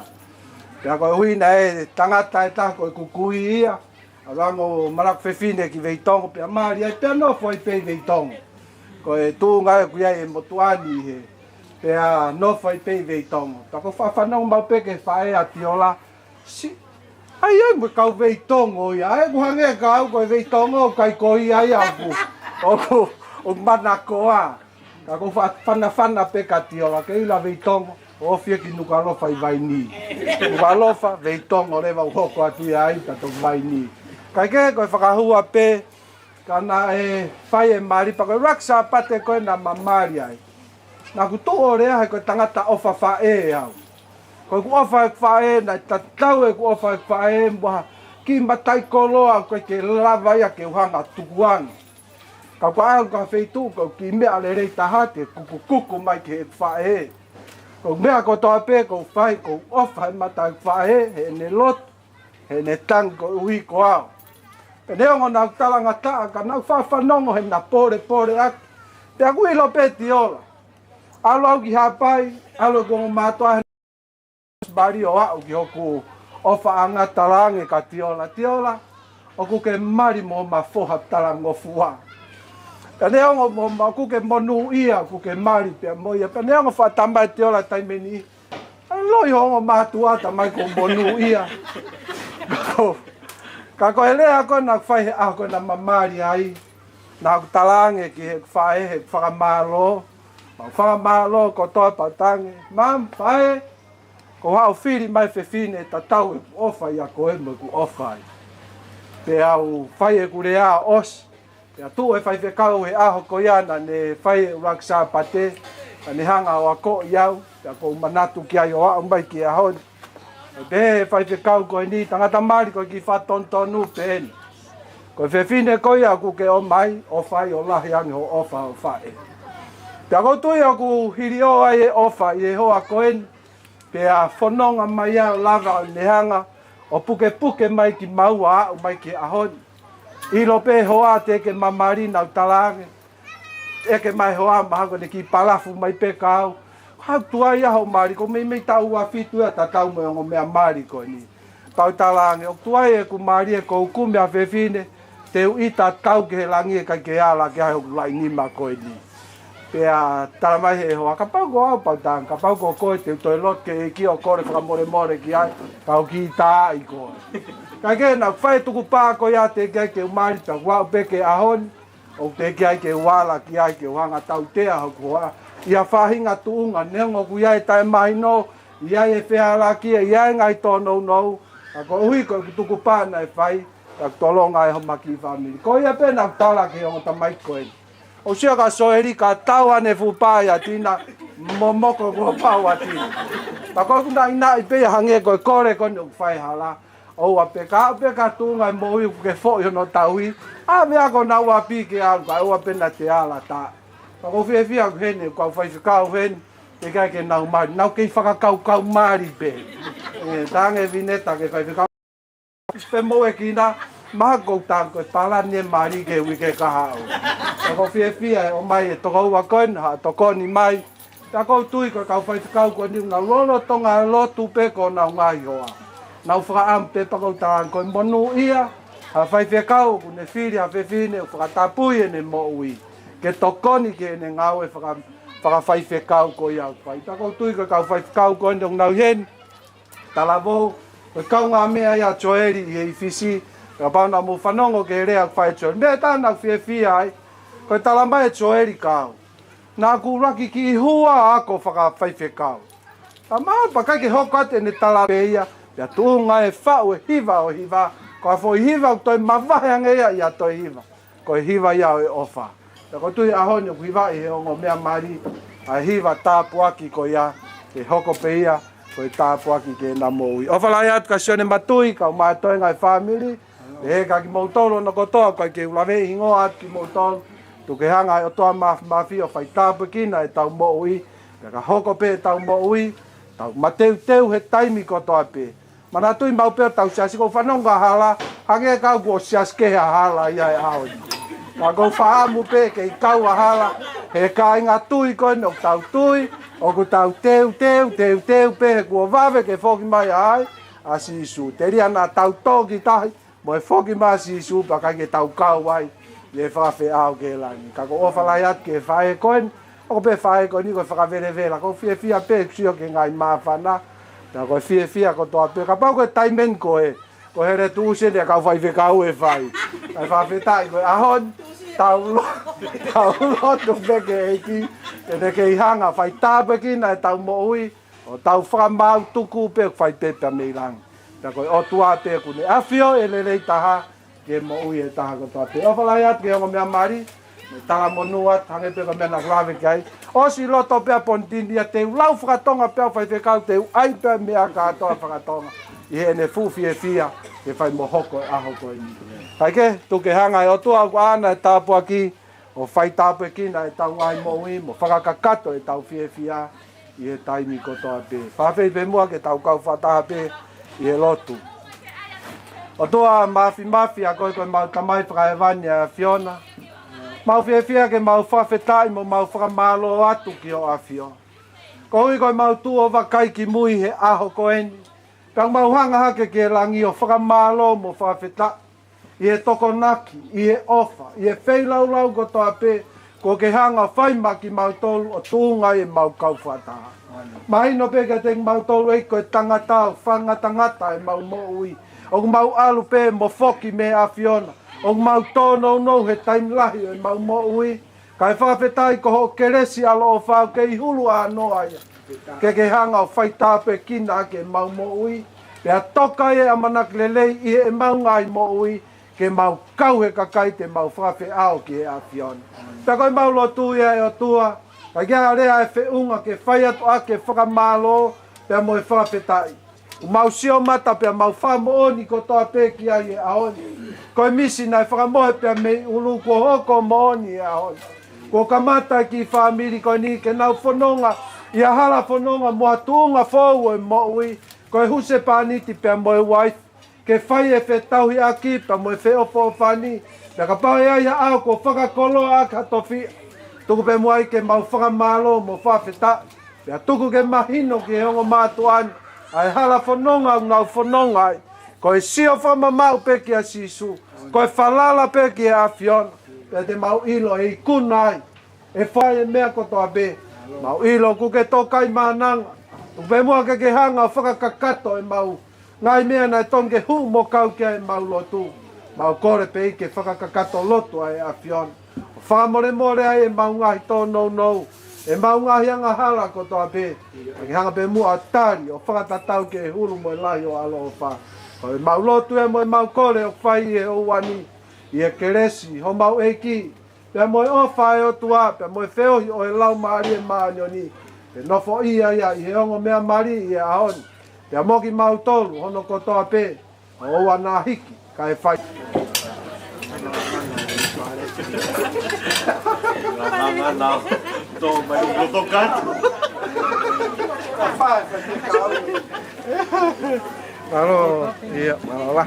Pea koeʻuhi naʻe tangata ʻe taha ko ʻeku kui ia, ʻalu ange ʻo malaku fefine ki Veitongo, pea mali ai, pea nofo ai pē ʻi Veitongo. Ko e tuʻunga ʻoku ʻi ai e motuʻa ni he, pea nofo ai pē ʻi Veitongo. Pea ʻoku ou faʻa fanongo maʻu pē ki he faʻē ʻa Tiola, si, ʻai ʻai mo e kau Veitongo ia, ʻai ʻoku hangē ka au ko e Veitongo, ʻikai ko ia ia ʻoku, ʻoku, ʻoku manakoa. Ka ʻoku ou faʻa fanafana pē kia Tiola, ke ʻilo ʻa Veitongo, ʻo ofi ia ki Nukuʻalofa ʻi Vainī. Nukuʻalofa, Veitongo leva ʻoku hoko atu ia ai, ka toki Vainī. Kae kehe ko e fakahua pē, ka naʻe fai e mali, pea ko e ʻuluaki Sāpate ko ē naʻa ma mali ai, naʻa ku tuʻu ʻo lea he ko e tangata ʻofa faʻē au. Ko ʻeku ʻofa ʻeku faʻē, naʻe tatau ʻeku ʻofa ʻeku faʻē mo ha kiʻi mataʻikoloa ʻoku ʻikai ke lava ia ke u hanga ʻo tukuange. Ka ʻoku ou ʻalu ki ha feituʻu, ko e kiʻi meʻa lelei taha te u kukukuku mai ki heʻeku faʻē. Ko e meʻa kotoa pē ʻoku ou fai, ʻoku ou ʻofa he mata ʻeku faʻē, heʻene lotu, heʻene tangi koeʻuhi ko au. Pea neongo naʻa ku talangataʻa, ka naʻa ku faʻa fanongo he naʻa polepole ʻaki. Pea ʻoku ʻilo pē Tiola, ʻalu au ki Haʻapai, ʻalu ʻeku ongo mātuʻa he mali ʻo aʻu ki hoku ʻofaʻanga, talaange kia Tiola, Tiola, ʻoku ke mali mo ma foha talangofua. Pea neongo mo ma, ʻoku ke monūʻia, ʻoku ke mali pea mo ia. Pea neongo faʻa tamai Tiola taimi ni, ʻa e loi ho ongo mātuʻa tamai ʻoku monūʻia. Ka ko, ka ko e lea ko ē naʻa ku fai he ʻaho ko ē naʻa ma mali ai, naʻa ku talaange ki heʻeku faʻē, heʻeku fakamālō, mau fakamālō kotoa pea u talaange, Mama, faʻē, ko haʻo fili mai fefine tatau ʻeku ʻofa ʻia koe mo ʻeku ʻofa ai. Pea u fai ʻeku lea ʻosi. Pea tuʻu e faifekau he ʻaho ko ia naʻa ne fai e ʻuluaki Sāpate, naʻa ne hanga ʻo akoʻi au, pea ʻoku ou manatu ki ai ʻo aʻu mai ki he ʻaho ni. Pea pehē ʻe he faifekau ko eni, tangata mali, ko e kiʻi fakatonutonu pē eni. Ko e fefine ko ia ʻoku ke ʻomai, ʻofa ai ʻo lahi ange hoʻo ʻofa hoʻo faʻē. Pea ʻoku ou tui ʻoku hiliʻō ai e ʻofa ʻi he hoa ko eni, pea fononga mai ʻo lava ʻo ne hanga ʻo pukepuke mai kimaua ʻo aʻu mai ki he ʻaho ni. ʻIlo pē hoa teʻeki ke ma mali, naʻa ku talaange, ʻeke mai hoa mahalo ko ʻene kiʻi palafu mai pē kia au. Ko e hā ʻoku tuai ai hoʻo mali? Ko e meimei taʻu ua fitu ia, tatau mo e ongo meʻa mali ko eni. Pea u talaange, ʻoku tuai ʻeku mali he ʻoku ou kumi ha fefine te u ʻita tau ki he langi, ʻikai ke ala ki ai hoku laʻi nima ko eni. Pea tala mai ʻe he hoa, kapau ko au, pea u talaange, kapau ko koe te u toe lotu ki he ʻEiki ʻo kole fakamolemole ki ai, ka u kiʻi ʻita ai koe. Kae kehe naʻa ku fai e tukupā ko ia teʻeki ai ke u mali, pea u aʻu pē ki he ʻaho ni, ʻoku teʻeki ai ke u ala ki ai ke u hanga ʻo tautea hoku hoa ʻi ha faʻahinga tuʻunga, neongo ʻoku ʻi ai e taʻemahino, ʻI ai e fehālaaki, ʻi ai e ngaahi tōnounou, ka koeʻuhi ko e tukupā naʻe fai, ka tolonga e homa kiʻi fāmili. Ko ia pē naʻa ku tala ki he ongo tamaiki ko eni. ʻOku sio kia Soeli ka tau ʻene fuʻu pā ʻia Tina, momoko kuo pau ʻa Tina. Ka ko ʻeku naʻinaʻi pē ia hangē ko e kole ko eni ʻoku fai hala. ʻOua pē ka aʻu pē ki he tuʻunga e moʻui ʻoku ke foʻi hono tauhi. ʻAve ā ki honau ʻapi ke ʻalu kae ʻoua pē naʻa te ala tā. Ka ʻoku ou fiefia ʻoku ʻi heni, kau faifekau heni, ʻikai ke nau mali, nau kei fakakaukau mali pē. ʻE, tange Vineta ke faifekau. Pea mo e kina, mahalo ko e palani e mali ki he uike kahaʻu. Ka ʻoku ou fiefia he ʻomai e tokoua ko eni, haʻo tokoni mai. Pea ʻoku ou tui ko e kau faifekau ko eni ʻoku nau lolotonga lotu pē ki honau ngaahi hoa. Nau fakaʻamu pē pea ʻoku ou tala ange ko e monūʻia ha faifekau ʻoku ne fili ha fefine ʻoku fakatapui ʻene moʻui ke tokoni ki heʻene ngāue faka-, fakafaifekau ko ia ʻoku fai. Pea ʻoku ou tui ko e kau faifekau ko eni ʻoku nau ʻi heni, talavou, ko e kaungāmeʻa ia ʻa Joeli ʻi he ʻi Fisi, kapau naʻa mou fanongo ki he lea ʻoku fai ʻe Joeli. Meʻa ʻe taha naʻa ku fiefia ai, ko e tala mai ʻe Joeli kia au, naʻa ku ʻuluaki kiʻi hua ako fakafaifekau. Ka mahalo pea ʻikai ke hoko atu ʻene tala pē ia, pea tuʻunga e faʻu e hiva ʻo e hiva, ko e foʻi hiva ʻoku toe mavahe ange ia ʻi ha toe hiva. Ko e hiva ia ʻo e ʻofa. Pea ʻoku ou tui he ʻaho ni ʻoku hivaʻi he ongo meʻa mali ʻa e hiva tāpuaki ko ia, ke hoko pē ia ko e tāpuaki ki heʻena moʻui. ʻOfa lahi atu kia Sione Matui, kau mātuʻa e ngaahi fāmili, pehē kia kimoutolu hono kotoa, ʻikai ke u laveʻi hingoa atu kimoutolu. Tuku ke hanga ʻe he ʻOtua Māfimafi ʻo fai tāpuekina ʻetau moʻui, pea ka hoko pē ʻetau moʻui, tau mateuteu he taimi kotoa pē. Manatuʻi maʻu pē ʻetau siasi, ʻoku ou fanongo ki ha hala, hangē ka ʻoku siasi kehe ha hala ia he ʻaho ni. Ka ʻoku ou fakaʻamu pē ke ʻi ai ha hala he kāinga tui ko eni ʻoku tau tui, ʻoku tau teuteu, teuteu pē he kuo vave ke foki mai ai ʻa Sīsū. Telia naʻa tau tō ki tahi mo e foki mai ʻa Sīsū pea ʻikai ke tau kau ai ʻi he fakafeʻao ki he langi. Ka ʻoku ou ʻofa lahi atu ki he faʻē ko eni, ʻoku pē faʻē ko eni ko e fakavelevela, ʻoku ou fiefia pē ʻeku sio ki he ngaahi māfana, pea ko e fiefia kotoa pē. Kapau ko e taimi eni ko e, ko e hele tuʻusi eni e kau faifekau e fai. ʻAi fakafetaʻi ko e ʻaho ni, tau lo-, tau lotu pē ki he ʻEiki, ke ne kei hanga fai tāpuekina ʻetau moʻui, ʻo tau fakamaau tuku pē ʻoku fai pē pea mei langi. Pea ko e ʻOtua pē ʻoku ne ʻafioʻi e lelei taha ki he moʻui e taha kotoa pē. ʻOfa lahi atu ki he ongo meʻa mali, mo e tala monū atu, hangē pē ko e meʻa naʻa ku lave ki ai. ʻOsi loto pē ʻa Ponitini ia, te u lau fakatonga pē ʻa e faifekau, te u ʻai pē ʻa e meʻa kātoa fakatonga. ʻI heʻene fuʻu fiefia ke fai mo hoko e ʻaho ko eni. Kae kehe, tuku ke hanga ʻe he ʻOtua ʻoku ʻaʻana e tāpuaki, ʻo fai tāpuekina ʻetau ngaahi moʻui, mo fakakakato ʻetau fiefia ʻi he taimi kotoa pē. Fakafeʻiloaki pē muʻa ke tau kau fakataha pē ʻi he lotu. ʻOtua Māfimafi, ʻa koe ko ʻemau Tamai Fakahēvani ʻa e ʻAfiona. Mau fiefia ke mau fakafetaʻi mo mau fakamālō atu ki hoʻo ʻAfio. Koeʻuhi ko ʻemau tuʻu ʻo vakai ki mui he ʻaho ko eni. Pea mau hanga hake ki he langi ʻo fakamālō mo fakafetaʻi ʻi he tokonaki, ʻi he ʻofa, ʻi he feilaulau kotoa pē, kuo ke hanga fai maʻa kimautolu ʻo tuʻunga ai ʻemau kau fakataha. Mahino pē kiate kimautolu ʻEiki ko e tangata ʻoku fakangatangata ʻemau moʻui. ʻOku mau ʻalu pē mo foki mei he ʻAfiona. ʻOku mau tōnounou he taimi lahi ʻo ʻemau moʻui. Kae fakafetaʻi ko hoʻo kelesi ʻaloʻofa ʻoku kei hulu ʻānoa ia. Ke ke hanga ʻo fai tāpuekina ʻaki ʻemau moʻui. Pea toka ʻi he ʻamanaki lelei ʻi heʻemau ngaahi moʻui. Ke mau kau he kakai te mau fakafeʻao ki he ʻAfiona. Pea ko ʻemau lotu ia ʻe ʻOtua. Ka ʻi ai ha lea ʻe feʻunga ke fai atu ʻaki e fakamālō. Pea mo e fakafetaʻi. ʻOku mau sio mata pea mau fakamoʻoni kotoa pē ki ai he ʻaho ni. Ko e misi naʻe fakamohe pea mei ʻulu kuo hoko moʻoni he ʻaho ni. Kuo kamata e kiʻi fāmili ko eni ke nau fononga ʻi ha hala fononga mo ha tuʻunga foʻou ʻo e moʻui. Ko e husepāniti pea mo e uaifi. Ke fai e fetauhiʻaki pea mo e feʻofoʻofani. Pea kapau ʻe ʻi ai ha ʻaho kuo fakakoloa ʻaki ha tofiʻa. Tuku pē muʻa ai ke mau fakamālō mo fakafetaʻi. Pea tuku ke mahino ki he ongo mātuʻa ni ʻa e hala fononga ʻoku nau fononga ai. Ko e sio fakamamaʻu pē kia Sīsū. Ko e falala pē ki he ʻAfiona. Pea te mau ʻilo ʻe ikuna ai e fai e meʻa kotoa pē. Mau ʻilo ʻoku ke tokai mānanga. Tuku pē muʻa ke ke hanga ʻo fakakakato ʻemau ngaahi meʻa naʻe tonu ke hū mo kau ki ai ʻemau lotu. Mau kole pē ke fakakakato lotu ʻa e ʻAfiona. ʻO fakamolemole ai ʻemau ngaahi tōnounou. ʻemau ngaahi angahala kotoa pē, ka ke hanga pē muʻa ʻo tali ʻo fakatatau ki he hulu mo e lahi ʻo ho ʻaloʻofa. Ko ʻemau lotu ē mo ʻemau kole ʻoku fai ʻi he ʻaho ni, ʻi he kelesi ʻo homau ʻEiki, pea mo e ʻofa ʻa e ʻOtua, pea mo e feohi ʻo e Laumālie Māʻoniʻoni, ke nofoʻia ia ʻi he ongo meʻa mali ʻi he ʻaho ni, pea mo kimautolu hono kotoa pē, ʻo ʻoua naʻa hiki kae fai. Mālō, ia, mālō.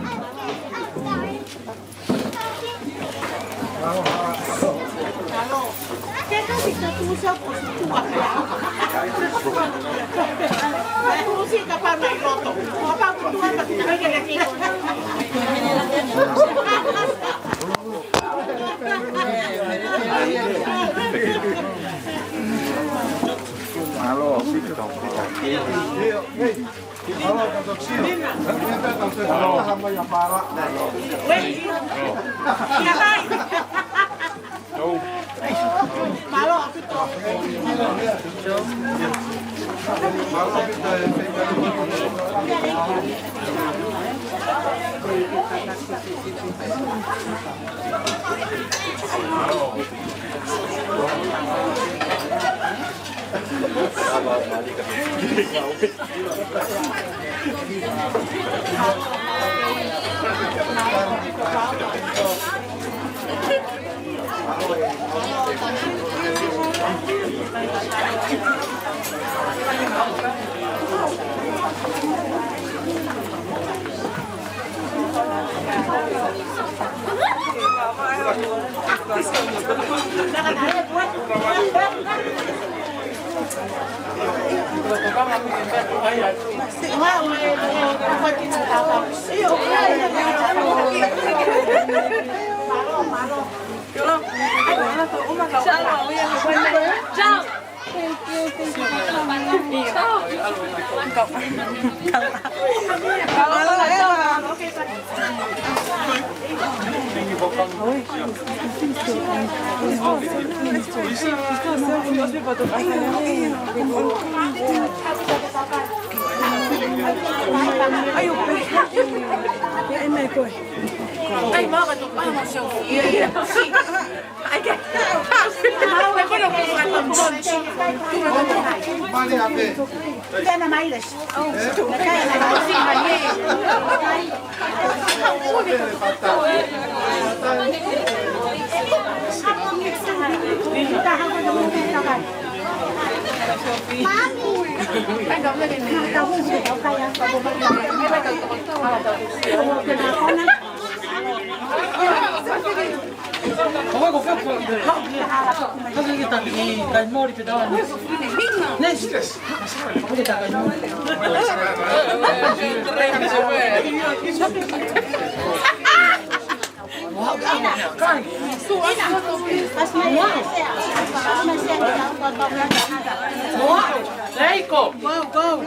Leiko.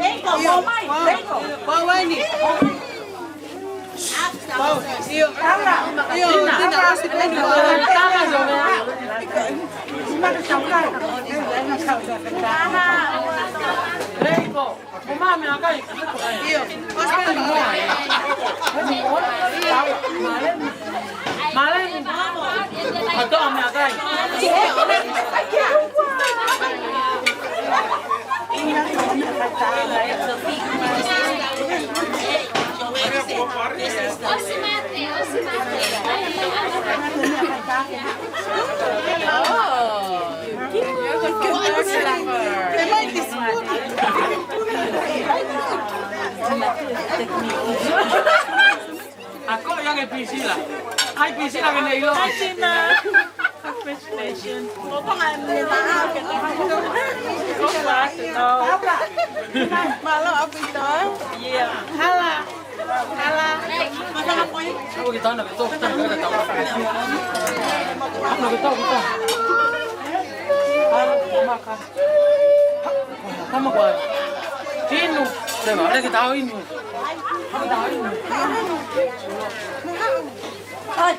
Leiko, ʻomai, Leiko. Ako yang e Priscilla. Hai Priscilla, kene ilo. Hai Tina. Congratulations. Mālō ʻaupito. Hala. Hala. Mālō ʻaupito. Kama kuo inu. Te va, ʻalu ke tau inu. Tau inu. Ai.